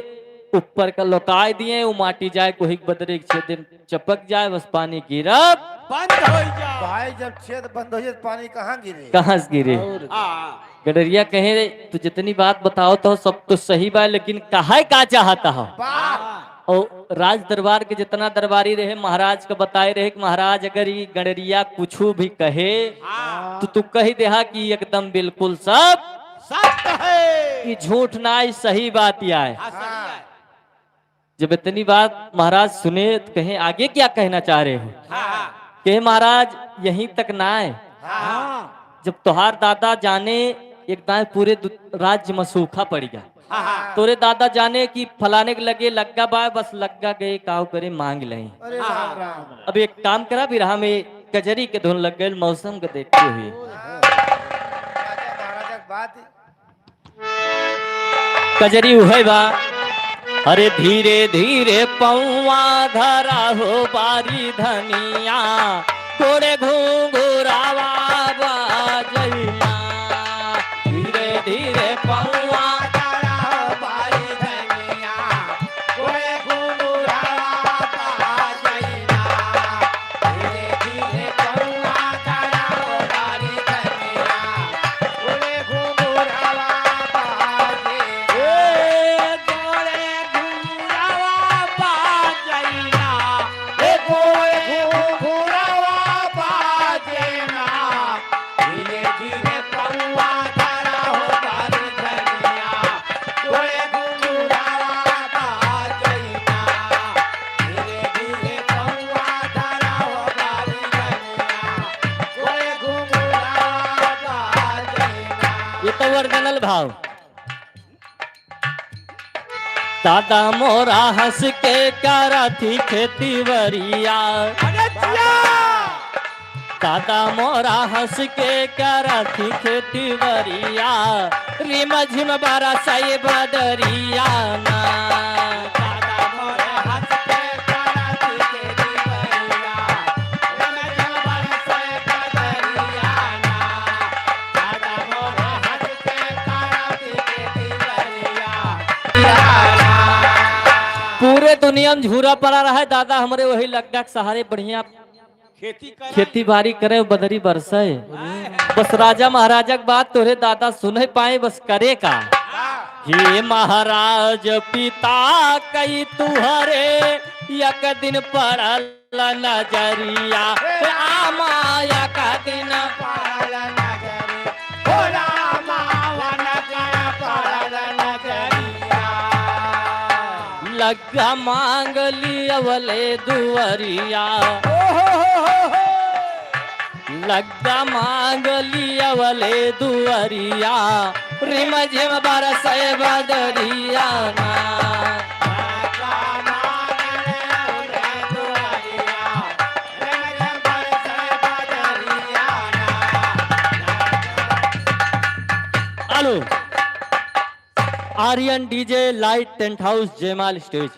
ऊपर का लोकाए दिए, वो माटी जाए, कोही के बदरे के छेदे में चपक जाए, बस पानी गिरब बंद हो जाए।" भाई, जब छेद बंद हो जाए, तो पानी कहाँ गिरे? कहाँ से गिरे? और हाँ। गडरिया कहे, "तू जितनी बात बतावत हो, सब तो सही बा, लेकिन कहे का चाहत हो?" वाह। और राज दरबार के जितना दरबारी रहे, महाराज का बताए रहे कि महाराज, अगर ई गडरिया कुछ भी कहे, हाँ। तो तू कह देहा कि एकदम बिल्कुल सब सत्य है। ई झूठ ना, ई सही बात ही आए। हाँ, सही है। जब इतनी बात महाराज सुने तो कहे, "आगे क्या कहना चाह रहे हो?" हाँ। कहे, "महाराज, यहीं तक ना है। हाँ। जब तोहार दादा जाने, एक दाएं पूरे दु-, राज्य में सूखा पड़ गया। हाँ। तोरे दादा जाने कि फलाने के लगे लग्गा बा, बस लग्गा गए, काव करे, मांग लें। अरे राम, राम। अब एक काम करा, बिरहा में कजरी के धुन लग गए, मौसम को देखते हुए।" राजा महाराजा के बात। कजरी उहै बा। अरे धीरे धीरे पौआ धरा हो बारी धनिया, गोड़े घुंघुरावा बाजैना। धीरे धीरे पौआ धरा हो बारी धनिया, गोड़े घुंघुरावा बाजैना। धीरे धीरे पौआ धरा हो बारी धनिया, गोड़े घुंघुरावा बाजे। ए, गोड़े घुंघुरावा बाजैना। ए, गोड़े घुंघुरावा बाजेना। धीरे धीरे पौआ धरा हो बारी धनिया, गोड़े घुंघुरावा बाजैना। धीरे धीरे पौआ धरा हो बारी धनिया, गोड़े घुंघुरावा बाजैना। ये तो original भाव। दादा मोरा हंस के करथी खेती बरिया। अरे जिया! दादा मोरा हंस के करथी खेती बरिया, रिम झिम बरसै बदरिया ना। दादा मोरा हंस के करथी खेती बरिया, रिम झिम बरसै बदरिया ना। दादा मोरा हंस के करथी खेती बरिया। पूरे दुनिया में झूरा पड़ा रहे, दादा हमरे वही लग्गा के सहारे बढ़िया खेती करे। खेती बाड़ी करे, बदरी बरसे। बस राजा महाराजा के बात तोरे दादा सुने पाए, बस करे का? हे महाराज पिता कई तुहरे, एक दिन पड़ल नजरिया, आमा एक दिन पड़ल नजरिया, हो रामा वन कर पड़ल नजरिया। लग मांग लियवले दुअरिया। लग्गा मांग लियवले दुअरिया, रिम झिम बरसै बदरिया ना। Hello. Aryan DJ light tent house जयमाल स्टेज,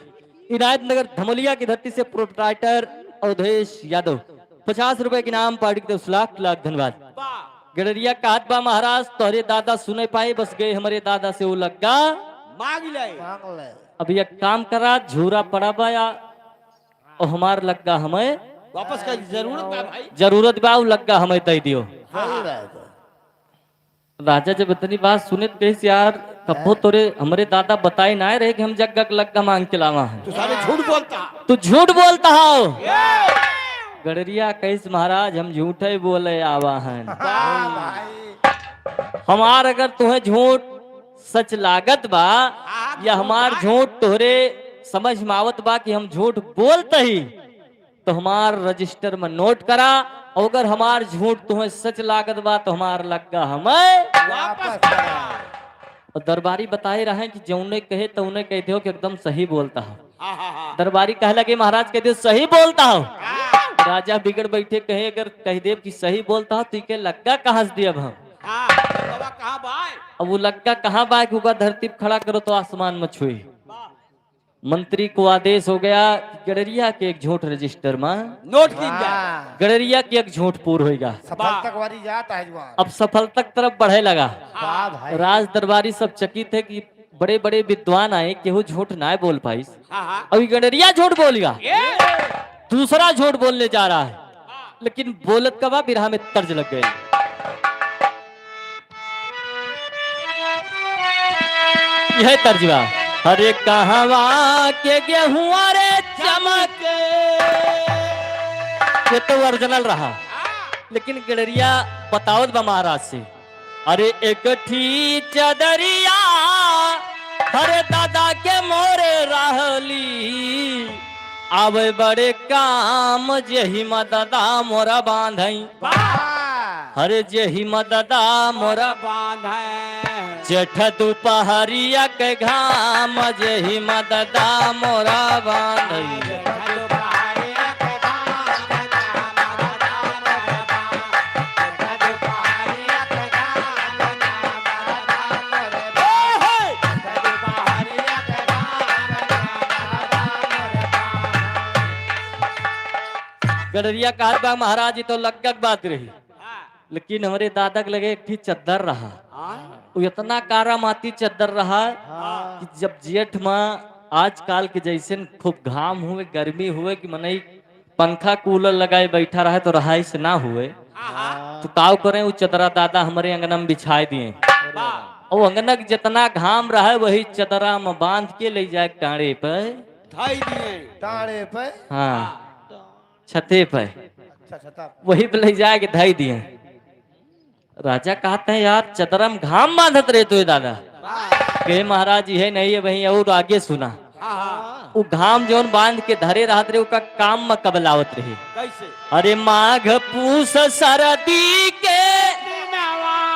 इनायत नगर धमोलिया की धरती से प्रोप्राइटर अवधेश यादव, पचास रुपए के इनाम, पार्टी की तरफ से लाख लाख धन्यवाद। गडरिया कहत बा, महाराज तोहरे दादा सुने पाए, बस गए हमरे दादा से वो लग्गा मांग ले। मांग ले। अब एक काम करा, झूरा पड़ा बा या, और हमार लग्गा हमें वापस कर, जरूरत बा भाई। जरूरत बा, वो लग्गा हमें दे दियो। सही बात है। राजा जब इतनी बात सुने तो कहिस, "यार, कब्बो तोरे हमरे दादा बताए ना रहे कि हम जग्गा के लग्गा मांग के लावा है।" तू सारे झूठ बोलता। तू झूठ बोलता हो। गडरिया कहिस, "महाराज, हम झूठे बोले आवा हैं। वाह भाई। हमार अगर तुहें झूठ सच लागत बा, या हमार झूठ तोहरे समझ में आवत बा कि हम झूठ बोलत ही, तो हमार रजिस्टर में नोट करा, और अगर हमार झूठ तुम्हें सच लागत बा, तो हमार लग्गा हमें वापस करा।" और दरबारी बताए रहे कि जौने कहे तौने कह दियो कि एकदम सही बोलता हो। हाँ, हाँ, हाँ। दरबारी कहे लगे, "महाराज कह दियो सही बोलता हो।" हाँ। राजा बिगड़ बैठे, कहे, "अगर कह देब कि सही बोलता हो, तो इके लग्गा कहाँ से दियब हम?" हाँ, लग्गा कहाँ बा? अब वो लग्गा कहाँ बा कि ओका धरती पे खड़ा करो तो आसमान में छुई। वाह। मंत्री को आदेश हो गया कि गडरिया के एक झूठ रजिस्टर में नोट कीन जाए। वाह। गडरिया के एक झूठ पूर होइगा। सफलतक वाली जात है जवान। अब सफलतक तरफ बढ़े लगा। वाह भाई। राज दरबारी सब चकित है कि बड़े बड़े विद्वान आए, केहू झूठ ना बोल पाइस। हाँ, हाँ। अभी गडरिया झूठ बोलेगा। ये। दूसरा झूठ बोलने जा रहा है, लेकिन बोलत का बा बिरहा में तर्ज लग गए। यह तर्जवा। अरे कहवा के गेहुआ रे चमक, ये तो ओरिजिनल रहा, लेकिन गड़रिया बतावत बा महाराज से। अरे एक ठी चदरिया, अरे दादा के मोरे रहली, आवे बड़े काम, जेही मा दादा मोरा बांधई। वाह! अरे जेही मा दादा मोरा बांधे। जेठ दुपहरिया के घाम, जेही मा दादा मोरा बांधई। गड़रिया कहत बा, महाराज, ई तो लग्गक बात रही, लेकिन हमरे दादा के लगे एक ठी चद्दर रहा। हाँ। वो इतना कारामाती चद्दर रहा हाँ। कि जब जेठ मा आजकल के जैसे खूब घाम हुए, गर्मी हुए कि मनई पंखा कूलर लगाए बैठा रहे तो रहाइश ना हुए। हाँ। तो काव करें, वो चदरा दादा हमरे अंगना में बिछाए दिए। वाह। और अंगना के जितना घाम रहे वही चदरा में बांध के ले जाए टाड़े पे। धई दिए। टाड़े पे? हाँ। हाँ। छते पे। अच्छा, छता पे। वही पे ले जाए के धई दिए। राजा कहते हैं, "यार, चदरा में घाम बांधत रहे तो ये दादा।" वाह। कहे, "महाराज, यह नहीं है, वहीं और आगे सुना।" हाँ, हाँ। वो घाम जौन बांध के धरे रहत रहे, ओका काम में कब लावत रहे? कैसे? अरे माघ पूस सरदी के दिनवा।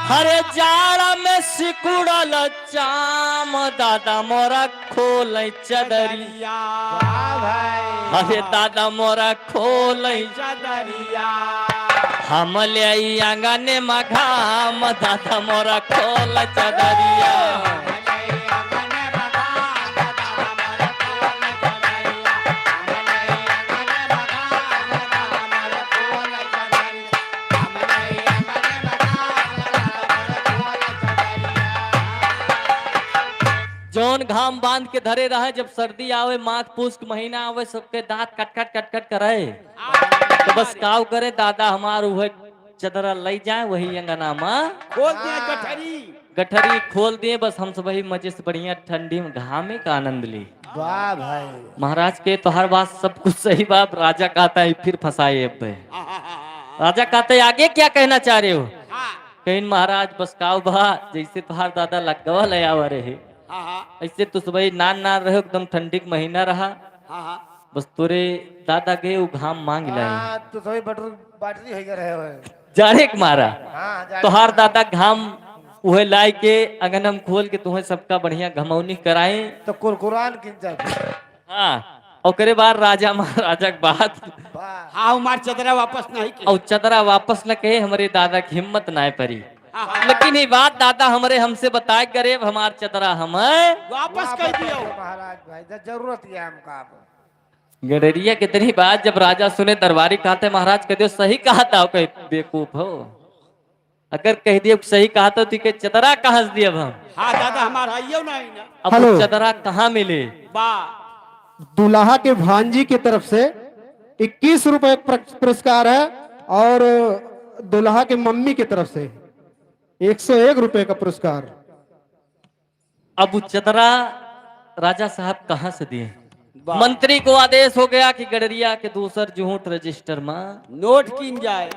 हरे जाड़ा में सिकुड़ल चाम, दादा मोरा खोले चदरिया। वाह भाई। अरे दादा मोरा खोले चदरिया। हम ले आई आंगन में घाम, दादा मोरा खोल चदरिया। जौन घाम बांध के धरे रहे, जब सर्दी आवे, माघ पूस के महीना आवे, सबके दांत कटकट कटकट करे। तो बस काव करे, दादा हमार उहे चदरा लई जाए, वही अंगना मा खोल दिए गठरी। गठरी खोल दिए, बस हम सब वही मजे से बढ़िया ठंडी में घामे का आनंद ली। वाह भाई। महाराज के तोहार बात सब कुछ सही बा, राजा कहता है फिर फंसाए अब। राजा कहते हैं, "आगे क्या कहना चाह रहे हो?" हाँ। कहिन, "महाराज बस काव बा, जैसे तोहार दादा लग्गवा ले आवा रहे, हाँ, हाँ। ऐसे तो सुबह नान नान रहे, एकदम ठंडी के महीना रहा।" हाँ, हाँ। बस तोरे दादा गए, वो घाम मांग लाए। हाँ, तो सभी बटर बाटरी हो गए रहे हो। जाड़े के मारा। हाँ, जाड़े तोहार के मारा। दादा घाम उहे लाई के अंगन में खोल के तुम्हें सबका बढ़िया घमौनी कराए। तो कुरकुरान किन जाए। हाँ, ओकरे बाद राजा महाराजा के बात। वाह। हाँ, हमार चदरा वापस नहीं के। और चदरा वापस न कहे, हमरे दादा की हिम्मत ना परी। हाँ, हाँ। लेकिन ये बात दादा हमरे हमसे बताए करे, अब हमार चदरा हम वापस कर दियो। महाराज भाई, जब जरूरत है हमका अब। गड़रिया कितनी बात, जब राजा सुने दरबारी कहते, "महाराज कह दियो सही कहा था, कहे बेवकूफ हो, अगर कह दियो सही कहा तो तुके चदरा कहाँ से दिए अब हम?" हाँ दादा, हमार हइयो नहीं ना। अब हेलो। चदरा कहाँ मिले? बा। दुल्हा के भांजी की तरफ से इक्कीस रुपए पुरस-, पुरस्कार है और दुल्हा के मम्मी की तरफ से एक सौ एक रुपए का पुरस्कार। अब उ चदरा राजा साहब कहाँ से दिए? वाह। मंत्री को आदेश हो गया कि गड़रिया के दूसर झूठ रजिस्टर में नोट कीन जाए।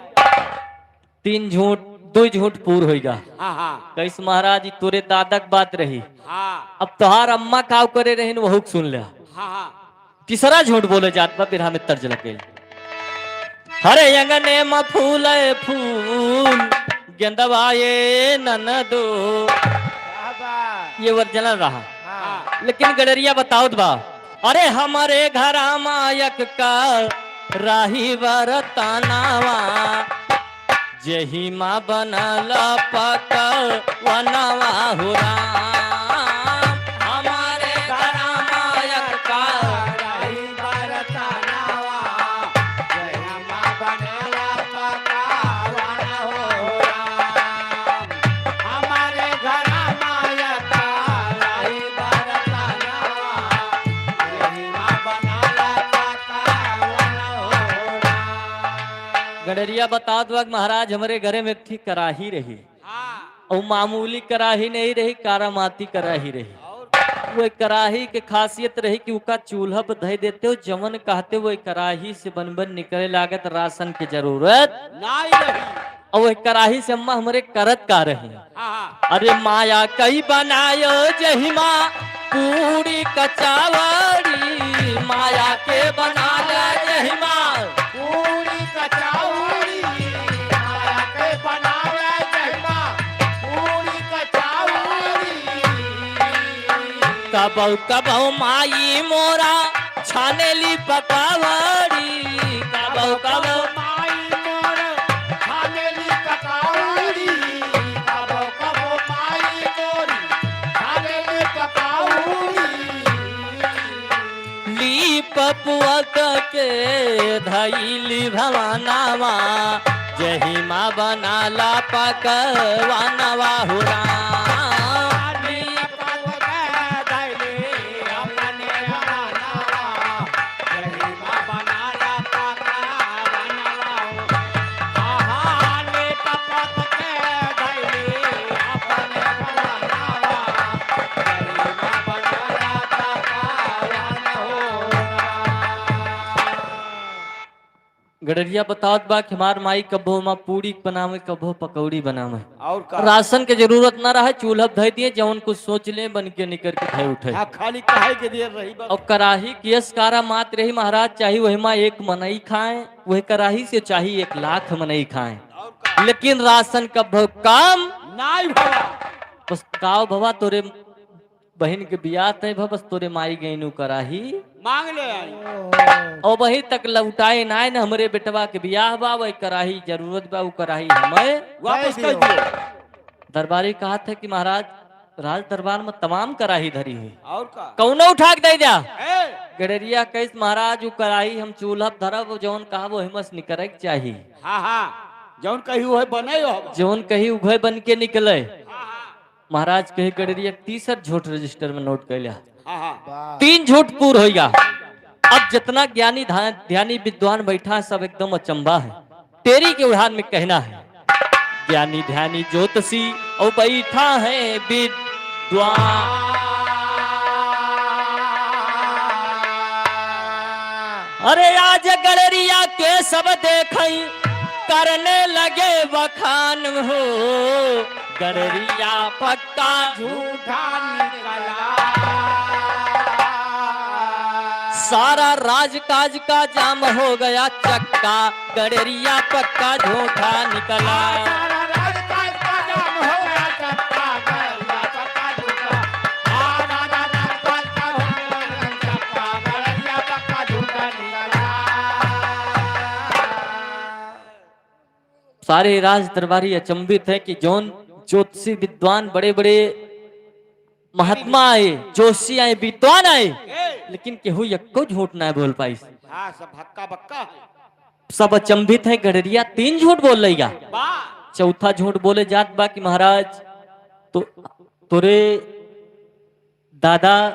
तीन झूठ, दो झूठ पूर होइगा। हाँ, हाँ। कहिस महाराज, ई तोरे दादा के बात रही। हाँ। अब तोहार अम्मा काव करे रहिन, वहू के सुन ले। हाँ, हाँ। तीसरा झूठ बोले जात बा, बिरहा में तर्ज लग गइल। हरे अंगने म फूले फूल, गेंदवा ये ननदो। क्या बात? ये ओरिजिनल रहा। हाँ। लेकिन गड़रिया बतावत बा, अरे हमरे घरा मायक का राही बरतनावा। जेही मा बनल पकवनवा हो राम, हमरे घरा मायक का रही बरतनवा। जेही मा बनल पकवन हो राम, हमरे घरा मायक का रही बरतनवा। जेही मा बनल पकवन हो राम। गड़रिया बता दो महाराज, हमरे घरे में एक ठी कराही रही। हाँ। वो मामूली कराही नहीं रही, कारामाती कराही रही। वो कराही के खासियत रही कि उका चूल्हा पर धइ देते हो, जवन कहते वो कराही से बन बन निकले लागत, राशन के जरूरत। नाई रही। और वो कराही से अम्मा हमरे करत का रही। हाँ, हाँ। अरे माया कई बनायो जहिमा पूरी कचावड़ी, माया के बना ले जहिमा। पूरी कचावड़ी, माया के बनावे जहिमा, पूरी कचावड़ी। कबौ कबौ माई मोरा छानेली पकावड़ी, कबौ कबौ माई मोर छानेली पकावड़ी, कबौ कबौ माई मोर छानेली पकावड़ी। लीप पुअक के धइली भवनवा, जहिमा बनाला पकवनवा हो राम। गड़रिया बतावत बा कि हमार माई कबो मा पूड़ी बनावे, कबो पकौड़ी बनावे। और का? राशन के जरूरत ना रहे, चूल्हा धइ दिए, जवन कुछ सोच ले बन के निकर के धइ उठे। हाँ, खाली कहे के दिए रही बस। और कराही केस कारामात रही महाराज, चाहे वही मा एक मनई खाए, वह कराही से चाहे एक लाख मनई खाए, और का? लेकिन राशन कबो कम नाई भवा। बस काव भवा तोरे बहिन के बियाह तय भा, बस तोरे माई गईनु कराही मांग ले आई। ओ। अबही तक लौटाए नाय न, हमरे बेटवा के बियाह बा, वही कराही जरूरत बा, उ कराही हमें वापस कर दियो। दरबारी कहत है कि महाराज, राज दरबार में तमाम कराही धरी हुई, और का? कौनो उठा के दे जा। ए! गड़रिया कहिस महाराज, उ कराही हम चूल्हा धरब, जौन कहब वही में से निकरे के चाही। हाँ, हाँ, जौन कही उहे बने हो। जौन कही उहे बन के निकले। हाँ, हाँ। महाराज कहे गड़रिया तीसर झूठ रजिस्टर में नोट कर लिया। हाँ, हाँ। वाह। तीन झूठ पूर होइगा। अब जितना ज्ञानी धा-, ध्यानी विद्वान बैठा है, सब एकदम अचंभा है। टेरी के उड़ान में कहना है, ज्ञानी ध्यानी ज्योतिषी और बैठा है विद्वान। अरे आज गड़रिया के सब देखई, करने लगे बखान हो, गड़रिया पक्का झूठा निकला। सारा राजकाज का जाम हो गया चक्का, गड़रिया पक्का झूठा निकला। सारा राजकाज का जाम हो गया चक्का, गड़रिया पक्का झूठा। आ, राजा राजकाज का हो गया चक्का, गड़रिया पक्का झूठा निकला। सारे राज दरबारी अचंभित हैं कि जौन ज्योतिषी विद्वान, बड़े-बड़े महात्मा आए, जोशी आए, विद्वान आए, ए! लेकिन केहू यक्को झूठ ना बोल पाइस। हाँ, सब हक्का बक्का है। सब अचंभित हैं, गड़रिया तीन झूठ बोल लइगा। बा। चौथा झूठ बोले जात बा कि महाराज, तो तोरे दादा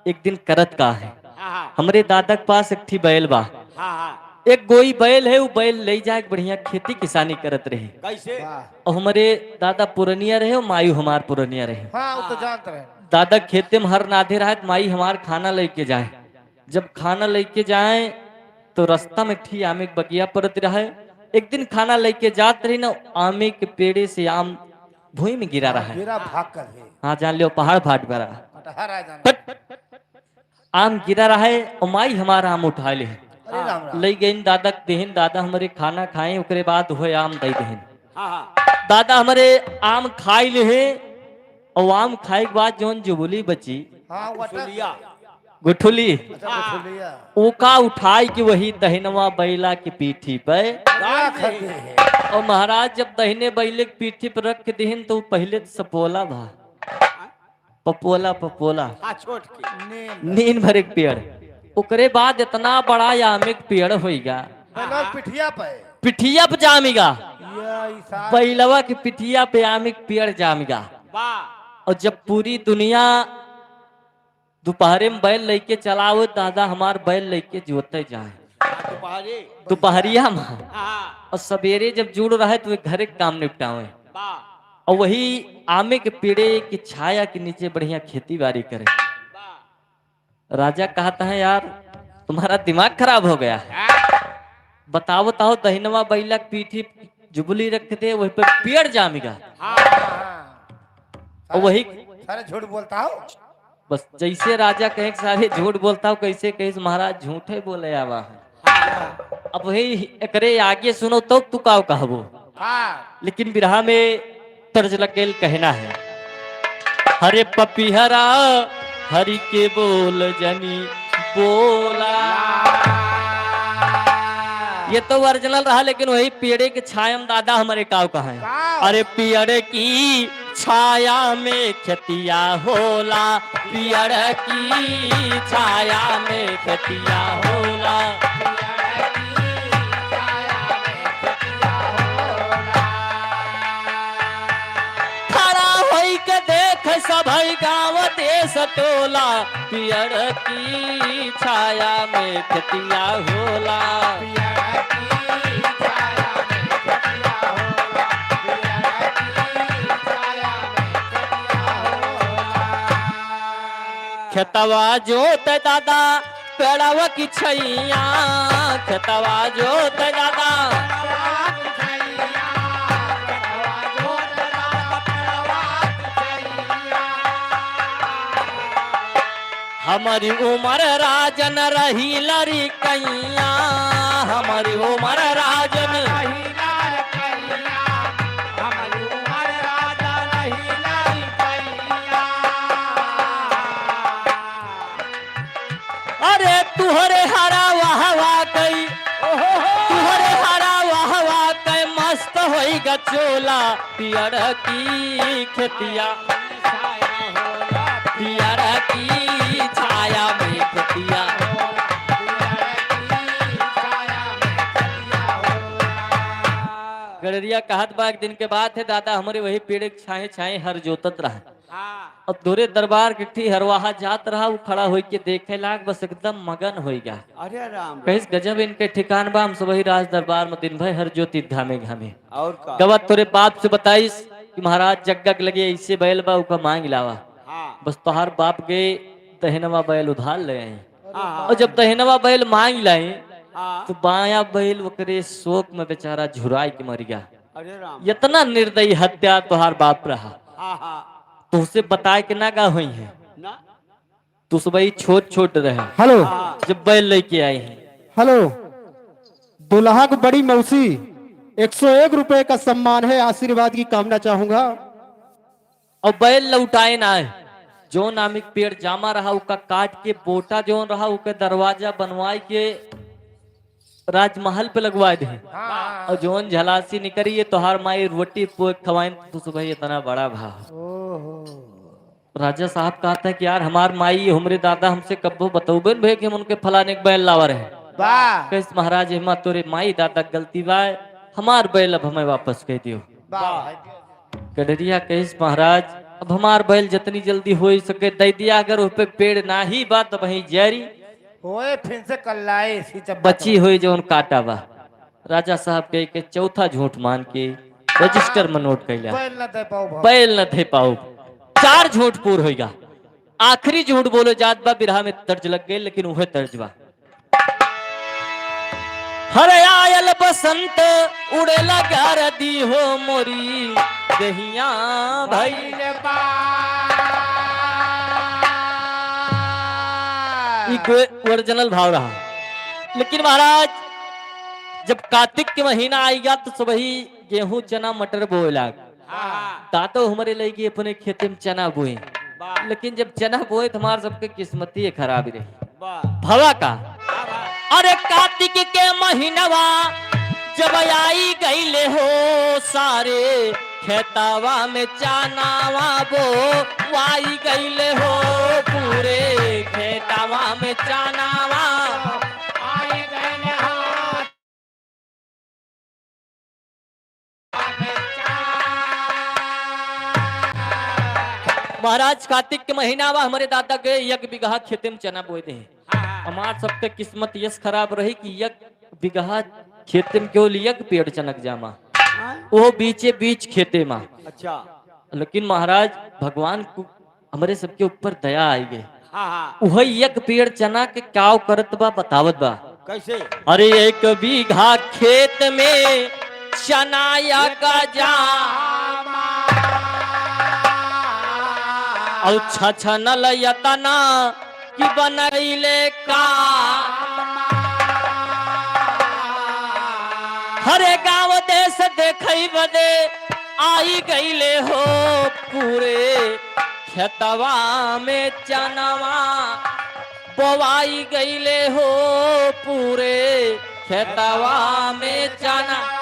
एक दिन करत का है, हाँ, हाँ। हमरे दादा के पास एक ठी बैल बा। हाँ, हाँ। एक गोई बैल है, उ बैल ले जाए के बढ़िया खेती किसानी करत रहे। कैसे? वाह। और हमरे दादा पुरनिया रहे और माई हमार पुरनिया रहे। हाँ, वो तो जानत रहे। दादा खेते में हर नाधे रहे, माई हमार खाना लेके जाए। जब खाना लेके जाए तो रास्ता में एक ठी आमे के बगिया पड़त रहे। एक दिन खाना लेके जात रही ना, आमे के पेड़े से आम भुई में गिरा रहा है। गिरा भाग कर है। हाँ, जान लियो, पहाड़ फाट पड़ा। कटहर आ जाना। हट। आम गिरा रहा है और माई हमार आम उठा ले। अरे राम राम। लई गईन दादा के देहिन, दादा हमरे खाना खाए, ओकरे बाद वह आम दे देहिन। हाँ, हाँ। दादा हमरे आम खाई ले हैं और आम खाए के बाद जौन जुबली बची, हाँ, वटा- सुलिया। गुठुली। अच्छा, हाँ। गुठुलिया। ओका उठाई के वही दहिनवा बैला के पीठी पे रख दे। और महाराज जब दहिने बैले के पीठी पे रख देहिन तो पहिले तो सपोला भा। पपोला, पपोला। हाँ, छोट के। नींद। नींद भरे के पेड़। ओकरे बाद इतना बड़ा आमे के पेड़ होइगा। बैला के पिठिया पे। पिठिया पे जामिगा। या, ई सार- बैलवा के पिठिया पे आमे के पेड़ जामिगा। वाह। और जब पूरी दुनिया दोपहरे में बैल लेके चलावे, दादा हमार बैल लेके जोते जाए। हाँ, दोपहरे। दोपहरिया में। हाँ। और सवेरे जब जुड़ रहे तो वे घरे के काम निपटावे। वाह। और वही आमे के पेड़े की छाया के नीचे बढ़िया खेती बाड़ी करे। राजा कहत है, "यार, तुम्हारा दिमाग खराब हो गया है। बताओ, बताओ, दहिनवा बैला के पीठी जुबली रख दे, वही पे पेड़ जामिगा।" हाँ, हाँ, हाँ। और वही सारे झूठ बोलता हो। बस जैसे राजा कहे कि सारे झूठ बोलता हो, कैसे कहे महाराज झूठे बोले आवा है। अब वही एकरे आगे सुनो तो तू काव कहबो। हाँ। लेकिन बिरहा में तर्ज लग गइल कहना है, "हरे पपिहरा हरि के बोल जनी बोला।" ये तो ओरिजिनल रहा, लेकिन वही पेड़े के छाया में दादा हमरे काव कहा है। काव? "अरे पियड़ की छाया में खेतिया होला, पियड़ की छाया में खेतिया होला।" खड़ा होई के देख सभई गाँव देश टोला, पियड़ की छाया में खेतिया होला। खेतवा जोत दादा पेड़वा की छैया, खेतवा जोत दादा। हमरी उमर राजन रही लड़िकैया, हमरी उमर राजन। अरे तुहरे हरा वहवा कई, तुहरे हरा वहवा कई मस्त होई गचोला, पियर की खेतिया, पियर की छाया में खेतिया। गड़रिया कहत बा, एक दिन के बात है, दादा हमरे वही पेड़ के छाए छाए हर जोतत रहा। हाँ। अब तोरे दरबार के ठी हरवाहा जात रहा, उ खड़ा होई के देखे लाग, बस एकदम मगन होई गा। अरे राम। कहिस, "गजब इनके ठिकान बा, हम सबही राज दरबार में दिन भर हर जोतित घामे घामे।" और का? गवा तोरे बाप से बताइस कि महाराज जग्गा के लगे ऐसे बैल बा, उका मांग लावा। हाँ। बस तोहार बाप गए दहिनवा बैल उधार ले आए। हाँ। और जब दहिनवा बैल मांग लाए, हाँ। तो बायां बैल ओकरे शोक में बेचारा झुराई के मर गया। अरे राम। इतना निर्दयी हत्या तोहार बाप रहा। हाँ, हाँ। तुहसे बताए के ना गा होई है। ना। तू सबही छोट छोट रहे। हेलो। हाँ। जब बैल लेके आए हैं। हेलो। दुल्हा को बड़ी मौसी, एक सौ एक रुपए का सम्मान है, आशीर्वाद की कामना चाहूंगा। और बैल लौटाए ना है। जो नामिक पेड़ जामा रहा, उका काट के बोटा जोन रहा, उके दरवाजा बनवाई के राजमहल पे लगवा दे। हाँ। और जोन झलासी निकरी, ये तोहार माई रोटी पोए खवाइन, तू सबही इतना बड़ा भा। ओहो। राजा साहब कहता है कि यार, हमार माई, हमरे दादा हमसे कब्बो बतौबे न भे कि हम उनके फलाने के बैल लावा रहे। वाह। कहिस, "महाराज, एमा तोरे माई दादा के गलती बा, हमार बैल अब हमें वापस कह दियो।" वाह। गडरिया कहिस, "महाराज, अब हमार बैल जितनी जल्दी हो सके दे दिया, अगर उस पे पेड़ ना ही बा तो वहीं जैरी होए, फिर से कल्लाए, इसी चप्पा बची चप्पा। होई जौन काटा बा।" राजा साहब कह के चौथा झूठ मान के रजिस्टर में नोट कैला। बैल न दे पाउब हम। बैल न दे पाउब। चार झूठ पूर होइगा। आखिरी झूठ बोले जात बा, बिरहा में तर्ज लग गए, लेकिन उहे तर्ज बा। हर आयल बसंत उड़ेला गारदी हो मोरी दहिया भाई। ई कोई ओरिजिनल भाव रहा। लेकिन महाराज, जब कातिक के महीना आइगा तो सबही गेहूं, चना, मटर बोए लाग। हाँ। दादो हमरे लइके अपने खेते में चना बोए। वाह। लेकिन जब चना बोए तो हमार सबके किस्मतिये खराब रही। वाह। भवा का? वाह, वाह। अरे कातिक के महीनवा जब आई गईले हो सारे खेतवा में चनावा बो, वाई गईले हो पूरे खेतवा में चनावा। आई गईले हो। महाराज, कातिक के महीना बा, हमरे दादा के एक बीघा खेते में चना बोए दे। हाँ, हाँ। हमार सबके किस्मत यस खराब रही कि एक बीघा खेते में केवल एक पेड़ चनक जामा। हाँ। वो बीचे बीच खेते में। अच्छा। लेकिन महाराज, भगवान को हमरे सबके ऊपर दया आई गई। हाँ, हाँ। उहै एक पेड़ चना के काव करत बा, बतावत बा। कैसे? अरे, एक बीघा खेत में चना या गजा, और छछनल यतना कि बन गईले का। हरे गाँव देश देखई बदे आई गईले हो पूरे खेतवा में चनवा, बोवाई गईले हो पूरे खेतवा में चना।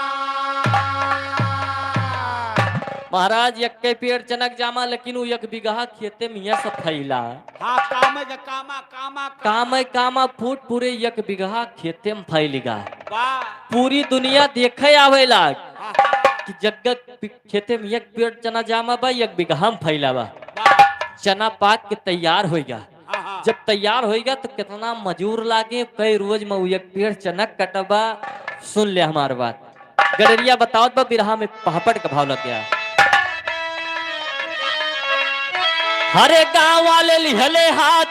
महाराज, यक्के पेड़ चनक जामा, लेकिन उ एक बीघा खेते में यस फैला। हाँ, कामे के कामा, कामा, कामा। कामे कामा फूट पूरे एक बीघा खेते में फैलिगा। वाह। पूरी दुनिया देखे आवेला हाँ, हाँ। कि जग्गा पि-, खेते में एक पेड़ चना जामा बा, एक बीघा में फैला बा। वाह। चना पाक के तैयार होइगा। हाँ, हाँ। जब तैयार होइगा तो कितना मजूर लागे, कई रोज में उ एक पेड़ चना कटबा। सुन ले हमार बात। गडरिया बतावत बा, बिरहा में पहापड़ का भाव लग गया। हरे गाँव वाले लिहले हाथ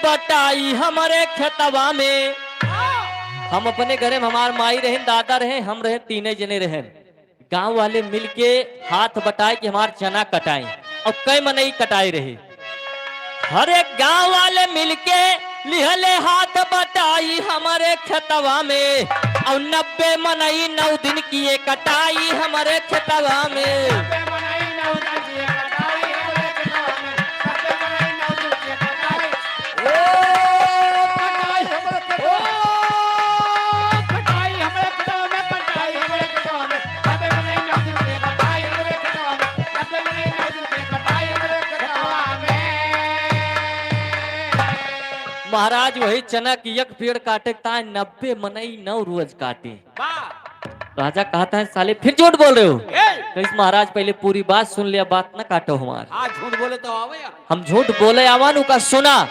बटाई हमरे खेतवा में। हम अपने घरे में, हमार माई रहेन, दादा रहेन, हम रहेन, तीने जने रहेन। गाँव वाले मिलके हाथ बटाए कि हमार चना कटाई, और कई मनई कटाई रहे। हरे गाँव वाले मिलके लिहले हाथ बटाई हमरे खेतवा में, और नब्बे मनई नौ दिन किए कटाई हमरे खेतवा में। नब्बे मनई नौ दिन किए कटाई हमरे खेतवा में। नब्बे मनई नौ दिन किए कटाई। ओ, कटाई हमरे खेतवा में। ओ, कटाई हमरे खेतवा में, कटाई हमरे खेतवा में। नब्बे मनई नौ दिन किए कटाई हमरे खेतवा में। नब्बे मनई नौ दिन किए कटाई हमरे खेतवा में। महाराज, वही चना की एक पेड़ काटे ताय नब्बे मनई नौ रोज काटे। वाह। राजा कहत है, "साले फिर झूठ बोल रहे हो।" ए! कहिस, "महाराज, पहले पूरी बात सुन लिया, बात न काटो हमार।" हाँ, झूठ बोले तो आवे। हम झूठ बोले आवा न, उका सुना। हाँ।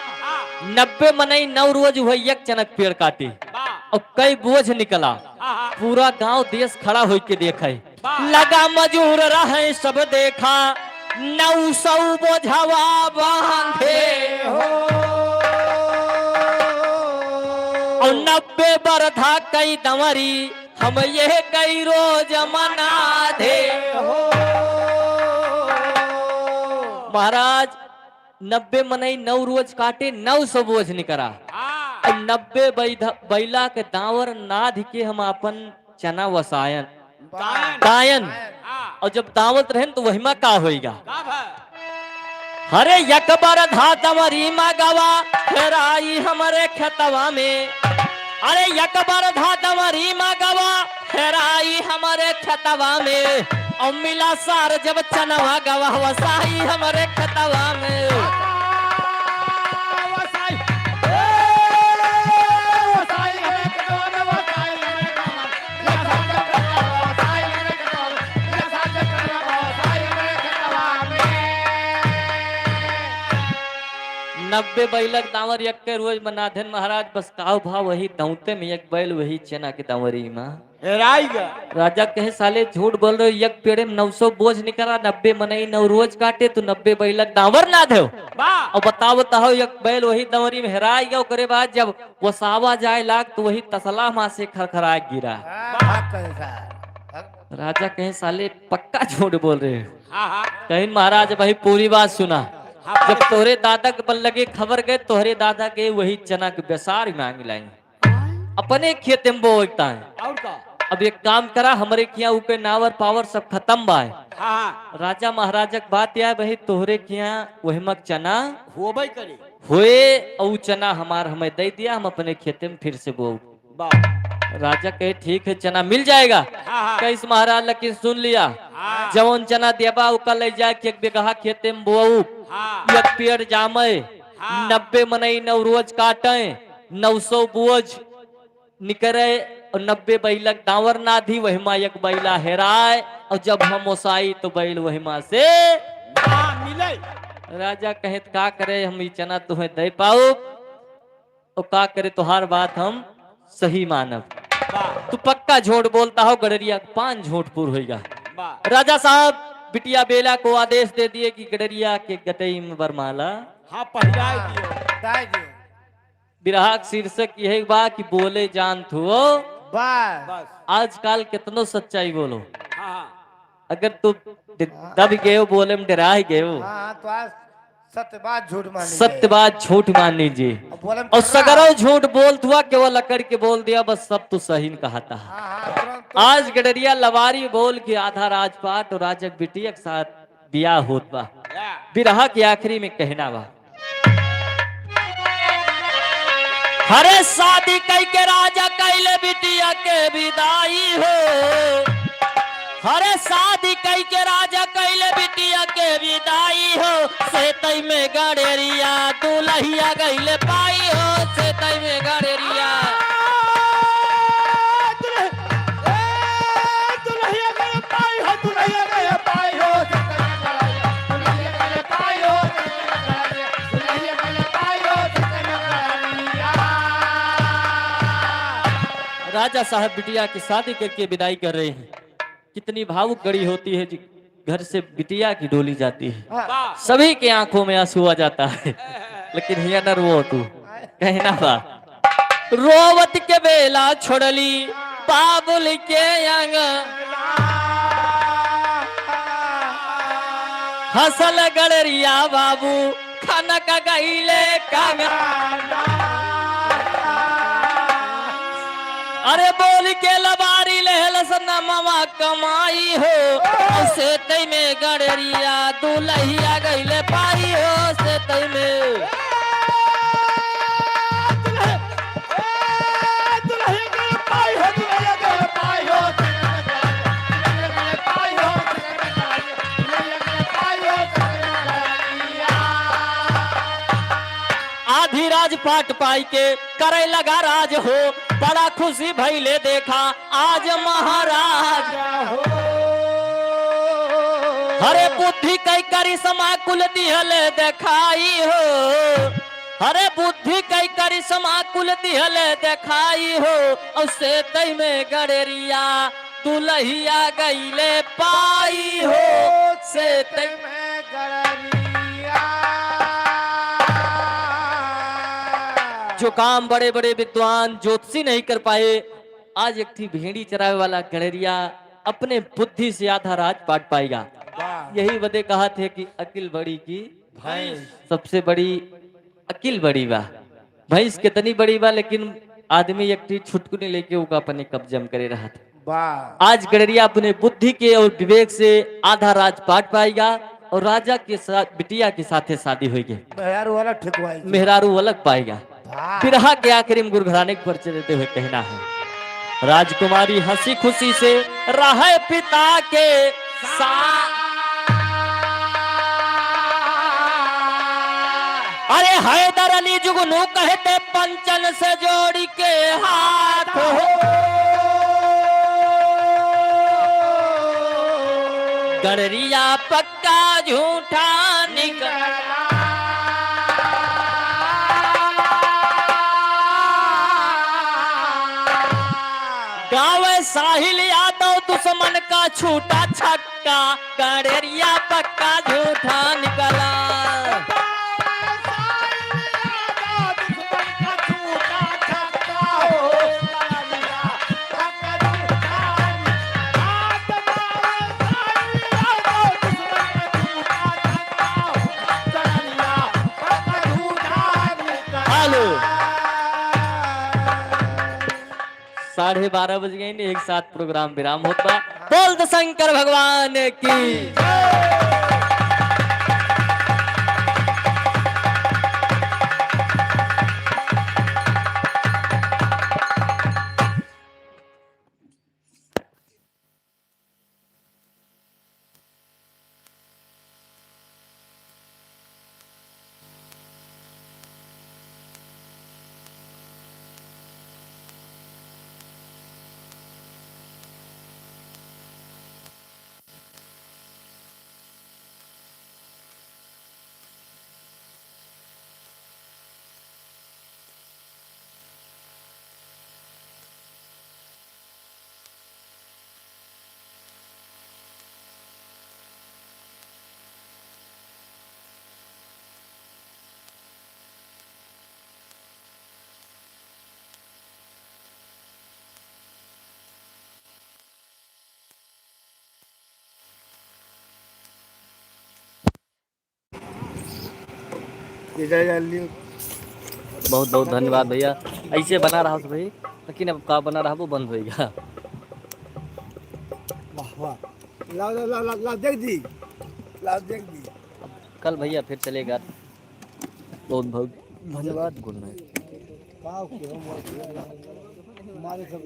नब्बे मनई नौ रोज हुए एक चनक पेड़ काटे। वाह। और कई बोझ निकला। हाँ, हाँ। पूरा गांव देश खड़ा होइके देखे। वाह। लगा मजूर रहे सब देखा, नौ सौ बोझवा बांधे हो। और नब्बे बरधा कई दंवरी, हम ये कई रोज मनाधे हो। महाराज, नब्बे मनई नौ रोज काटे, नौ सौ बोझ निकरा। हाँ। और नब्बे बैध-, बैला के दांवर नाध के हम आपन चना वसायन। दायन। दायन। हाँ। और जब दावत रहेन तो वहिमा का होइगा? का भा? हरे एक बरधा दंवरी मा गवा हेराई हमरे खेतवा में। अरे एक बरधा दंवरी मा गवा हेराई हमरे खेतवा में। और मिला सार जब चनवा गवा वसाई हमरे खेतवा में। वसाई। ए, वसाई हमरे खेतवा में, वसाई हमरे खेतवा में। नब्बे बैलक दांवर यक्के रोज मनाधेन महाराज, बस काव भा वही दौते में एक बैल वही चना के दंवरी मा हेराई गा। राजा कहे, "साले झूठ बोल रहे हो, एक पेड़े में नौ सौ बोझ निकरा, नब्बे मनई नौ रोज काटे, तू नब्बे बैलक दांवर नाधेव।" वाह। और बतावत हो, एक बैल वही दंवरी में हेराई गा, ओकरे बाद जब वसावा जाए लाग तो वही तसला मा से खरखराए गिरा। हाँ, बात कहे साहब। राजा कहे, "साले पक्का झूठ बोल रहे हो।" हाँ, हाँ। कहिन, "महाराज, भाई पूरी बात सुना। हाँ, जब तोहरे दादा के बल लगे खबर गए, तोहरे दादा के वही चना के बेसार मांग लाई, अपने खेते में बोवता है।" और का? "अब एक काम करा, हमरे किया ऊके नावर पावर सब खत्म बा है।" हाँ, हाँ। राजा महाराज के बात या है, "भाई तोहरे किया वही मक चना होबे करे। होए, और चना हमार हमें दे दिया, हम अपने खेते में फिर से बोऊ।" वाह। राजा कहे, "ठीक है, चना मिल जाएगा।" हाँ, हाँ। कहिस, "महाराज, लेकिन सुन लिया, हाँ। जवन चना देबा, ओका ले जाके एक बीघा खेते में बोऊ। हाँ। एक पेड़ जामे, हाँ। नब्बे मनई नौ रोज काटे, नौ सौ बोझ निकरे, और नब्बे बैलक दांवर नाधी, वही मा एक बैला हेराए, और जब हम ओसाई तो बैल वही मा से ना मिले।" राजा कहे, "त का करे, हम ई चना तुम्हें दे पाऊ?" और का करे, तोहार बात हम सही मानब। वाह। तू पक्का झूठ बोलता हो, गडरिया पान झूठ पूर होइगा। वाह। राजा साहब, बिटिया बेला को आदेश दे दिए कि गड़रिया के गटई में वरमाला। हाँ, पहिराए दियो। पहिराए दियो। बिरहा के शीर्षक यही बा कि बोले जानत हो। बस। बस। आजकल कितनो सच्चाई बोलो। हाँ, हाँ। अगर तू ड-, दब गयो, बोले में डराई गयो। हाँ, हाँ, तो आज सत्य बात झूठ मानी सत्य जाए। बात झूठ मानी जी। अब बोले में और डरा। सगरो झूठ बोलत हुआ, केवल अकड़ के बोल दिया, बस सब तू सही न कहता है। हाँ, हाँ, तुरंत तो आज गड़रिया लबारी बोल के आधा राजपाट और राजक बिटिया के साथ बियाह होत बा। या। बिरहा के आखिरी में कहना बा। हरे शादी कई के राजा कैले बिटिया के विदाई हो। हरे शादी कई के राजा कैले बिटिया के विदाई हो। सेतई में गड़ेरिया दुलहिया गइले पाई हो। सेतई में गड़ेरिया। राजा साहब बिटिया की शादी करके विदाई कर रहे हैं। कितनी भावुक घड़ी होती है जी, घर से बिटिया की डोली जाती है। हाँ। सभी के आंखों में आंसू आ जाता है, लेकिन हिया न रो तू, कहना बा। रोवत के बेला छोड़ली बाबुल के अंग। हंसल गड़रिया बाबू खनक गईले कंग। अरे बोल के लबारी लेहलस नमवा कमाई हो। सेतई में गड़रिया दुलहिया गईले पाई हो। सेतई में आधी राजपाट पाई के करे लगा राज हो। बड़ा खुशी भइले देखा आज महाराज। हरे बुद्धि कई करिश्मा कुल दिहले देखाई हो। हरे बुद्धि कई करिश्मा कुल दिहले देखाई हो। और सेतई में गड़ेरिया दुलहिया गईले पाई हो। सेतई में गड़ेरिया। जो काम बड़े बड़े विद्वान ज्योतिषी नहीं कर पाए, आज एक थी भेड़ी चरावे वाला गड़ेरिया अपने बुद्धि से आधा राजपाट पाएगा। वाह। यही बदे कहा थे कि अकिल बड़ी की भैंस। सबसे बड़ी अकिल बड़ी बा। भैंस कितनी बड़ी बा, लेकिन आदमी एक ठी छुटकुनी लेके ओका अपने कब्जे में करे रहत। वाह। आज गड़ेरिया अपने बुद्धि के और विवेक से आधा राजपाट पाएगा और राजा के साथ, बिटिया के साथे शादी होइगे। मेहरारू अलग ठेकवाई। मेहरारू अलग पाएगा। वाह। बिरहा के आखिरी में गुरु घराने के परिचय देते हुए कहना है, राजकुमारी हंसी खुशी से रहे पिता के साथ। अरे हैदर अली जुगनू कहते पंचन से जोड़ी के हाथ हो। गड़रिया पक्का झूठा निकला। गावे साहिल यादव दुश्मन का छूटा छक्का। गड़ेरिया पक्का झूठा निकला। हेलो। साढ़े बारह बज गए, एक साथ प्रोग्राम विराम होत बा। बोल दो शंकर भगवान की। ये जा, जा लियो। बहुत बहुत धन्यवाद भैया, ऐसे बना रहा भाई, लेकिन अब का बना रहा वो बंद होइगा। वाह, वाह। ला, ला, ला, ला, ला, देख दी। ला, देख दी। कल भैया फिर चलेगा। बहुत बहुत धन्यवाद। Good night. का हो गया? हमारे सब